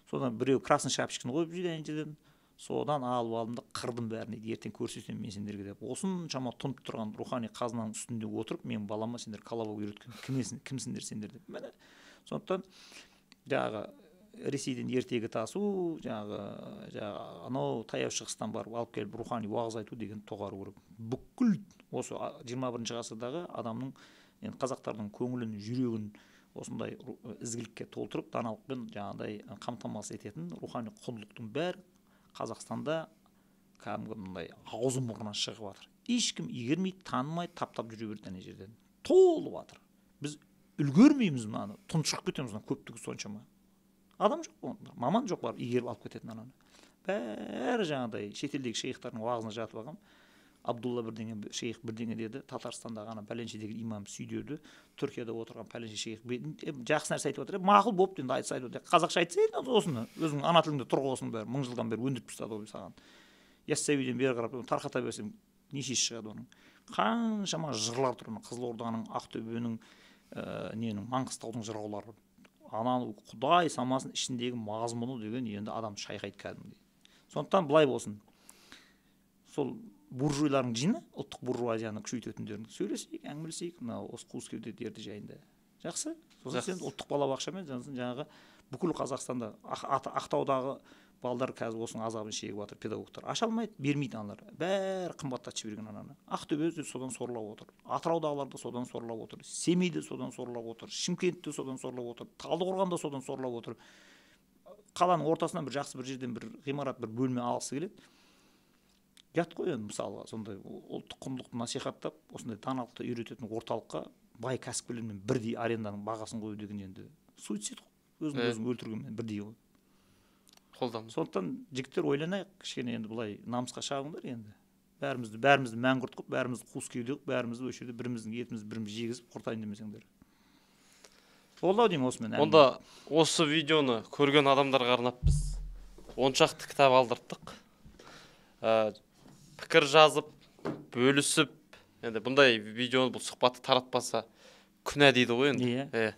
Содан біреу красный шапочканы қойып жейді ана жерден. Содан алып алдым да қырдым бәрін дейді, ертең көрсетемін мен сендерге деп. Осыншама тұнып тұрған рухани қазынаның үстінде отырып, мен балама сендер колобок үйреткен кімсіңдер сендер деп. Міне сондықтан жаңағы Ресейден ертегі тасу, жаңағы анау Таяу Шығыстан барып алып келіп рухани уағыз айту деген тоғару керек. Бүкіл осы 21 ғасырдағы адамның, енді қазақтардың көңілін, жүрегін осындай ізгілікке толтырып, даналықпен жаңағыдай қамтамасыз ететін рухани құндылықтың бәрі Қазақстанда кәдімгі мындай аузы мұрнынан шығып жатыр. Ешкім игермейді, танымайды, таптап жүре береді ана жерден. Толып жатыр. Біз үлгермейміз мынаны, тұншығып кетеміз мына көптігі соншама. Адам жоқ, маман жоқ барып игеріп алып кететін ананы. Бәрі жаңағыдай шетелдегі шейхтардың уағызына жатып алған. Абдулла бірдеңе шейх бірдеңе деді, Татарстандағы ана пәленше деген имам сүйдеді, Түркияда отырған пәленше шейх жақсы нәрсе айтып отыр. Мақұл болыпты енді, айтса айтып отыр. Қазақша айтса енді осыны, өзің ана тіліңде тұр ғой, осының бәрі мың жылдан бері өндіріп тастады ғой саған. Яссауиден бері қарап тарқата берсең нешесі шығады оның. Қаншама жырлар тұр, Қызылорданың, Ақтөбенің, ненің, Маңғыстаудың жыраулары. Ананы Құдай самасын, ішіндегі мазмұны деген енді адамды шайқайды кәдімгідей. Сондықтан былай болсын. Сол буржуйлардың жиыны, ұлттық буржуазияны күшейтетіндерін сөйлесейік, әңгімелесейік, мына осы қуыс кеуде дерті жайында. Жақсы? Сосын сен ұлттық балабақшамен жаңағы бүкіл Қазақстанда Ақтаудағы балдар қазір осының азабын шегіп жатыр, педагогтар аша алмайды, бермейді аналар. Бәрі қымбаттатып жіберген ананы. Ақтөбе содан сорлап отыр, Атыраудағылар да содан сорлап отыр, Семейде содан сорлап отыр, Шымкентте содан сорлап отыр, Талдықорғанда содан сорлап отыр. Қаланың ортасынан бір жақсы бір жерден бір ғимарат, бір бөлме алғысы келеді. Ұят қой енді, мысалға, сондай ұлттық құндылықты насихаттап, осындай даналықты үйрететін орталыққа бай кәсіпкерлермен бірдей аренданың бағасын қою деген енді суицид қой. Өзің өзің өлтіргенмен бірдей ғой. Қолдамыз. Сондықтан жігіттер ойланайық, кішкене енді былай намысқа шағыңдар енді. Бәрімізді мәңгүрт қылып, бәрімізді қуыс кеуде қылып, бәрімізді осы жерде біріміздің етімізді біріміз жегізіп құртайын демесеңдер. Болды ау деймін осымен. Онда осы видеоны көрген адамдарға арнап біз 10 шақты кітап алдырттық. Пікір жазып, бөлісіп, енді бұндай видеоны, бұл сұхбатты таратпаса күнә дейді ғой енді. Иә.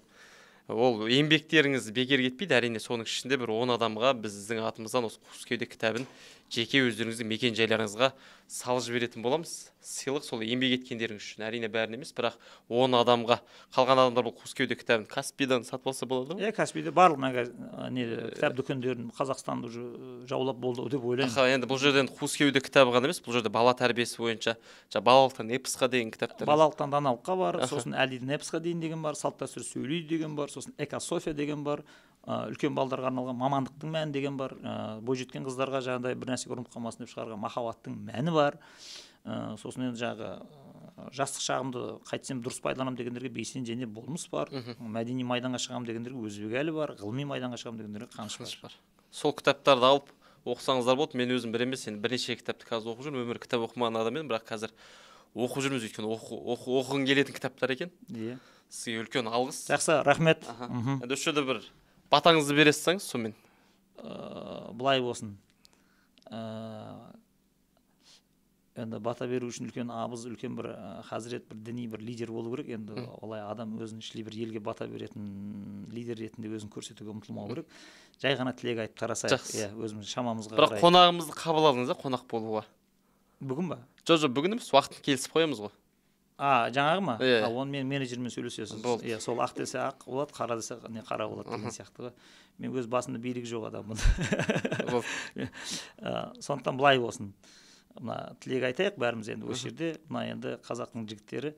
Ол еңбектеріңіз бекер кетпейді, әрине соның ішінде бір 10 адамға біздің атымыздан осы қуыс кеуде кітабын жеке өздеріңіздің мекен жайларыңызға салып жіберетін боламыз. Сыйлық сол еңбек еткендеріңіз үшін, әрине бәрін емес, бірақ 10 адамға. Қалған адамдар бұл қуыс кеуде кітабын Каспийдан сатып алса болады ма? Иә, Каспийде барлық кітап дүкендерін Қазақстанды уже жаулап болды деп ойлаймын. Аха, енді бұл жерде қуыс кеуде кітабы ғана емес, бұл жерде бала тәрбиесі бойынша балалықтан эпосқа дейін кітаптар. Балалықтан даналыққа бар, сосын әлдиден эпосқа дейін деген бар, салт дәстүр сөйлейді деген бар, сосын экософия деген бар, үлкен балдарға арналған мамандықтың мәні деген бар, бойжеткен қыздарға жаңағыдай бір нәрсеге ұрынып қалмасын деп шығарған махаббаттың мәні бар. Сосын енді жаңағы жастық шағымды қайтсем дұрыс пайдаланамын дегендерге бейсен және болмыс бар, мәдени майданға шығамын дегендерге Өзбекәлі бар, ғылыми майданға шығамын дегендерге Қаныш бар. Сол кітаптарды алып оқысаңыздар болады. Мен өзім бір емес, енді бірнеше кітапты қазір оқып жүрмін. Өмірі кітап оқымаған адам едім, бірақ қазір оқып жүрміз, өйткені оқығың келетін кітаптар екен. Иә. Сізге үлкен алғыс. Жақсы, рахмет. Енді осы жерде бір батаңызды бере салсаңыз, сонымен. Былай болсын. Енді бата беру үшін үлкен абыз, үлкен бір хазірет, бір діни бір лидер болу керек. Енді олай адам өзін ішлей бір елге бата беретін лидер ретінде өзін көрсетуге ұмтылмау керек. Жай ғана тілек айтып тарасайық. Иә, өзіміз шамамызға қарай. Бірақ қонағымызды қабыл алдыңыз, қонақ болуға. Бүгін ба? Жоқ, бүгін емес, уақытын келісіп қоямыз ғой. Жаңағы ма? Оны мен менеджермен сөйлесесіз. Иә, сол ақ десе ақ болады, қара десе не қара болады деген сияқты ғой. Мен өз басымда билігі жоқ адаммын. Сондықтан былай болсын. Мына тілек айтайық бәріміз енді осы жерде. Мына енді қазақтың жігіттері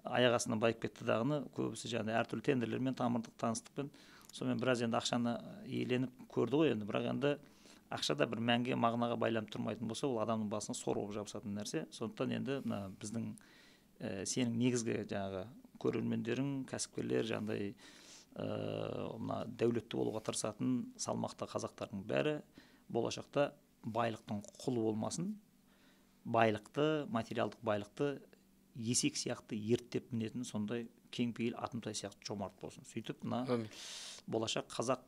аяқ астынан байып кетті дағыны, көбісі жаңағы әртүрлі тендерлермен, тамырлық таныстықпен, сонымен біраз енді ақшаны иеленіп көрді ғой енді. Бірақ енді ақша да бір мәнге, мағынаға байланып тұрмайтын болса, ол адамның басына сор болып жабысатын нәрсе. Сондықтан енді мына біздің сенің негізгі жаңағы көрермендерің, кәсіпкерлер, жаңағыдай мына дәулетті болуға тырысатын салмақты қазақтардың бәрі болашақта байлықтың құлы болмасын, байлықты, материалдық байлықты есек сияқты ерттеп мінетін сондай кеңпейіл атымтай сияқты жомарт болсын. Сөйтіп мына болашақ қазақ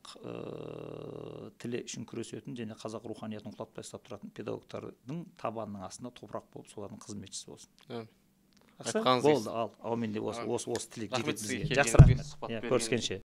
тілі үшін күресетін және қазақ руханиятын құлатпай ұстап тұратын педагогтардың табанының астында топырақ болып, солардың қызметшісі болсын. Жақсы, болды, ал, әумин деп осы тілек жетеді бізге. Жақсы, рахмет. Көріскенше.